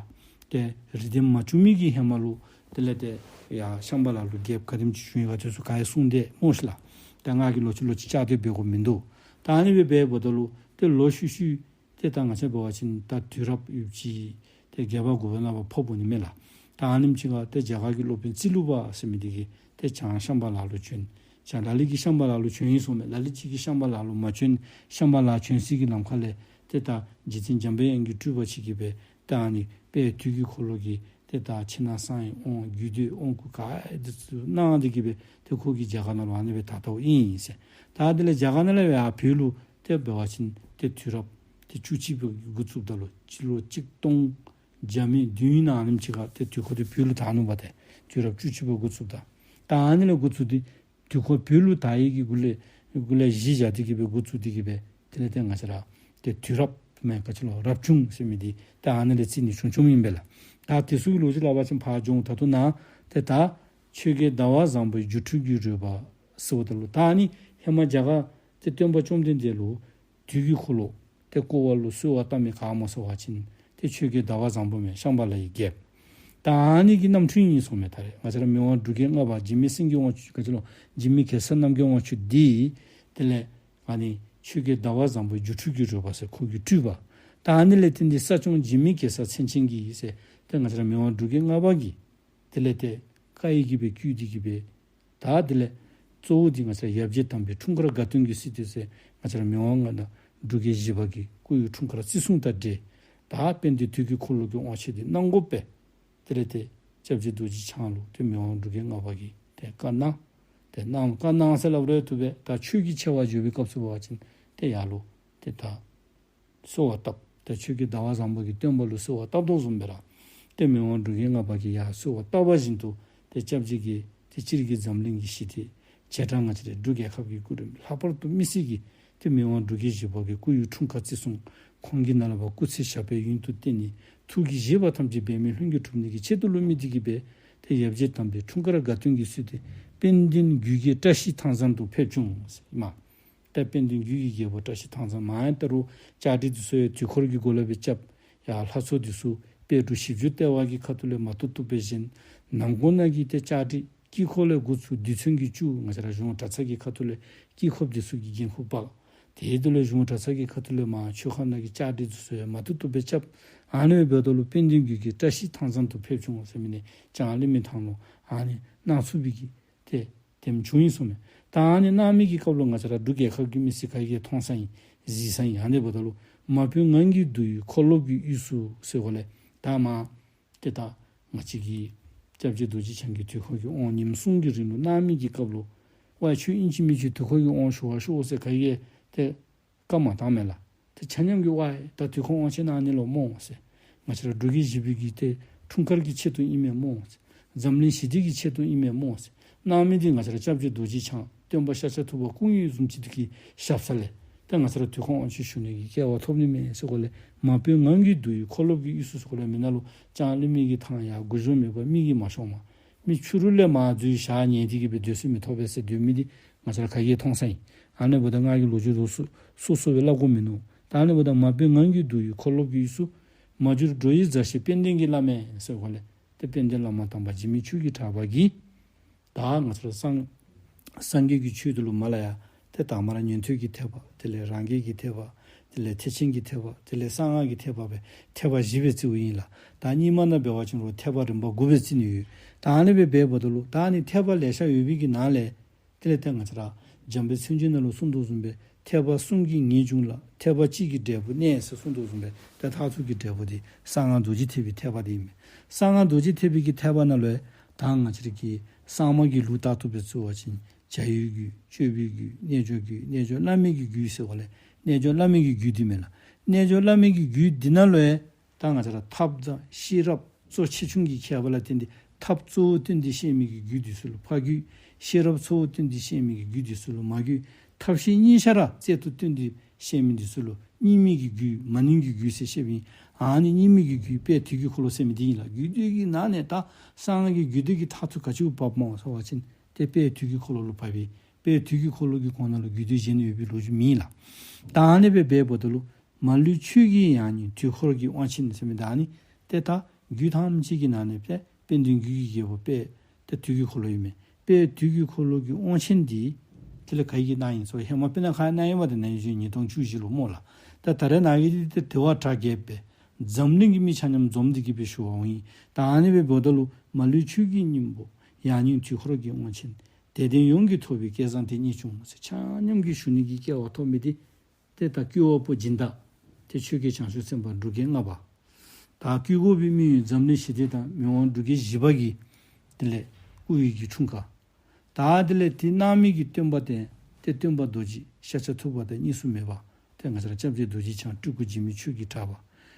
ཏེ་རིགས་ལྡན་མ་བྱུང་མི་གི་ཧེ་མ་ལུ་དེ་ལས་ཏེ་ཡར་ཤམྦྷ་ལ་ལུ་རྒྱལཔོ་ག་དེམ་ཅིག་བྱུང་ཡི་ག་དེ་ཚུ་ག་ཡང་གསུངས་ཏེ་སྨོ་ཤིག་ལགས། ཏེ་ང་གིས་ལོག་ཅི་ལོག་ཅི་བཅའ་སྡོད་འབད་དགོཔ་མིན་འདུག། ད་ཨ་ནི་སྦེ་འབདཝ་ད་ལུ་ཏེ་ལོག་ཤུལ་ཤུལ་ཏེ་ད་ང་བཅས་འབད་བ་ཅིན་ད་དུས་རབས་ཡུདཔ་ཅིག་ཏེ་བརྒྱད་པ་དགུ་པ་ནང་ཕར་ཕོགཔ་འོང་ནི་མས་ལགས། ད་ཨ་ནེམ་ཅིག་ཁར་ཏེ་རྒྱ་གར་གྱི་སློབ་དཔོན་ཙི་ལུ་པ་ཟེར་མི་འདི་གིས་ཏེ་བྱང་ཤམྦྷ་ལ་ལུ་བྱོན། བྱང་ལ་ལུ་གིས་ཤམྦྷ་ལ་ལུ་བྱོན་ཡི་གསུངམ་མས། ལ་ལུ་ཅིག་གིས་ཤམྦྷ་ལ་ལུ་མ་བྱོན། ཤམྦྷ་ལ་བྱོན་སའི་གི་ལམ་ཁ་ལས་ཏེ་ད་རྗེ་བཙུན་འཇམ་པའི་དབྱངས་ཀྱི་སྤྲུལ་པ་ཅིག་གིས་སྦེ་ད་ཨ་ནི་དཔལ་དུས་ཀྱི་འཁོར་ལོ་གི་ཏེ་ད་ཕྱི་ནང་གསང་བའི་དབང་རྒྱུད་སྡེའི་དབང་བསྐུར་ག་ཨེ་འདི་ཚུ་གནང་སྟེ་གི་སྦེ་ཏེ་ཁོ་གིས་རྒྱ་གར་ནང་ལུ་ཨ་ནི་སྦེ་དར་དརཝ་ཨིན་ཟེར། ད་དེ་ལས་རྒྱ་གར་ནང་ལས་སྦེ་ཡར་བོད་ལུ་ཏེ་འབད་བ་ཅིན་ཏེ་དུས་རབས་ཏེ་བཅུ་གཅིག་པ་གིས་འགོ་བཙུགསཔ་ད་ལུ་སྤྱི་ལོ་གཅིག་སྟོང་བརྒྱ་མེད་བདུན་ཨ་ནེམ་ཅིག་ཁར་ཏེ་དུས་འཁོར་འདི་བོད་ལུ་དར་ནུག་པ། ཏེ་དུས་རབས་བཅུ་གཅིག་པ་འགོ་བཙུགསཔ་ད། ད་ཨ་ནི་ལས་འགོ་བཙུགས་ཏེ་དུས་འཁོར་བོད་ལུ་དར་ཡི་གི་གུ་ལས་གུ་ལས་གཞི་བཞག་སྟེ་གི་སྦེ་འགོ་བཙུགས་ཏེ་གི་སྦེ་དེ་ལས་ཏེ་ང་བཅས་ར་ཏེ་དུས་རབས་མེན་ག་ཅི་ལོ་རབ་བྱུང་ཟེར་མི་འདི་ད་ཨ་ནི་ལས་བརྩི་ནི་བྱུང་བྱུངམ་ཨིན་པས་ལགས། ད་དེ་ཚུ་གི་ལོ་རྒྱུས་སླབ་པ་ཅིན་ཕར་འགྱོ་འོང་། ད་ལྟོ་ནཱ་ཏེ་ད་ཆོས་རྒྱལ་ཟླ་བ་བཟང་པོའི་སྒྱུ་འཕྲུལ་གྱི་རོལ་པ་ཟེརཝ་ད་ལུ་ད་ཨ་ནི་ཧེ་མ་རྒྱ་གར་ཏེ་སྟོན་པ་བཅོམ་ལྡན་འདས་ལུ་དུས་ཀྱི་འཁོར་ལོ་ཏེ་བསྐོར་བ་ལུ་གསོལ་བ་བཏབ་མི་ག་སྨོ་ཟེར་བ་ཅིན་ཏེ་ཆོས་རྒྱལ་ཟླ་བ་བཟང་པོ་མས། ཤམྦྷ་ལ་ཡི་རྒྱལཔོ། ད་ཨ་ནི་གི་རྣམ་འཕྲུལ་ཨིན་གསུངམ་མས། ད་རེས་ང་བཅས་ར་མི་དབང་འབྲུག་རྒྱལ་ལྔ་པ་འཇིགས་མེད་སེང་གེ་དབང་ཕྱུག་ག་ཅི་ལོ་འཇིགས་མེད་གེ་སར་རྣམ་རྒྱལ་དབང་ཕྱུག་འདི་དེ་ལས་ཨ་ནི་ཆོས་རྒྱལ་ཟླ་བ་བཟང་པོའི་སྒྱུ་འཕྲུལ་གྱི་རོལ་པ་ཟེར་ཁོ་གི་སྤྲུལ་པ། ད་ཨ་ནི་ལས་བརྟེན་ཏེ་ས་སྐྱོང་འཇིགས་མེད་གེ་སར་མཚན་ཅན་གྱིས་ཟེར་ཏེ་ང་བཅས་ར་མི་དབང་འབྲུག་རྒྱལ་ལྔ་པ་གིས་དེ་ལས་ཏེ་བཀའ་ཡི་གི་སྦེ་བསྐུལ་ཏེ་གི་སྦེ་ད་དེ་ལས་གཙོ་བོ་འདི་ང་བཅས་ཡབ་རྗེ་དམ་པའི་འཁྲུངས་སྐར་དགའ་སྟོན་གྱི་སྲིད་དེ་ཟེར་ང་བཅས་ར་མི་དབང་ལྔ་ནང་ འབྲུག་རྒྱལ་བཞི་པ་གི་སྐུ་ཡི་འཁྲུངས་སྐར་བརྩི་སྲུང་དང་འབྲེལ། ད་དཔལ་ལྡན་དུས་ཀྱི་འཁོར་ལོ་གི་དབང་ཆེན་འདི་གནང་དགོ་པས། དེ་ལས་ཏེ་སྐྱབས་རྗེ་རྡོ་རྗེ་འཆང་ལུ་ཏེ་མི་དབང་འབྲུག་རྒྱལ་ལྔ་པ་གིས་ཏེ་བཀའ་གནང་། ཏེ་གནང་བཀའ་གནང་ཟེར་སླབ་རུང་བཏུབ་པས། ད་ཆོས་ཀྱི་ཆེ་བ་བརྗོད་པའི་སྐབས་སུ་འབད་བ་ཅིན་ཏེ་ཡར་ལུ་ཏེ་ད་གསོལ་བ་བཏབ། ཏེ་ཆོས་ཀྱི་ཟླ་བ་བཟང་པོ་གི་སྟོན་པ་ལུ་གསོལ་བ་བཏབ་དོ་བཟུམ་སྦེ་ར་ཏེ་མི་དབང་འབྲུག་རྒྱལ་ལྔ་པ་གིས་ཡར་གསོལ་བ་བཏབ་པ་བཞིན་དུ་ཏེ་སྐྱབས་རྗེ་གིས་ཏེ་སྤྱིར་གྱི་འཛམ་གླིང་གི་ཞི་བདེ། བྱེ་བྲག་ང་བཅས་རའི་འབྲུག་རྒྱལ་ཁབ་ཀྱི་སྐུ་རིམ་ལྷག་པར་དུ་མི་སེར་གྱི་ཏེ་མི་དབང་འབྲུག་རྒྱལ་བཞི་པ་གི་སྐུ་ཡི་འཁྲུངས་སྐར་བརྩི་སྲུང་། ཁོང་གི་ནཱ་ལས་ཕར་སྐུ་ཚེ་ཞབས་པད་ཡུན་དུ་བརྟན་ནི། ཐུགས་ཀྱི་བཞེད་པ་ཐམས་ཅད་འབད་མེད་ལྷུན་གྱིས་གྲུབ་ནི་གི་ཆེད་དུ་ལུ་དམིགས་ཏེ་གིས་སྦེ་ཏེ་ཡབ་རྗེ་དམ་པའི་འཁྲུངས་སྐར་དགའ་སྟོན་གྱི་ཚུལ་ཏེ་དཔལ་ལྡན་རྒྱུད་ཀྱི་བཀྲ་ཤིས་ཐང་སང་དུ་ཕེབས་བྱུང་ཟེར་མས། ད་དཔལ་ལྡན་རྒྱུད་ཀྱི་རྒྱལ་པོ་བཀྲ་ཤིས་ཐང་སང་མར་ཡང་ད་རུང་བཅའ་སྒྲིག་འདི་ཚུ་ཡང་དུས་འཁོར་གྱི་སྒོ་ལས་སྦེ་རྐྱབ། ཡར་ལྷ་ཚོགས་འདི་ཚུ་དཔལ་འབྲུག་ཞིབ་འཇུག་ལྟེ་བ་གི་ཁ་ཐུག་ལས་མ་བཏུབ་བཏུབ་སྦེ་བཞེངས། ནང་ཁོངས་ནང་གི་ཏེ་བཅའ་སྒྲིག་དཀྱིལ་འཁོར་ལས་འགོ་བཙུགས་རྡུལ་ཚོན་གྱིས་བཅུག། ང་བཅས་ར་གཞུང་གྲྭ་ཚང་གི་ཁ་ཐུག་ལས་དཀྱིལ་འཁོར་འདི་ཚུ་གི་འགན་ཁུར་འབག། དེ་དུས་ལས་གཞུང་གྲྭ་ཚང་གི་ཁ་ཐུག་ལས་མར་མཆོད་ཁང་ནང་གི་བཅའ་སྒྲིག་འདི་ཚུ་ཡང་མ་བཏུབ་བཏུབ་སྦེ་རྐྱབ། ཨ་ནི་འབདཝ་ད་ལུ་དཔལ་ལྡན་རྒྱུད་ཀྱི་བཀྲ་ཤིས་ཐང་སང་དུ་ཕེབས་བྱུང་ཟེར་མི་ནི་བྱང་གླིང་མི་ཐང་ལུ་ཨ་ནི་གནང་ཚུགས་པའི་གི་ཏེ་དེམ་བྱུང་ཡི་ཟེར་མས། ད་ཨ་ནི་གནང་མི་གི་སྐབས་ལུ་ང་བཅས་ར་འབྲུག་རྒྱལ་ཁབ་ཀྱི་མི་སེར་ག་གིས་མཐོང་ས་ཨིན་གཟིགས་ས་ཨིན། ཨ་ནི་འབདཝ་ད་ལུ་མ་བུ་ངང་གིས་འདུ་བའི་འཁོར་སློབ་ཀྱི་དབུས་སུ་ཟེར་སྒོ་ལས་ད་མར་ཏེ་ད་ང་བཅས་ཀྱི་སྐྱབས་རྗེ་རྡོ་རྗེ་འཆང་གི་དུས་འཁོར་གྱི་དབང་ཉིནམ་གསུམ་གྱི་རིང་ལུ་གནང་མི་གི་སྐབས་ལུ་ཝའི་ཁྱོད་ཨིན་ཅི་མིན་ཅི་དུས་འཁོར་གྱི་དབང་ཞུ་བར་ཤོག་ཟེར་ག་གིས་ཏེ་བཀའ་མ་བཏང་མས་ལགས། ཏེ་ཆ་མཉམ་གྱིས་ཝའི་ད་དུས་འཁོར་དབང་ཆེན་གནང་ནི་ལོ་སྨོ་ཟེར། ང་བཅས་ར་འབྲུག་རྒྱལ་བཞི་པའི་གི་ཏེ་འཁྲུངས་སྐར་གྱི་ཆེད་དུ་ཨིན་མས་སྨོ་ཟེར། འཛམ་གླིང་ཞི་བདེ་གི་ཆེད་དུ་ཨིན་མས་སྨོ་ཟེར། གནང་མི་འདི་ང་བཅས་ར་སྐྱབས་རྗེ་རྡོ་རྗེ་འཆང་སྟོན་པ་ཤཱཀྱ་ཐུབ་པ་སྐུ་དངོས་བཟུམ་ཅིག་གི་ཞབས་ས་ལས་ཏེ་ང་བཅས་ར་དུས་འཁོར་དབང་ཆེན་ཞུ་ནི་གི་སྐལ་བ་ཐོབ་ནི་མས་ཟེར་སྒོ་ལས་མ་བུ་ངང་གིས་འདུ་བའི་འཁོར་སློབ་ཀྱི་དབུས་སུ་ཟེར་སྒོ་ལས་མི་ནང་ལུ་བྱང་གླིང་མི་གིས་ཐང་ཡང་སྒུར་ཞོར་མེད་པར་མི་གིས་མ་ཤོང་མས། མི་ཕྱི་རུ་ལས་མར་འཛུལ་ཞག་ཉལ་ཏེ་གིས་སྦེ་སྡོད་ས་མི་ཐོབ་པས་ཟེར་སྡོད་མི་འདི་ང་བཅས་ར་ག་གིས་མཐོང་ས་ཨིན། ཨ་ནི་འབདཝ་ད་ང་གིས་ལོ་རྒྱུས་ལུ་སོ་སོ་སོ་སྦེ་སླབ་དགོ་མིན་ནུག། ད་ཨ་ནི་འབདཝ་ད་མ་བུ་ངང་གིས་འདུ་བའི་འཁོར་སློབ་ཀྱི་དབུས་སུ། མ་གྱུར་འགྲོ་བའི་མཛའ་བཤེས་དཔལ་ལྡན་གྱི་བླ་མས་ཟེར་སྒོ་ལས་ཏེ་དཔལ་ལྡན་བླ་མ་དམ་པ་འཇིགས་མེད་ཆོས་ཀྱི་གྲགས་པ་གིས་ད་ང་བཅས་ར་སངས་སངས་རྒྱས་ཀྱི་ཆོས་འདི་ལུ་མར་ལས་ཡར་ཏེ་དང་པ་ར་ཉན་ཐོས་ཀྱི་ཐེག་པ། དེ་ལས་རང་རྒྱལ་གྱི་ཐེག་པ། དེ་ལས་ཐེག་ཆེན་གྱི་ཐེག་པ། དེ་ལས་གསང་སྔགས་ཀྱི་ཐེག་པ་སྦེ་ཐེག་པ་བཞི་སྦེ་རྩིཝ་ཨིན་ལགས། ད་རྙིང་མ་ནང་འབད་བ་ཅིན་རུང་ཐེག་པ་རིམ་པ་དགུ་སྦེ་རྩི་ནི་ཡོད། ད་ཨ་ནི་སྦེ་འབདཝ་ད་ལུ་ད་ཨ་ནི་ཐེག་པ་ལེ་ཤ་ཡོད་པའི་གི་ནང་ལས་དེ་ལས་ཏེ་ང་བཅས་ར་འཇམ་དཔལ་མཚན་བརྗོད་ནང་ལུ་གསུངས་དོ་བཟུམ་སྦེ་ཐེག་པ་གསུམ་གྱི་ངེས་འབྱུང་ལ། ཐེག་པ་གཅིག་གི་འབྲས་བུ་གནས་ཟེར་གསུངས་དོ་བཟུམ་སྦེ་ཏེ་མཐར་ཐུག་གི་འབྲས་བུ་འདི་གསང་སྔགས་རྡོ་རྗེ་ཐེག་པའི་ཐེག་པ་འདི་ཨིན་མས། གསང་སྔགས་རྡོ་རྗེ་ཐེག་པའི་གི་ཐེག་པ་ནང་ལུ་ད་ང་བཅས་ར་གི་གསར་མ་གི་ལུགས་ལྟར་དུ་སྦེ་རྩི་བ་ཅིན་བྱ་བའི་རྒྱུད། སྤྱོད་པའི་རྒྱུད། རྣལ་འབྱོར་རྒྱུད། རྣལ་འབྱོར་བླ་མེད་ཀྱི་རྒྱུད་ཟེར་སྒོ་ལས་རྣལ་འབྱོར་བླ་མེད་ཀྱི་རྒྱུད་འདི་མས་ལགས། རྣལ་འབྱོར་བླ་མེད་ཀྱི་རྒྱུད་འདི་ནང་ལུ་ཡང་ད་ང་བཅས་ར་ཐབས་དང་ཤེས་རབ་གཙོ་ཆེ་ཆུང་གི་ཁྱད་པར་ལ་བརྟེན་ཏེ་ཐབས་གཙོ་བོ་བཏོན་ཏེ་བཤད་མི་གི་རྒྱུད་འདི་ཚུ་ལུ་ཕ་རྒྱུད། ཤེས་རབ་གཙོ་བོ་བཏོན་ཏེ་བཤད་མི་གི་རྒྱུད་འདི་ཚུ་ལུ་མ་རྒྱུད། ཐབས་ཤེས་གཉིས་ཆ་ར་རྩལ་དུ་བཏོན་ཏེ་བཤད་མི་འདི་ཚུ་ལུ་གཉིས་མེད་ཀྱི་རྒྱུད། མ་ནིང་གི་རྒྱུད་ཟེར་བཤད་པའི་ཨ་ནི་གཉིས་མེད་ཀྱི་རྒྱུད་དཔལ་དུས་ཀྱི་འཁོར་ལོ་ཟེར་མི་འདི་ཨིན་ལགས། རྒྱུད་སྡེ་གི་ནང་ནས་ད་གསང་སྔགས་ཀྱི་རྒྱུད་སྡེ་གི་མཐར་ཐུག་ག་ཅི་བབ་སྨོ་ཟེར་བ་ཅིན་ཏེ་དཔལ་དུས་ཀྱི་འཁོར་ལོ་ལུ་བབ་པས། དཔལ་དུས་ཀྱི་འཁོར་ལོ་གི་གོང་ན་ལུ་རྒྱུད་སྡེ་གཞན་ཡོད་པའི་ལོ་རྒྱུས་མེད་ལགས། ད་ཨ་ནི་སྦེ་འབདཝ་ད་ལུ་མ་ལུས་ཆོས་ཀྱི་ཡང་སྙིང་དུས་འཁོར་གྱི་དབང་ཆེན་ཟེར་མི་ད་ཨ་ནི་ཏེ་ད་རྒྱུད་ཐམས་ཅད་ཀྱི་ནང་ནས་དཔལ་དཔལ་ལྡན་རྒྱུད་ཀྱི་རྒྱལ་པོ་དཔལ་ཏེ་དུས་ཀྱི་འཁོར་ལོ་ཨིན་མས། དཔལ་དུས་ཀྱི་འཁོར་ལོ་གི་དབང་ཆེན་འདི་དེ་ལས་ག་གིས་གནང་ཡི་ཟེར་བ་ཧེ་མ་དཔེར་ན་ག་གནང་ཡི་བ་དེ་ནང་ཡོད་ཉིས་སྟོང་བཅུ་བཞི་ལུ་སྨོ་ལགས། ད་ད་རེས་ནངས་ཀྱི་འདི་ཏེ་དེ་བ་གྲ་རྒྱས་པས་འཛམ་གླིང་གི་མི་ཆ་མཉམ་འཛོམས་ཏེ་གིས་སྦེ་ཞུ་བ་འོང་ཡི། ད་ཨ་ནི་སྦེ་འབདཝ་ད་ལུ་མ་ལུས་ཆོས་ཀྱི་སྙིང་པོ་ཡང་སྙིང་དུས་འཁོར་གྱི་དབང་ཆེན། དད་ལྡན་ཡོངས་ཀྱིས་ཐོབ་པའི་སྐལ་བཟང་དེ་རྙེད་བྱུང་ཟེར་ཆ་མཉམ་གྱིས་ཞུ་ནི་གི་སྐལ་བ་ཐོབ་མི་འདི་ཏེ་ད་བསྐུལ་བ་པོ་སྦྱིན་བདག་ཏེ་ཆོས་རྒྱལ་བྱང་ཆུབ་སེམས་དཔའ་འབྲུག་རྒྱལ་ལྔ་པ། ད་བསྐུལ་དགོ་པའི་དམིགས་ཡུལ་འཛམ་གླིང་ཞི་བདེ་དང་མི་དབང་འབྲུག་རྒྱལ་བཞི་པ་གི་དེ་ལས་སྐུ་ཡི་གི་འཁྲུངས་སྐར། ད་དེ་ལས་དེ་གནང་མི་གི་སྟོན་པ་དེ་ཏེ་སྟོན་པ་རྡོ་རྗེ་ཤཱཀྱ་ཐུབ་པ་དང་གཉིས་སུ་མེད་པ། ཏེ་ང་བཅས་ར་སྐྱབས་རྗེ་རྡོ་རྗེ་འཆང་སྤྲུལ་སྐུ་འཇིགས་མེད་ཆོས་ཀྱི་གྲགས་པ།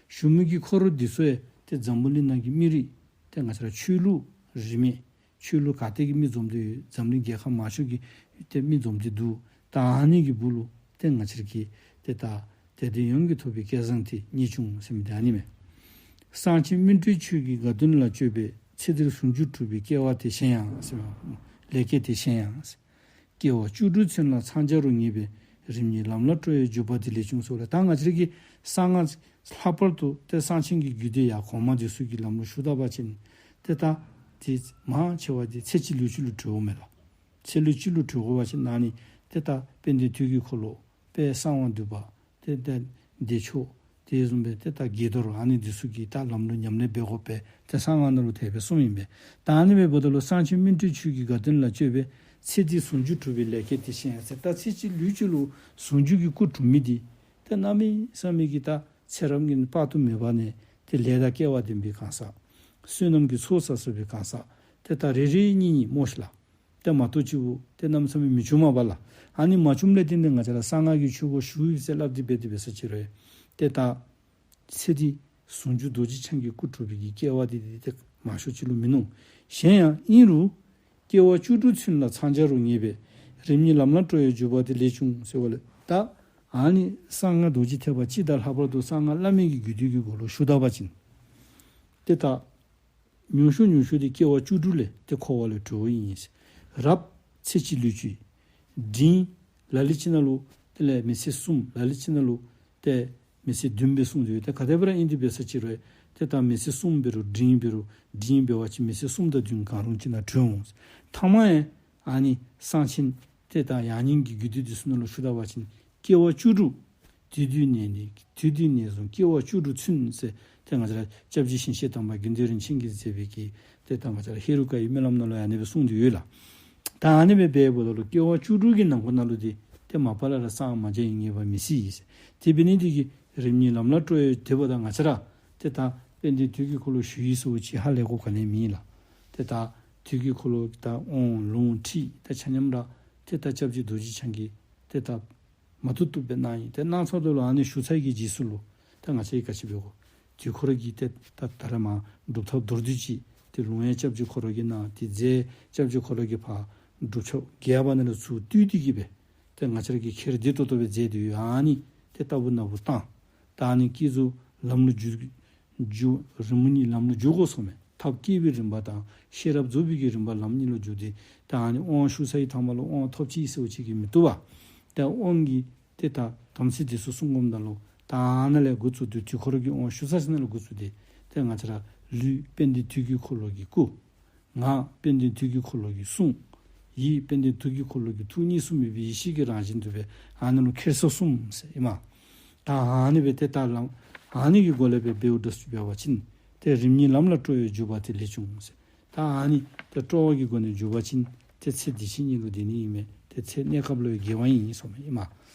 ཞུ་མི་གི་འཁོར་འདི་ཚུ་ཡང་ཏེ་འཛམ་བུ་གླིང་ནང་གི་མི་རིགས་ཏེ་ང་བཅས་ར་ཆོས་ལུགས་རིས་མེད། ཆོས་ལུགས་ག་ཏེ་གི་མི་འཛོམས་ཏེ་ཡོད། འཛམ་གླིང་རྒྱལ་ཁབ་མང་ཤོས་ཀྱི་ཏེ་མི་འཛོམས་ཏེ་འདུག། ད་ཨ་ནི་གི་སྦུག་ལུ་ཏེ་ང་བཅས་ར་གི་ཏེ་ད་དད་ལྡན་ཡོངས་ཀྱིས་ཐོབ་པའི་སྐལ་བཟང་དེ་རྙེད་བྱུང་ཟེར་མི་དེ་ཨ་ནི་མས། གསང་ཆེན་སྨིན་གྲོལ་ཆོས་ཀྱི་དགའ་སྟོན་ལ་སྤྱོད་པའི། ཚེ་འདིར་ཟུང་འཇུག་གྲུབ་པའི་སྐལ་བ་དེ་གཞན་ཡང་ཟེར་མས། ལེགས་སྐྱེས་དེ་གཞན་ཡང་ཟེར། སྐྱེ་བ་བཅུ་དྲུག་ཚུན་ལ་འཚང་རྒྱ་རུ་ངེས་པའི། རིམ་གཉིས་ལམ་ལ་སྤྲོ་བའི་འཇུག་པ་དེ་ལེགས་བྱུང་ཟེར་བ་ལས་ད་ང་བཅས་ར་གི་གསང་སྔགས་ལྷག་པར་དུ་ཏེ་གསང་ཆེན་གྱི་རྒྱུད་སྡེ་ཡང་གོང་མ་འདི་ཚུ་གི་ལམ་ལུགས་ཞུ་ད་པ་ཅིན་ཏེ་ད་དེ་མང་ཆེ་བ་དེ་ཚེ་གཅིག་ལུས་གཅིག་ལུ་གྲོལཝ་མས་ལགས། ཚེ་ལུས་གཅིག་ལུ་གྲོལ་དགོ་པ་ཅིན་ཨ་ནི་ཏེ་ད་དཔལ་ལྡན་དུས་ཀྱི་འཁོར་ལོ་དཔལ་གསང་བ་འདུས་པ་ཏེ་ད་བདེ་མཆོག་དེ་བཟུམ་སྦེ་ཏེ་ད་དགྱེས་རྡོར་ཨ་ནི་འདི་ཚུ་གི་ད་ལམ་ལུགས་ཉམས་ལེན་འབད་དགོ་པས་ཏེ་གསང་སྔགས་ནང་ལུ་དེ་སྦེ་གསུངམ་ཨིན་པས། ད་ཨ་ནི་སྦེ་འབདཝ་ད་ལུ་གསང་ཆེན་སྨིན་གྲོལ་ཆོས་ཀྱི་དགའ་སྟོན་ལ་སྤྱོད་པའི། ཚེ་འདིར་ཟུང་འཇུག་གྲུབ་པའི་ལེགས་སྐྱེས་དེ་གཞན་ཡང་ཟེར། ད་ཚེ་གཅིག་ལུས་གཅིག་ལུ་ཟུང་འཇུག་གི་སྐུ་གྲུབ་མི་འདི་ ཏེ་གནམ་མེད་ས་མེད་ཀྱི་ད་ཚེ་རབས་ཀྱི་དཔག་ཏུ་མེད་པ་ནས་ཏེ་ལས་དང་སྐལ་བ་ལྡན་པའི་གང་ཟག། བསོད་ནམས་ཀྱི་ཚོགས་བསགས་བསགས་པའི་གང་ཟག། ཏེ་ད་རེ་རེ་གཉིས་གཉིས་སྨོ་ཤིག་ལགས། ཏེ་མ་གཏོགས་གཅིག་པུ་ཏེ་གནམ་མེད་ས་མེད་མི་བྱུང་མས་པ་ལགས། ཨ་ནི་མ་བྱུངམ་ལས་བརྟེན་ཏེ་ང་བཅས་ར་གསང་སྔགས་ཀྱི་ཆོས་སྒོ་ཞུགས་ཡི་ཟེར་སླབ་སྟེ་འབད་དེ་འབད་ས་ཅིག་རུང་ཏེ་ད་ཚེ་འདི་ཟུང་འཇུག་རྡོ་རྗེ་འཆང་གི་སྐུ་འགྲུབ་པའི་གི་སྐལ་བ་འདི་ཏེ་མང་ཤོས་ཅིག་ལུ་མིན་ནུག། གཞན་ཡང་ཨིན་རུང་སྐྱེ་བ་བཅུ་དྲུག་ཚུན་ལ་འཚང་རྒྱ་རུ་ངེས་པས། རིམ་གཉིས་ལམ་ལ་སྤྲོ་བའི་འཇུག་པ་དེ་ལེགས་བྱུང་ཟེར་བ་ལས་ད་ཨ་ནི་གསང་སྔགས་རྡོ་རྗེ་ཐེག་པ་སྤྱི་དང་ལྷག་པར་དུ་གསང་སྔགས་བླ་མེད་ཀྱི་རྒྱུད་སྡེ་གི་སྒོ་ལུ་ཞུགས་ད་པ་ཅིན་ཏེ་ད་ཉུང་ཤོས་ཉུང་ཤོས་འདི་སྐྱེ་བ་བཅུ་དྲུག་ལས་ཏེ་འཁོར་བ་ལས་གྲོལ་བ་ཨིན། རབ་ཚེ་གཅིག་ལུས་གཅིག། འབྲིང་ལ་ལུ་ཅིག་ནང་ལུ་དེ་ལས་མི་ཚེ་གསུམ། ལ་ལུ་ཅིག་ནང་ལུ་ཏེ་མི་ཚེ་བདུན་སྦེ་གསུངས་ཏེ་ཡོད། ཏེ་ག་དེ་སྦེ་ར་ཨིན་ཏེ་འབད་ས་ཅིག་རུང་ཏེ་ད་མི་ཚེ་གསུམ་འབད་རུང་འབྲིང་འབད་རུང་འབྲིང་འབད་བ་ཅིན་མི་ཚེ་གསུམ་དང་བདུན་གང་རུང་ཅིག་ནང་གྲོལ་འོང་། ཐ་མ་ཡང་ཨ་ནི་གསང་ཆེན་ཏེ་ད་ཡང་སྙིང་གི་རྒྱུད་སྡེ་འདི་ཚུ་ནང་ལུ་ཞུགས་ད་པ་ཅིན་སྐྱེ་བ་བཅུ་དྲུག། དུས་འདི་ནས་ནི་དུས་འདི་ནས་བཟུང་སྐྱེ་བ་བཅུ་དྲུག་ཚུན་ཟེར་ཏེ་ང་བཅས་ར་སྐྱབས་རྗེ་ཞིང་གཤེགས་དམ་པ་དགེ་འདུན་རིན་ཆེན་གྱིས་མཛད་པའི་གི་ཏེ་ད་ང་བཅས་ར་ཧེ་རུ་ཀ་ཡི་སྨོན་ལམ་ནང་ལུ་ཨ་ནི་སྦེ་གསུངས་ཏེ་ཡོད་ལགས། ད་ཨ་ནི་སྦེ་འབདཝ་ད་ལུ་སྐྱེ་བ་བཅུ་དྲུག་གི་ནང་འཁོད་ནང་ལུ་འདི་ཏེ་མ་པ་ལས་ར་གསང་སྔགས་མ་སྦྱང་ཡི་ངེས་པ་མི་སྲིད་ཟེར། དེ་འབད་ནི་འདི་གིས་རིམ་གཉིས་ལམ་ལ་སྤྲོ་བའི་དེ་འབདཝ་ད་ང་བཅས་ར་ཏེ་ད་དཔལ་ལྡན་དུས་ཀྱི་འཁོར་ལོ་ཞུགས་ཡི་ཟེར་བ་ཅིན་ཧ་ལས་དགོཔ་ག་ནི་མེད་ལགས། ཏེ་ད་དུས་ཀྱི་འཁོར་ལོ་ད་དབང་ལུང་ཁྲིད་ད་ཆ་མཉམ་ར་ཏེ་ད་སྐྱབས་རྗེ་རྡོ་རྗེ་འཆང་གིས་ཏེ་ད་མ་བཏུབ་བཏུབ་སྦེ་གནང་ཡི། ཏེ་གནང་ཚརཝ་ད་ལུ་ཨ་ནི་ཞུ་ཚར་གྱི་རྗེས་སུ་ལུ་ད་ང་བཅས་ཀྱིས་ག་ཅི་འབད་དགོ། དུས་འཁོར་གྱི་ཏེ་ད་ད་རེས་མ་སྒྲུབ་ཐབས་མདོར་བསྡུས་ཅིག་ཏེ་ལུང་ཡང་སྐྱབས་རྗེ་ཁོ་ར་གིས་གནང་། ཏེ་རྫས་སྐྱབས་རྗེ་ཁོ་ར་གིས་ཕར་སྒྲུབ་ཆོག་རྒྱས་པ་ནང་ལུ་ཚུར་བཏུས་ཏེ་གི་སྦེ་ཏེ་ང་བཅས་ར་གིས་ཁྱེར་བདེ་ཏོག་ཏོ་སྦེ་མཛད་དེ་ཡོད། ཨ་ནི་ཏེ་ལྟ་བུ་ན་བུ་བཏང་། ད་ཨ་ནི་བསྐྱེད་རྫོགས་ལམ་ལུ་འཇུག་འཇུག་རིམ་གཉིས་ལམ་ལུ་འཇུག་དགོ་གསུངམ་མས། ཐབས་བསྐྱེད་པའི་རིམ་པ་དང་ཤེས་རབ་རྫོགས་པའི་གི་རིམ་པ་ལམ་གཉིས་ལུ་འཇུག་སྟེ་ད་ཨ་ནི་དབང་ཞུ་ཚར་བའི་ཐ་མ་ལུ་དབང་ཐོབ་ཅི་ཟེར་བ་ཅིན་གྱིས་མི་བཏུབ་པས། ད་དབང་གི་ཏེ་ད་དམ་ཚིག་འདི་ཚུ་བསྲུང་དགོཔ་ད་ལུ་ད་ཨ་ནཱ་ལས་འགོ་བཙུགས་ཏེ་དུས་འཁོར་གྱི་དབང་ཞུ་ཚར་ཞིནམ་ལས་འགོ་བཙུགས་ཏེ་ཏེ་ང་བཅས་ར་ལུས་དཔལ་ལྡན་དུས་ཀྱི་འཁོར་ལོ་གི་སྐུ། ངག་དཔལ་ལྡན་དུས་ཀྱི་འཁོར་ལོ་གི་གསུང་། ཡིད་དཔལ་ལྡན་དུས་ཀྱི་འཁོར་ལོ་གི་ཐུགས་གཉིས་སུ་མེད་པའི་ཡེ་ཤེས་ཀྱི་རང་བཞིན་དུ་སྦེ་ཨ་ནཱ་ལུ་ཁྱེར་སོ་གསུངམ་ཟེར་ཨིན་མས། ད་ཨ་ནི་སྦེ་ཏེ་ད་ལམ་ཨ་ནི་གི་སྒོ་ལས་སྦེ་འབདཝ་ད་ཚུ་འབད་བ་ཅིན་ཏེ་རིམ་གཉིས་ལམ་ལ་སྤྲོ་བའི་འཇུག་པ་དེ་ལེགས་བྱུང་ཟེར། ད་ཨ་ནི་ཏེ་སྤྲོ་བ་གི་སྒོ་ནས་འཇུག་པ་ཅིན་ཏེ་ཚེ་འདི་ཕྱི་གཉིས་ལུ་བདེ་ནི་ཨིན་མས། ཏེ་ཚེ་གནས་སྐབས་ལུ་དགེ་བ་ཨིན་གསུངམ་ཨིན་མས།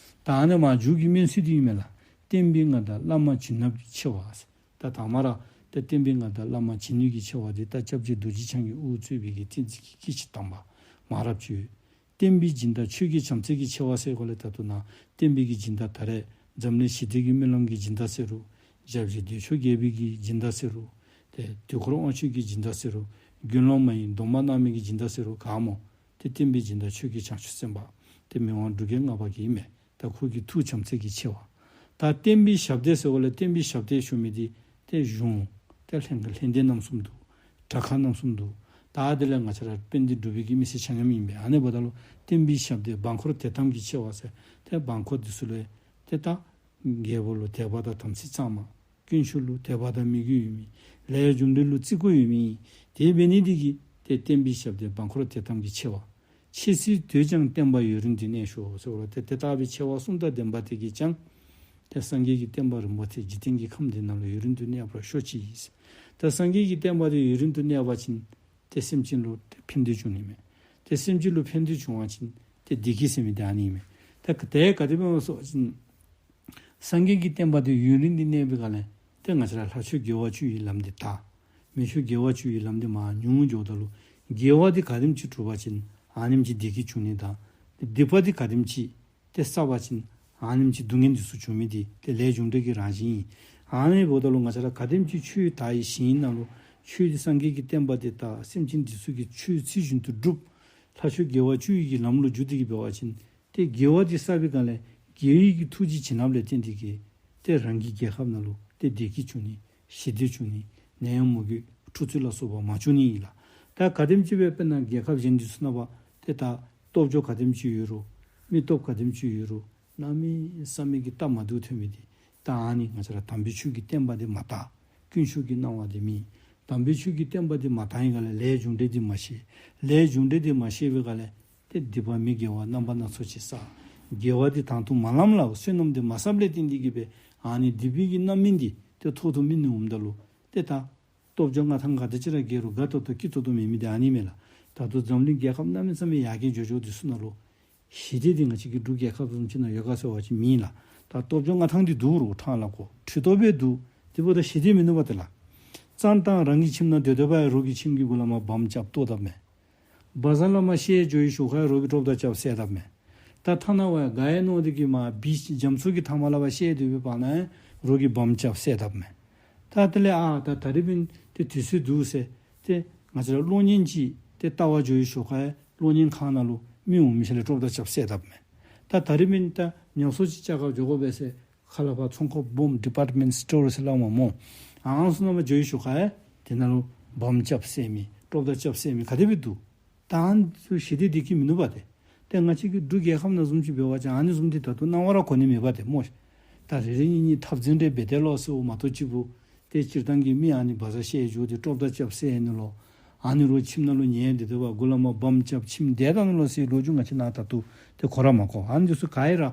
ད་ཨ་ནི་མ་མཇུག་གི་སྨོན་ཚིག་འདི་ཨིན་མས་ལགས། བསྟན་པའི་མངའ་བདག་བླ་མ་བྱིན་རླབས་ཀྱི་ཆེ་བ་ཟེར། ད་དང་པ་ར་ཏེ་བསྟན་པའི་མངའ་བདག་བླ་མ་བྱིན་རླབས་ཀྱི་ཆེ་བ་འདི་ད་སྐྱབས་རྗེ་རྡོ་རྗེ་འཆང་གིས་དབུ་གཙོས་པའི་གི་བསྟན་འཛིན་གྱི་སྐྱེས་ཆེན་དམ་པ་མང་རབས་ཅིག་ཡོད། བསྟན་པའི་སྦྱིན་བདག་ཆོས་ཀྱི་བྱམས་བརྩེ་གི་ཆེ་བ་ཟེར་དགོ་ལགས། ད་ལྟོ་ནཱ་བསྟན་པའི་གི་སྦྱིན་བདག་ད་རེས་འཛམ་གླིང་ཞི་བདེ་གི་སྨོན་ལམ་གྱི་སྦྱིན་བདག་ཟེར་རུང་། སྐྱབས་རྗེ་བདེ་མཆོག་རྒྱལ་པོའི་གི་སྦྱིན་བདག་ཟེར་རུང་། ཏེ་དུས་འཁོར་དབང་ཕྱུག་གི་སྦྱིན་བདག་ཟེར་རུང་། དགེ་སློང་མ་ཡིན་སྡོམ་པ་གནང་མི་གི་སྦྱིན་བདག་ཟེར་རུང་ག་སྨོ། ཏེ་བསྟན་པའི་སྦྱིན་བདག་ཆོས་ཀྱི་བྱང་ཆུབ་སེམས་དཔའ་ཏེ་མི་དབང་འབྲུག་རྒྱལ་ལྔ་པ་གིས་ཨིན་མས། ད་ཁོ་གི་ཐུགས་བྱམས་བརྩེ་གི་ཆེ་བ། ད་བསྟན་པའི་ཞབས་སྟེགས་ཟེར་དགོ་ལགས། བསྟན་པའི་ཞབས་སྟེགས་ཞུ་མི་འདི་ཏེ་གཞུང་ཏེ་ལྷན་ལྷན་སྡེ་རྣམ་གསུམ་འདུག། གྲྭ་ཁག་རྣམ་གསུམ་འདུག། ད་དེ་ལས་ང་བཅས་ར་དཔལ་ལྡན་འབྲུག་པའི་གི་མི་སེར་ཆ་མཉམ་ཨིན་པས། ཨ་ནི་འབདཝ་ད་ལུ་བསྟན་པའི་ཞབས་སྟེགས་འབངས་འཁོར་དད་དམ་གྱི་ཆེ་བ་ཟེར། ཏེ་འབངས་འཁོར་འདི་ཚུ་ལུ་ཏེ་ད་རྒྱལ་པོ་ལུ་དད་པ་དང་དམ་ཚིག་གཙང་མ། དཀོན་མཆོག་ལུ་དད་པ་དང་མོས་གུས་ཡོད་མི། ལས་རྒྱུ་འབྲས་ལུ་བརྩི་བཀུར་ཡོད་མི། དེ་འབད་ནི་འདི་གིས་ཏེ་བསྟན་པའི་ཞབས་སྟེགས་འབངས་འཁོར་དད་དམ་གྱི་ཆེ་བ། འཆི་སྲིད་དུས་ཀྱང་བསྟན་པ་ཡུན་རིང་དུ་གནས་ཤོག་ཟེར་བ་ལུ་ཏེ་དེ་ལྟ་བུའི་ཆེ་བ་གསུམ་དང་ལྡན་པ་དེ་གིས་ཀྱང་ཏེ་སངས་རྒྱས་ཀྱི་བསྟན་པ་རིན་པོ་ཆེ་འཇིག་རྟེན་གྱི་ཁམས་འདི་ནང་ལུ་ཡུན་རིང་དུ་གནས་པར་ཤོག་ཅིག། ཏེ་སངས་རྒྱས་ཀྱི་བསྟན་པ་དེ་ཡུན་རིང་དུ་གནས་པ་ཅིན་ཏེ་སེམས་ཅན་ལུ་ཏེ་ཕན་བདེ་འབྱུང་ནི་མས། ཏེ་སེམས་ཅན་ལུ་ཕན་བདེ་བྱུང་བ་ཅིན་ཏེ་བདེ་སྐྱིད་ཟེར་མི་དེ་ཨ་ནི་ཨིན་མས། ཏེ་ག་དེ་ག་དེ་སྦེ་སྨོ་ཟེར་བ་ཅིན་སངས་རྒྱས་ཀྱི་བསྟན་པ་དེ་ཡུན་རིང་དུ་གནས་པའི་སྒང་ལས་ཏེ་ང་བཅས་ར་ལྷ་ཆོས་དགེ་བ་བཅུ་ཡི་ལམ་འདི་དར། མི་ཆོས་དགེ་བ་བཅུ་ཡི་ལམ་འདི་མར་ཉུང་ཉུང་འགྱོཝ་ད་ལུ་དགེ་བ་འདི་ག་དེམ་ཅིག་སྒྲུབ་པ་ཅིན་ཨ་ནེམ་ཅིག་བདེ་སྐྱིད་འབྱུང་ནི་དང་། སྡིག་པ་འདི་ག་དེམ་ཅིག་ཏེ་བསགས་པ་ཅིན་ཨ་ནེམ་ཅིག་སྡུག་བསྔལ་འདི་ཚུ་འབྱུང་མི་འདི་ཏེ་ལས་རྒྱུ་འབྲས་ཀྱི་རང་བཞིན་ཨིན། ཨ་ནི་འབདཝ་ད་ལུ་ང་བཅས་ར་ག་དེམ་ཅིག་ཆོས་དར་བའི་ཞིང་ནང་ལུ་ཆོས་འདི་སངས་རྒྱས་ཀྱི་བསྟན་པ་འདི་དར། སེམས་ཅན་འདི་ཚུ་གིས་ཆོས་ཚུལ་བཞིན་དུ་སྒྲུབ། ལྷ་ཆོས་དགེ་བ་བཅུ་ཡི་གི་ལམ་ལུ་འཇུག་སྟེ་གི་འབད་བ་ཅིན་ཏེ་དགེ་བ་འདི་བསགས་པའི་སྒང་ལས་རྒྱལ་བའི་གི་ཐུགས་རྗེ་བྱིན་རླབས་ལས་བརྟེན་ཏེ་གི་ཏེ་རང་གི་རྒྱལ་ཁབ་ནང་ལུ་ཏེ་བདེ་སྐྱིད་འབྱུང་ནི། ཞི་བདེ་འབྱུང་ནི། ནད་ཡམས་མུ་གེ་འཁྲུག་རྩོད་ལ་སོགས་པ་མ་བྱུང་ནི་ཨིན་ལགས། ད་ག་དེམ་ཅིག་སྦེ་དཔེར་ན་རྒྱལ་ཁབ་གཞན་འདི་ཚུ་ནང་པ་ཏེ་ད་སྟོབས་འབྱོར་ག་དེམ་ཅིག་ཡོད་རུང་མི་སྟོབས་ག་དེམ་ཅིག་ཡོད་རུང་གནམ་མེད་ས་མེད་ཀྱི་སྟབས་མ་བདེཝ་ཐོན་མི་འདི་ད་ཨ་ནི་ང་བཅས་ར་དམ་པའི་ཆོས་ཀྱི་བསྟན་པ་འདི་མ་དར། དཀོན་མཆོག་གི་གནང་བ་འདི་མེད། དམ་པའི་ཆོས་ཀྱི་བསྟན་པ་འདི་མ་དར་བའི་སྒང་ལས་ལས་རྒྱུ་འབྲས་འདི་མ་ཤེས། ལས་རྒྱུ་འབྲས་འདི་མ་ཤེས་པའི་སྒང་ལས་ཏེ་སྡིག་པ་མི་དགེ་བ་རྣམ་པ་སྣ་ཚོགས་ཅིག་བསགས། དགེ་བ་འདི་དང་དུ་མ་ལམ་ལ་བསོད་ནམས་འདི་མ་བསགས་པ་ལས་བརྟེན་ཏེ་གི་སྦེ་ཨ་ནི་སྡིག་པའི་གི་རྣམ་སྨིན་འདི་ཏེ་ཐོག་ཏུ་སྨིན་ནི་འོངམ་ད་ལུ་ཏེ་ད་སྟོབས་འབྱོར་མངའ་ཐང་ག་དེ་ཅིག་ར་རྒྱས་རུང་དགའ་ཏོག་ཏོ་སྐྱིད་ཏོག་ཏོ་མེད་མི་འདི་ཨ་ནི་མས་ལགས། ད་ལྟོ་འཛམ་གླིང་རྒྱལ་ཁབ་གནམ་མེད་ས་མེད་ཡར་རྒྱས་འགྱོ་འགྱོཝ་འདི་ཚུ་ནང་ལུ་ཞི་བདེ་འདི་ང་བཅས་ཀྱི་འབྲུག་རྒྱལ་ཁབ་བཟུམ་ཅིག་ནང་ཡོད་ག་ཟེར་བ་ཅིན་མེད་ལགས། ད་སྟོབས་འབྱོར་མངའ་ཐང་འདི་འདུག་རུང་ཕྲང་ལ་གོ་ཁྲི་ཐོག་སྦེ་འདུག། དེ་འབདཝ་ད་ཞི་བདེ་མིན་ནུག་པ་དེ་ལགས། གཙང་དང་རང་གི་ཁྱིམ་ནང་སྡོད་སྡོད་པ་ཡང་རོགས་ཀྱི་ཁྱིམ་གྱི་གུ་ལས་མར་སྦོམ་རྐྱབ་གཏོར་དཔ་མས། བ་ཟར་ལས་མར་བཤལ་འགྱོ་བའི་ཤུལ་ཁར་རོགས་ཀྱིས་དཀྲོག་དང་རྐྱབ་བསད་དཔ་མས། ད་ཐ་ན་བ་ཡང་ག་ཡང་མནོ་སྟེ་གིས་མར་བི་རྒྱ་མཚོ་གི་མཐའ་མ་ལས་ཕར་བཤལ་སྡོད་པའི་བར་ན་ཡང་རོགས་ཀྱིས་སྦོམ་རྐྱབ་བསད་དཔ་མས། ད་དེ་ལས་ཨ་ད་ད་རིས་འབདན་ཏེ་དུས་ཚོད་འདུག་ཟེར་ཏེ་ང་བཅས་ར་གློག་བརྙན་ཅིག་ཏེ་ལྟ་བར་འགྱོ་བའི་ཤུལ་ཁར་གློག་བརྙན་ཁང་ནང་ལུ་མི་འོང་མི་ཤེས་ལས་དཀྲོག་དང་རྐྱབ་བསད་དཔ་མས། ད་ད་རིས་འབདན་ད་ཉམས་གསོ་ཅིག་རྐྱབ་ག་འགྱོ་དགོ་པས་ཟེར་ཁ་ལས་ཕར་ཚོང་ཁང་སྦོམ་ཌི་པརཊ་མེནཊ་སི་ཊོར་ཟེར་སླབ་མས་སྨོ། ཨ་ནི་ཚུ་ནང་མར་འགྱོ་བའི་ཤུལ་ཁར་ཡང་དེ་ནང་ལུ་སྦོམ་རྐྱབ་བསད་མི་དཀྲོག་དང་རྐྱབ་བསད་མི་ག་དེ་སྦེ་འདུག། ད་ཨ་ནི་ཚུ་ཞི་བདེ་འདི་གིས་མིན་ནུག་པ་ཏེ། ཏེ་ང་བཅས་ཀྱི་འབྲུག་རྒྱལ་ཁབ་ནང་བཟུམ་ཅིག་འབད་བ་ཅིན་ཨ་ནི་བཟུམ་འདི་ད་ལྟོ་སྣང་བར་ར་གོ་ནི་མེད་པ་ཏེ་སྨོ། ད་རེ་རེ་གཉིས་གཉིས་འཐབ་འཛིང་རེ་འབད་དེ་ལོག་ཟེརཝ་མ་གཏོགས་ཅིག་པོ་ཏེ་སྤྱིར་བཏང་གི་མི་ཨ་ནི་བ་ཟར་བཤལ་འགྱོ་སྟེ་དཀྲོག་དང་རྐྱབ་བསད་ནི་ལོ། ཨ་ནི་རོགས་ཁྱིམ་ནང་ལུ་ཉལ་སྡོད་སྡོད་པ་གུ་ལས་མར་སྦོམ་རྐྱབ་ཁྱིམ་འདི་དང་ནི་ལོ་ཟེར་ལོ་རྒྱུས་ང་བཅས་ནཱ་ད་ལྟོ་ཏེ་གོ་ར་མ་གོ། ཨ་ནི་འདི་ཚུ་ག་ཨིན་ར་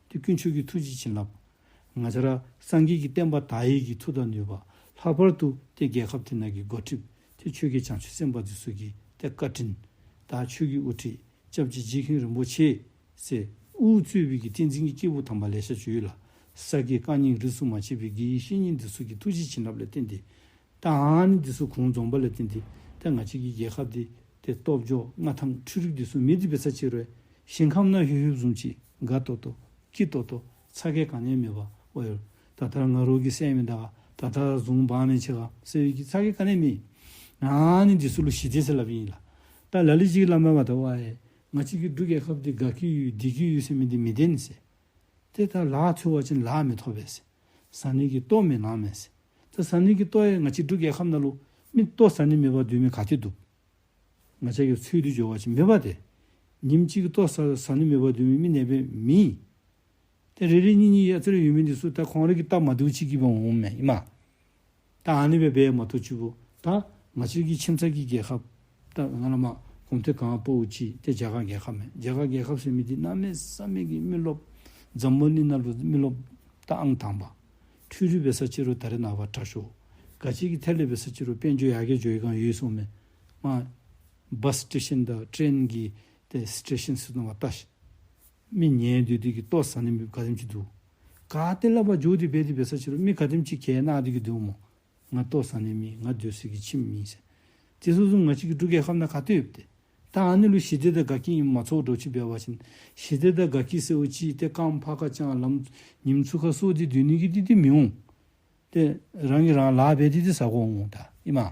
ཏེ་དཀོན་མཆོག་གི་ཐུགས་རྗེ་བྱིན་རླབས། ང་བཅས་ར་སངས་རྒྱས་ཀྱི་བསྟན་པ་དར་བའི་གི་མཐུ་དང་ནུས་པ། ལྷག་པར་དུ་ཏེ་རྒྱལ་ཁབ་དེ་ནང་གི་འགོ་ཁྲིདཔ་ཏེ་ཆོས་རྒྱལ་བྱང་ཆུབ་སེམས་དཔའ་འདི་ཚུ་གི་ཏེ་བཀའ་དྲིན་དང་ཆོས་ཀྱི་དབུ་ཁྲིད་སྐྱབས་རྗེ་རྗེ་མཁན་རིན་པོ་ཆེ་ཟེར་དབུ་གཙོས་པའི་གི་བསྟན་འཛིན་གྱི་སྐྱེས་བུ་དམ་པ་ལེ་ཤ་ཅིག་ཡོད་ལགས། ས་དགེ་བཀའ་རྙིང་རིས་སུ་མ་ཆད་པའི་དགེ་བའི་བཤེས་གཉེན་འདི་ཚུ་གི་ཐུགས་རྗེ་བྱིན་རླབས་ལས་བརྟེན་ཏེ། ད་ཨ་ནི་འདི་ཚུ་གུང་འཛོམས་པ་ལས་བརྟེན་ཏེ་ད་ང་བཅས་ཀྱི་རྒྱལ་ཁབ་འདི་ཏེ་སྟོབས་འབྱོར་མངའ་ཐང་འཕྲུལ་རིག་འདི་ཚུ་མེད་དེ་འབད་ས་ཅིག་རུང་ཞིང་ཁམས་ནང་ལྷོད་ལྷོདཔ་བཟུམ་ཅིག་དགའ་ཏོག་ཏོ་སྐྱིད་ཏོག་ཏོ་ཚ་གྱང་ག་ནི་ཡང་མེད་པར་འོ་ཡོད། ད་ལྟོ་ང་རོགས་ཀྱིས་བསད་མི་ད་ག་ད་ལྟོ་བཟུང་འབག་མི་ཅིག་ག་ཟེར་བའི་གི་ཚ་གྱང་ག་ནི་ཡང་མེད། ཨ་ནི་འདི་ཚུ་ལུ་ཞི་བདེ་ཟེར་སླབ་ཨིན་ལགས། ད་ལ་ལུ་ཅིག་སླབ་མས་པ་ད་ཝའེ་ང་བཅས་ཀྱི་འབྲུག་རྒྱལ་ཁབ་འདི་དགའ་གི་ཡོད་བདེ་གི་ཡོད་ཟེར་མི་འདི་མི་བདེན་ཟེར། ཏེ་ད་ལཱ་འཚོལ་བ་ཅིན་ལཱ་མི་ཐོབ་པས་ཟེར། ཟ་ནི་གི་ལྟོ་མི་ནམ་མས་ཟེར། ཏེ་ཟ་ནི་གི་ལྟོ་ཡང་ང་བཅས་འབྲུག་རྒྱལ་ཁབ་ནང་ལུ་མི་ལྟོ་ཟ་ནི་མེད་པར་སྡོད་མི་ག་ཏེ་འདུག། ང་བཅས་ཀྱིས་འཚོལ་ཏེ་འགྱོ་བ་ཅིན་མེད་པ་ཏེ། ཉིནམ་གཅིག་གི་ལྟོ་ཟ་ཟ་ནི་མེད་པར་སྡོད་མི་མི་ནེ་སྦེ་མེད། ཏེ་རེ་རེ་གཉིས་གཉིས་ཡ་ཙི་རེ་ཡོད་མི་འདི་ཚུ་ད་ཁོང་ར་གི་སྟབས་མ་བདེཝ་ཅིག་གིས་འབད་འོངམ་མས་ཨིན་མས། ད་ཨ་ནི་སྦེ་འབད་མ་གཏོགས་ཅིག་པོ་ད་ང་བཅས་ཀྱི་ཁྱིམ་ཚང་གི་རྒྱལ་ཁབ་ད་ང་བླ་མ་གོམས་ཐེ་གང་པོ་ཅིག་ཏེ་རྒྱ་གར་རྒྱལ་ཁབ་མས། རྒྱ་གར་རྒྱལ་ཁབ་ཟེར་མི་འདི་གནམ་མེད་ས་མེད་ཀྱི་མི་རློབས། འཛམ་བུ་གླིང་ནང་ལུ་མི་རློབས་ད་ཨང་དང་པ། འཕྲུལ་རིག་འབད་ས་ཅིག་རུང་ད་རེས་ནངས་པ་དྲག་ཤོས། ག་ཅི་གི་ཐད་ལས་འབད་ས་ཅིག་རུང་དཔལ་འབྱོར་ཡར་རྒྱས་འགྱོ་བའི་སྒང་ཡོད་སོང་མས། མར་བཱས་སི་ཊེ་ཤཱན་དང་ཊེན་གྱི་ཏེ་སི་ཊེ་ཤཱན་ཚུ་ནང་མར་བལྟ་ཤིག། མི་ཉལ་སྡོད་སྡོད་ཀྱི་ལྟོ་ཟ་ནི་མེདཔ་ག་དེམ་ཅིག་འདུག། ག་ཏེ་ལས་ཕར་འགྱོ་སྟེ་འབད་དེ་འབད་ས་ཅིག་རུང་མི་ག་དེམ་ཅིག་ཁས་གནང་སྟེ་གི་སྡོད་སྨོ། ང་ལྟོ་ཟ་ནི་མེད། ང་སྡོད་ས་གི་ཁྱིམ་མེད་ཟེར། དེ་ཚུ་བཟུམ་ང་བཅས་ཀྱི་འབྲུག་རྒྱལ་ཁབ་ནང་ག་ཏེ་ཡོདཔ་ཏེ། ད་ཨ་ནི་ལུ་ཞི་བདེ་དང་དགའ་སྐྱིད་ཨིནམ་མ་ཚོར་འགྱོ་ཅིག་འབད་བ་ཅིན་ཞི་བདེ་དང་དགའ་སྐྱིད་ཟེརཝ་ཅིག་ཏེ་རྐངམ་ཕར་ཁ་བརྐྱངས་ལམ་ཉིམ་ཚུ་ཁར་སོང་སྟེ་སྡོད་ནི་གི་འདི་འདི་མི་འོང་། ཏེ་རང་གིས་རང་ལཱ་འབད་དེ་འདི་ཟ་དགོ་འོང་ད་ཨིན་མས།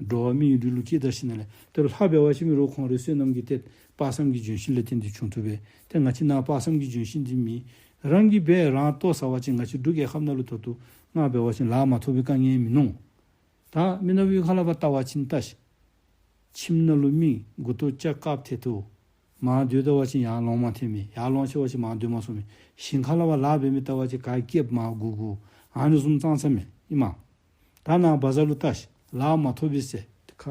འགྲོ་བ་མིའི་རིགས་ལུ་སྐྱེས་ད་ཞིནམ་ལས་ཏེ་ལྷ་འབད་བ་ཅིན་མི་རོགས་ཁོང་རའི་བསོད་ནམས་ཀྱི་ཏེ་དཔག་བསམ་གྱི་ལྗོན་ཤིང་ལས་བརྟེན་ཏེ་བྱུང་ཐུབ་པས། ཏེ་ང་བཅས་ནཱ་དཔག་བསམ་གྱི་ལྗོན་ཤིང་འདི་མེད། རང་གིས་འབད་རང་ལྟོ་ཟ་བ་ཅིན་ང་བཅས་འབྲུག་རྒྱལ་ཁབ་ནང་ལུ་ད་ལྟོ་ང་འབད་བ་ཅིན་ལཱ་མ་ཐོབ་པའི་དཀའ་ངལ་མིན་ནུག། ད་མི་ནག་པའི་ཁ་ལས་ཕར་བལྟ་བ་ཅིན་བལྟ་ཤིག། ཁྱིམ་ནང་ལུ་མི་མགུ་ཏོ་ལྕགས་བཀབ་ཐེབས་ཏེ་མར་སྡོད་ད་བ་ཅིན་ཡར་ལོང་མ་ཐེབས་མི། ཡར་ལོང་ཆི་བ་ཅིན་མར་སྡོད་མ་ཚུགས་མི། ཞིང་ཁ་ལས་ཕར་ལཱ་འབད་མི་བལྟ་བ་ཅིན་ག་སྐེདཔ་མར་སྒུར་སྒུར་ཨ་ནི་བཟུམ་ཙང་ཙ་མས་ཨིན་མས། ད་ནཱ་བ་ཟར་ལུ་བལྟ་ཤིག། ལཱ་མ་ཐོབ་པས་ཟེར་ཏེ་ག་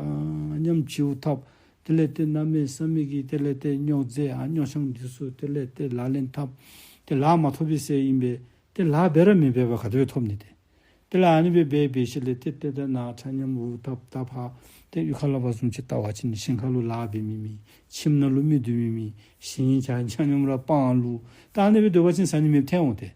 ནི་ཡང་བྱིའུ་འཐབ། དེ་ལས་ཏེ་གནམ་མེད་ས་མེད་ཀྱི་དེ་ལས་ཏེ་རྙོག་རྫས་ཨ་རྙོག་ཆང་འདི་ཚུ་དེ་ལས་ཏེ་ལག་ལེན་འཐབ། ཏེ་ལཱ་མ་ཐོབ་པས་ཟེར་ཨིན་པས། ཏེ་ལཱ་འབད་ར་མི་འབད་བར་ག་དེ་སྦེ་ཐོབ་ནི་ཏེ། དེ་ལས་ཨ་ནི་སྦེ་འབད་འབད་ཞིནམ་ལས་ཏེ་ཏེ་ད་ནཱ་ཆ་མཉམ་འུ་འཐབ་ད་ཕར་ཏེ་གཡུས་ཁ་ལས་ཕར་བཟུམ་ཅིག་བལྟ་བ་ཅིན་ཞིང་ཁ་ལུ་ལཱ་འབད་མི་མེད། ཁྱིམ་ནང་ལུ་མི་སྡོད་མི་མེད། ཞིང་ཆ་ཆ་མཉམ་ར་སྤང་ལུ་ད་ཨ་ནི་སྦེ་སྡོད་པ་ཅིན་ཟ་ནི་མེདཔ་ཐོན་འོང་ཏེ།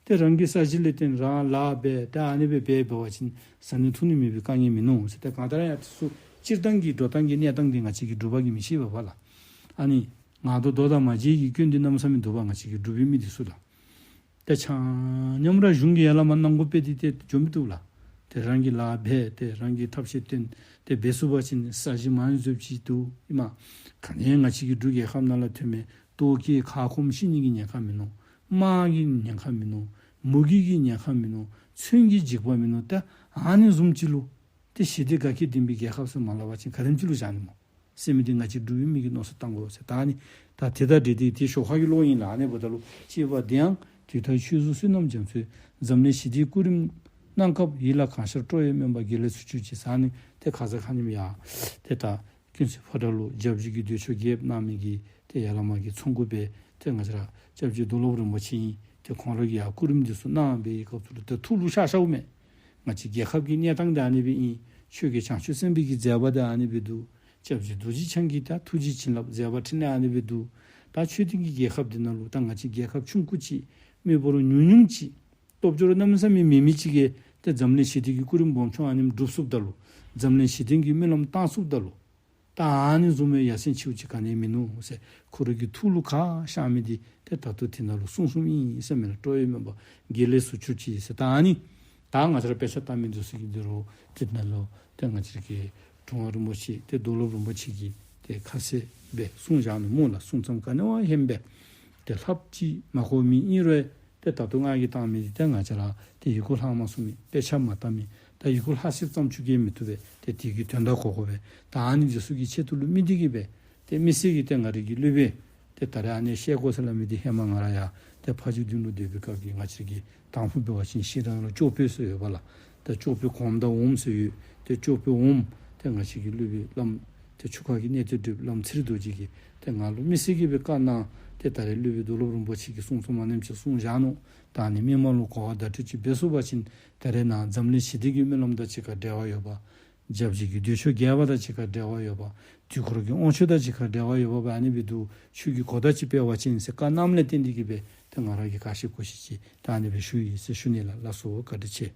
ཏེ་རང་གི་ས་གཞི་ལས་བརྟེན་རང་ལཱ་འབད་ད་ཨ་ནི་སྦེ་འབད་འབད་བ་ཅིན་ཟ་ནི་འཐུང་ནི་མེད་པའི་དཀའ་ངལ་མིན་ནུག་ཟེར། ཏེ་གང་ལྟར་ཡང་དེ་ཚུ་སྤྱིར་བཏང་གི་འགྲོ་སྟངས་ཀྱི་གནས་སྟངས་འདི་ང་བཅས་ཀྱི་འབྲུག་པ་གིས་མི་ཤེས་པས་ལགས། ཨ་ནི་ང་རྡོ་རྡོ་དང་མ་བརྗེད་ཀྱི་སྐྱོན་འདི་གནམ་མེད་ས་མེད་འདུག་པ་ང་བཅས་ཀྱི་འབྲུག་པའི་མི་འདི་ཚུ་ལགས། ཏེ་ཆ་མཉམ་ར་གཞུང་གིས་ཡར་ལས་མར་གནང་དགོ་པས་འདི་ཏེ་འགྱོ་མི་བཏུབ་ལགས། ཏེ་རང་གིས་ལཱ་འབད་ཏེ་རང་གིས་ཐབས་ཤེས་བཏོན་ཏེ་འབད་ཚུགས་པ་ཅིན་ས་གཞི་མང་ཟོཝ་ཅིག་འདུག་ཨིན་མས། ག་ནི་ང་བཅས་ཀྱི་འབྲུག་རྒྱལ་ཁབ་ནང་ལུ་ཐོན་མི་ལྟོ་ཀོ་ཁ་སྐོམ་ཤི་ནི་གི་ཉེན་ཁ་མིན་ནུག། དམག་གི་ཉེན་ཁ་མིན་ནུག། མུ་གེ་གི་ཉེན་ཁ་མིན་ནུག། མཚོན་གྱི་འཇིགས་པ་མིན་ནུག། ཏེ་ཨ་ནི་བཟུམ་ཅིག་ལུ་ཏེ་ཞི་བདེ་དགའ་སྐྱིད་ལྡན་པའི་རྒྱལ་ཁབ་ཟེར་མ་སླབ་པ་ཅིན་ག་དེམ་ཅིག་ལུ་བཞག་ནི་སྨོ་ཟེར་མི་འདི་ང་བཅས་འབྲུག་པའི་མི་གིས་མནོ་བསམ་བཏང་དགོ་ཟེར། ད་ཨ་ནི་ད་དེ་དང་འབྲེལ་ཏེ་དེ་ཞོར་ཁ་གི་ལོག་ཨིན་ལགས། ཨ་ནི་འབདཝ་ད་ལུ་ཅིག་པ་འདི་ཡང་དུས་མཐའི་ཆོས་སྲུང་བསོད་ནམས་རྒྱ་མཚོས་འཛམ་གླིང་ཞི་བདེའི་སྐུ་རིམ་གནང་སྐབས་ཡིད་ལ་གང་ཤར་སྤྲོ་བས་སྨོན་པ་དགེ་ལེགས་ཚུལ་ཁྲིམས་ཀྱིས་ཟེར་ཨ་ནི་ཏེ་ཁ་ཙ་ཁ་ཉིནམ་ཡང་ཏེ་ད་ཀུན་གསལ་ཕོ་བྲང་ལུ་སྐྱབས་རྗེ་གི་འདོད་ཆོག་རྒྱསཔ་གནང་མི་གི་ཏེ་ཡར་ལས་མར་གྱི་ཚོགས་འགོ་སྦེ་ཏེ་ང་བཅས་ར་སྐྱབས་རྗེ་རྡོར་སློབ་རིན་པོ་ཆེ་ཨིན། ཏེ་ཁོང་ར་གིས་ཡང་སྐུ་རིམ་འདི་ཚུ་གནང་བའི་སྐབས་སུ་ལུ་ཏེ་ཐུགས་ལུ་ཤར་ཤརཝ་མས། ང་བཅས་རྒྱལ་ཁབ་ཀྱི་གནས་སྟངས་འདི་ཨ་ནི་སྦེ་ཨིན། ཆོས་རྒྱལ་བྱང་ཆུབ་སེམས་དཔའི་གི་མཛད་པ་འདི་ཨ་ནི་སྦེ་འདུག། སྐྱབས་རྗེ་རྡོ་རྗེ་འཆང་གི་ད་ཐུགས་རྗེ་བྱིན་རླབས་མཛད་པ་འཕྲིན་ལས་ཨ་ནི་སྦེ་འདུག། ད་ཆོས་ལྡན་གྱི་རྒྱལ་ཁབ་འདི་ནང་ལུ་ད་ང་བཅས་རྒྱལ་ཁབ་ཆུང་ཀུ་ཅིག་ མི་འབོར་ཉུང་ཉུང་ཅིག་སྟོབས་འབྱོར་གནམ་མེད་ས་མེད་མེད་མི་ཅིག་གིས་ཏེ་འཛམ་གླིང་ཞི་བདེ་གི་སྐུ་རིམ་སྦོམ་ཆུང་ཨ་ནེམ་སྒྲུབ་ཚུགསཔ་ད་ལུ་འཛམ་གླིང་ཞི་བདེ་གི་སྨོན་ལམ་བཏང་ཚུགསཔ་ད་ལུ། ད་ཨ་ནི་བཟུམ་མའི་ཡ་མཚན་ཆེཝ་ཅིག་ག་ནི་ཡང་མིན་ནུག་ཟེར་ཁོ་རའི་གི་ཐུགས་ལུ་ཁ་བཞག་མི་འདི་ཏེ་ད་ལྟོ་དེ་ནང་ལུ་གསུངས་གསུངསམ་ཨིན་ཟེར་མེན་ན། སྤྲོ་བའི་མོས་པ་དགེ་ལེགས་སུ་གྱུར་ཅིག་ཟེར། ད་ཨ་ནི་ད་ང་བཅས་ར་དཔེ་ཆ་ལྟ་མི་འདི་ཚུ་གིས་འདི་རུ་དེ་ནང་ལུ་ཏེ་ང་བཅས་ར་གི་དྲུང་པ་རིན་པོ་ཆེ་ཏེ་རྡོར་སློབ་རིན་པོ་ཆེ་གིས་ཏེ་ཁ་གསལ་སྦེ་གསུངས་བཞག་ནུག་སྨོ་ལགས། གསུང་ཙམ་ག་ནི་བ་ཧེ་མ་སྦེ་ཏེ་ལྷགཔ་ཅིག་མ་གོ་མི་ཨིན་རུང་ཏེ་ད་ལྟོ་ང་གིས་བཏང་མི་འདི་ཏེ་ང་བཅས་ར་ཏེ་ཡི་གུ་ལྷག་མ་ཚུགས་མི་དཔེ་ཆ་མ་བལྟ་མི་ད་ཡི་གུ་ལྷག་ཤེསཔ་ཙམ་ཅིག་གིས་མི་བཏུབ་པས། ཏེ་དེ་གི་དོན་དག་གོ་དགོ་པས། ད་ཨ་ནི་འདི་ཚུ་གི་ཆེད་དུ་ལུ་དམིགས་ཏེ་གིས་སྦེ་ཏེ་དམིགས་བསལ་གྱིས་ཏེ་ང་རའི་གི་སློབ་དཔོན་ཏེ་ད་རེས་ཨ་ནི་ཤེལ་སྒོ་ཟེར་སླབ་མི་འདི་ཧེ་མ་ང་ར་ཡང་ཏེ་ཕ་ཇོ་སྡིངས་ལུ་སྡོད་པའི་སྐབས་ཀྱི་ང་བཅས་ཀྱི་དང་ཕུ་འབད་བ་ཅིན་ཤེལ་དང་ལུ་ཅོག་པོད་ཟེར་ཡོད་པ་ལགས། ཏེ་ཅོག་པོད་གོངམ་དང་འོགམ་ཟེར་ཡོད། ཏེ་ཅོག་པོད་འོགམ་ཏེ་ང་བཅས་ཀྱི་སློབ་དཔོན་བླམ་ཏེ་ཆུ་ཁ་གི་གནས་བརྟན་སྒྲུབ་བླམ་ཚེ་རིང་རྡོ་རྗེ་གིས་ཏེ་ང་ལུ་དམིགས་བསལ་གྱིས་སྦེ་བཀའ་གནང་། ཏེ་ད་རེས་སློབ་དཔོན་རྡོར་སློབ་རིན་པོ་ཆེ་གིས་གསུང་ཙམ་ཨ་ནེམ་ཅིག་གསུངས་བཞག་ནུག། ད་ཨ་ནི་མི་མང་ལུ་གོ་བ་བརྡ་སྤྲོད་ཅིག་འབད་ཚུགས་པ་ཅིན་ད་རེས་ནངས་འཛམ་གླིང་ཞི་བདེ་གི་སྨོན་ལམ་དང་གཅིག་ཁར་འབྲེལ་བ་ཡོད་པ། སྐྱབས་རྗེ་གི་འདོད་ཆོས་རྒྱས་པ་དང་གཅིག་ཁར་འབྲེལ་བ་ཡོད་པ། དུས་འཁོར་གྱི་དབང་ཆོག་དང་གཅིག་ཁར་འབྲེལ་བ་ཡོད་པ་སྦེ་ཨ་ནི་སྦེ་འདུག། ཁྱོད་ཀྱིས་གོ་བརྡ་ཅིག་སྤེལ་བ་ཅིན་ཟེར་བཀའ་གནངམ་ལས་བརྟེན་ཏེ་གིས་སྦེ་ཏེ་ང་ར་གིས་ག་ཤེས་གོ་ཤེས་ཅིག་ད་ཨ་ནི་སྦེ་ཞུ་ཡི་ཟེར་ཞུ་ནི་ལགས། ལགས་སོ། བཀའ་དྲིན་ཆེ།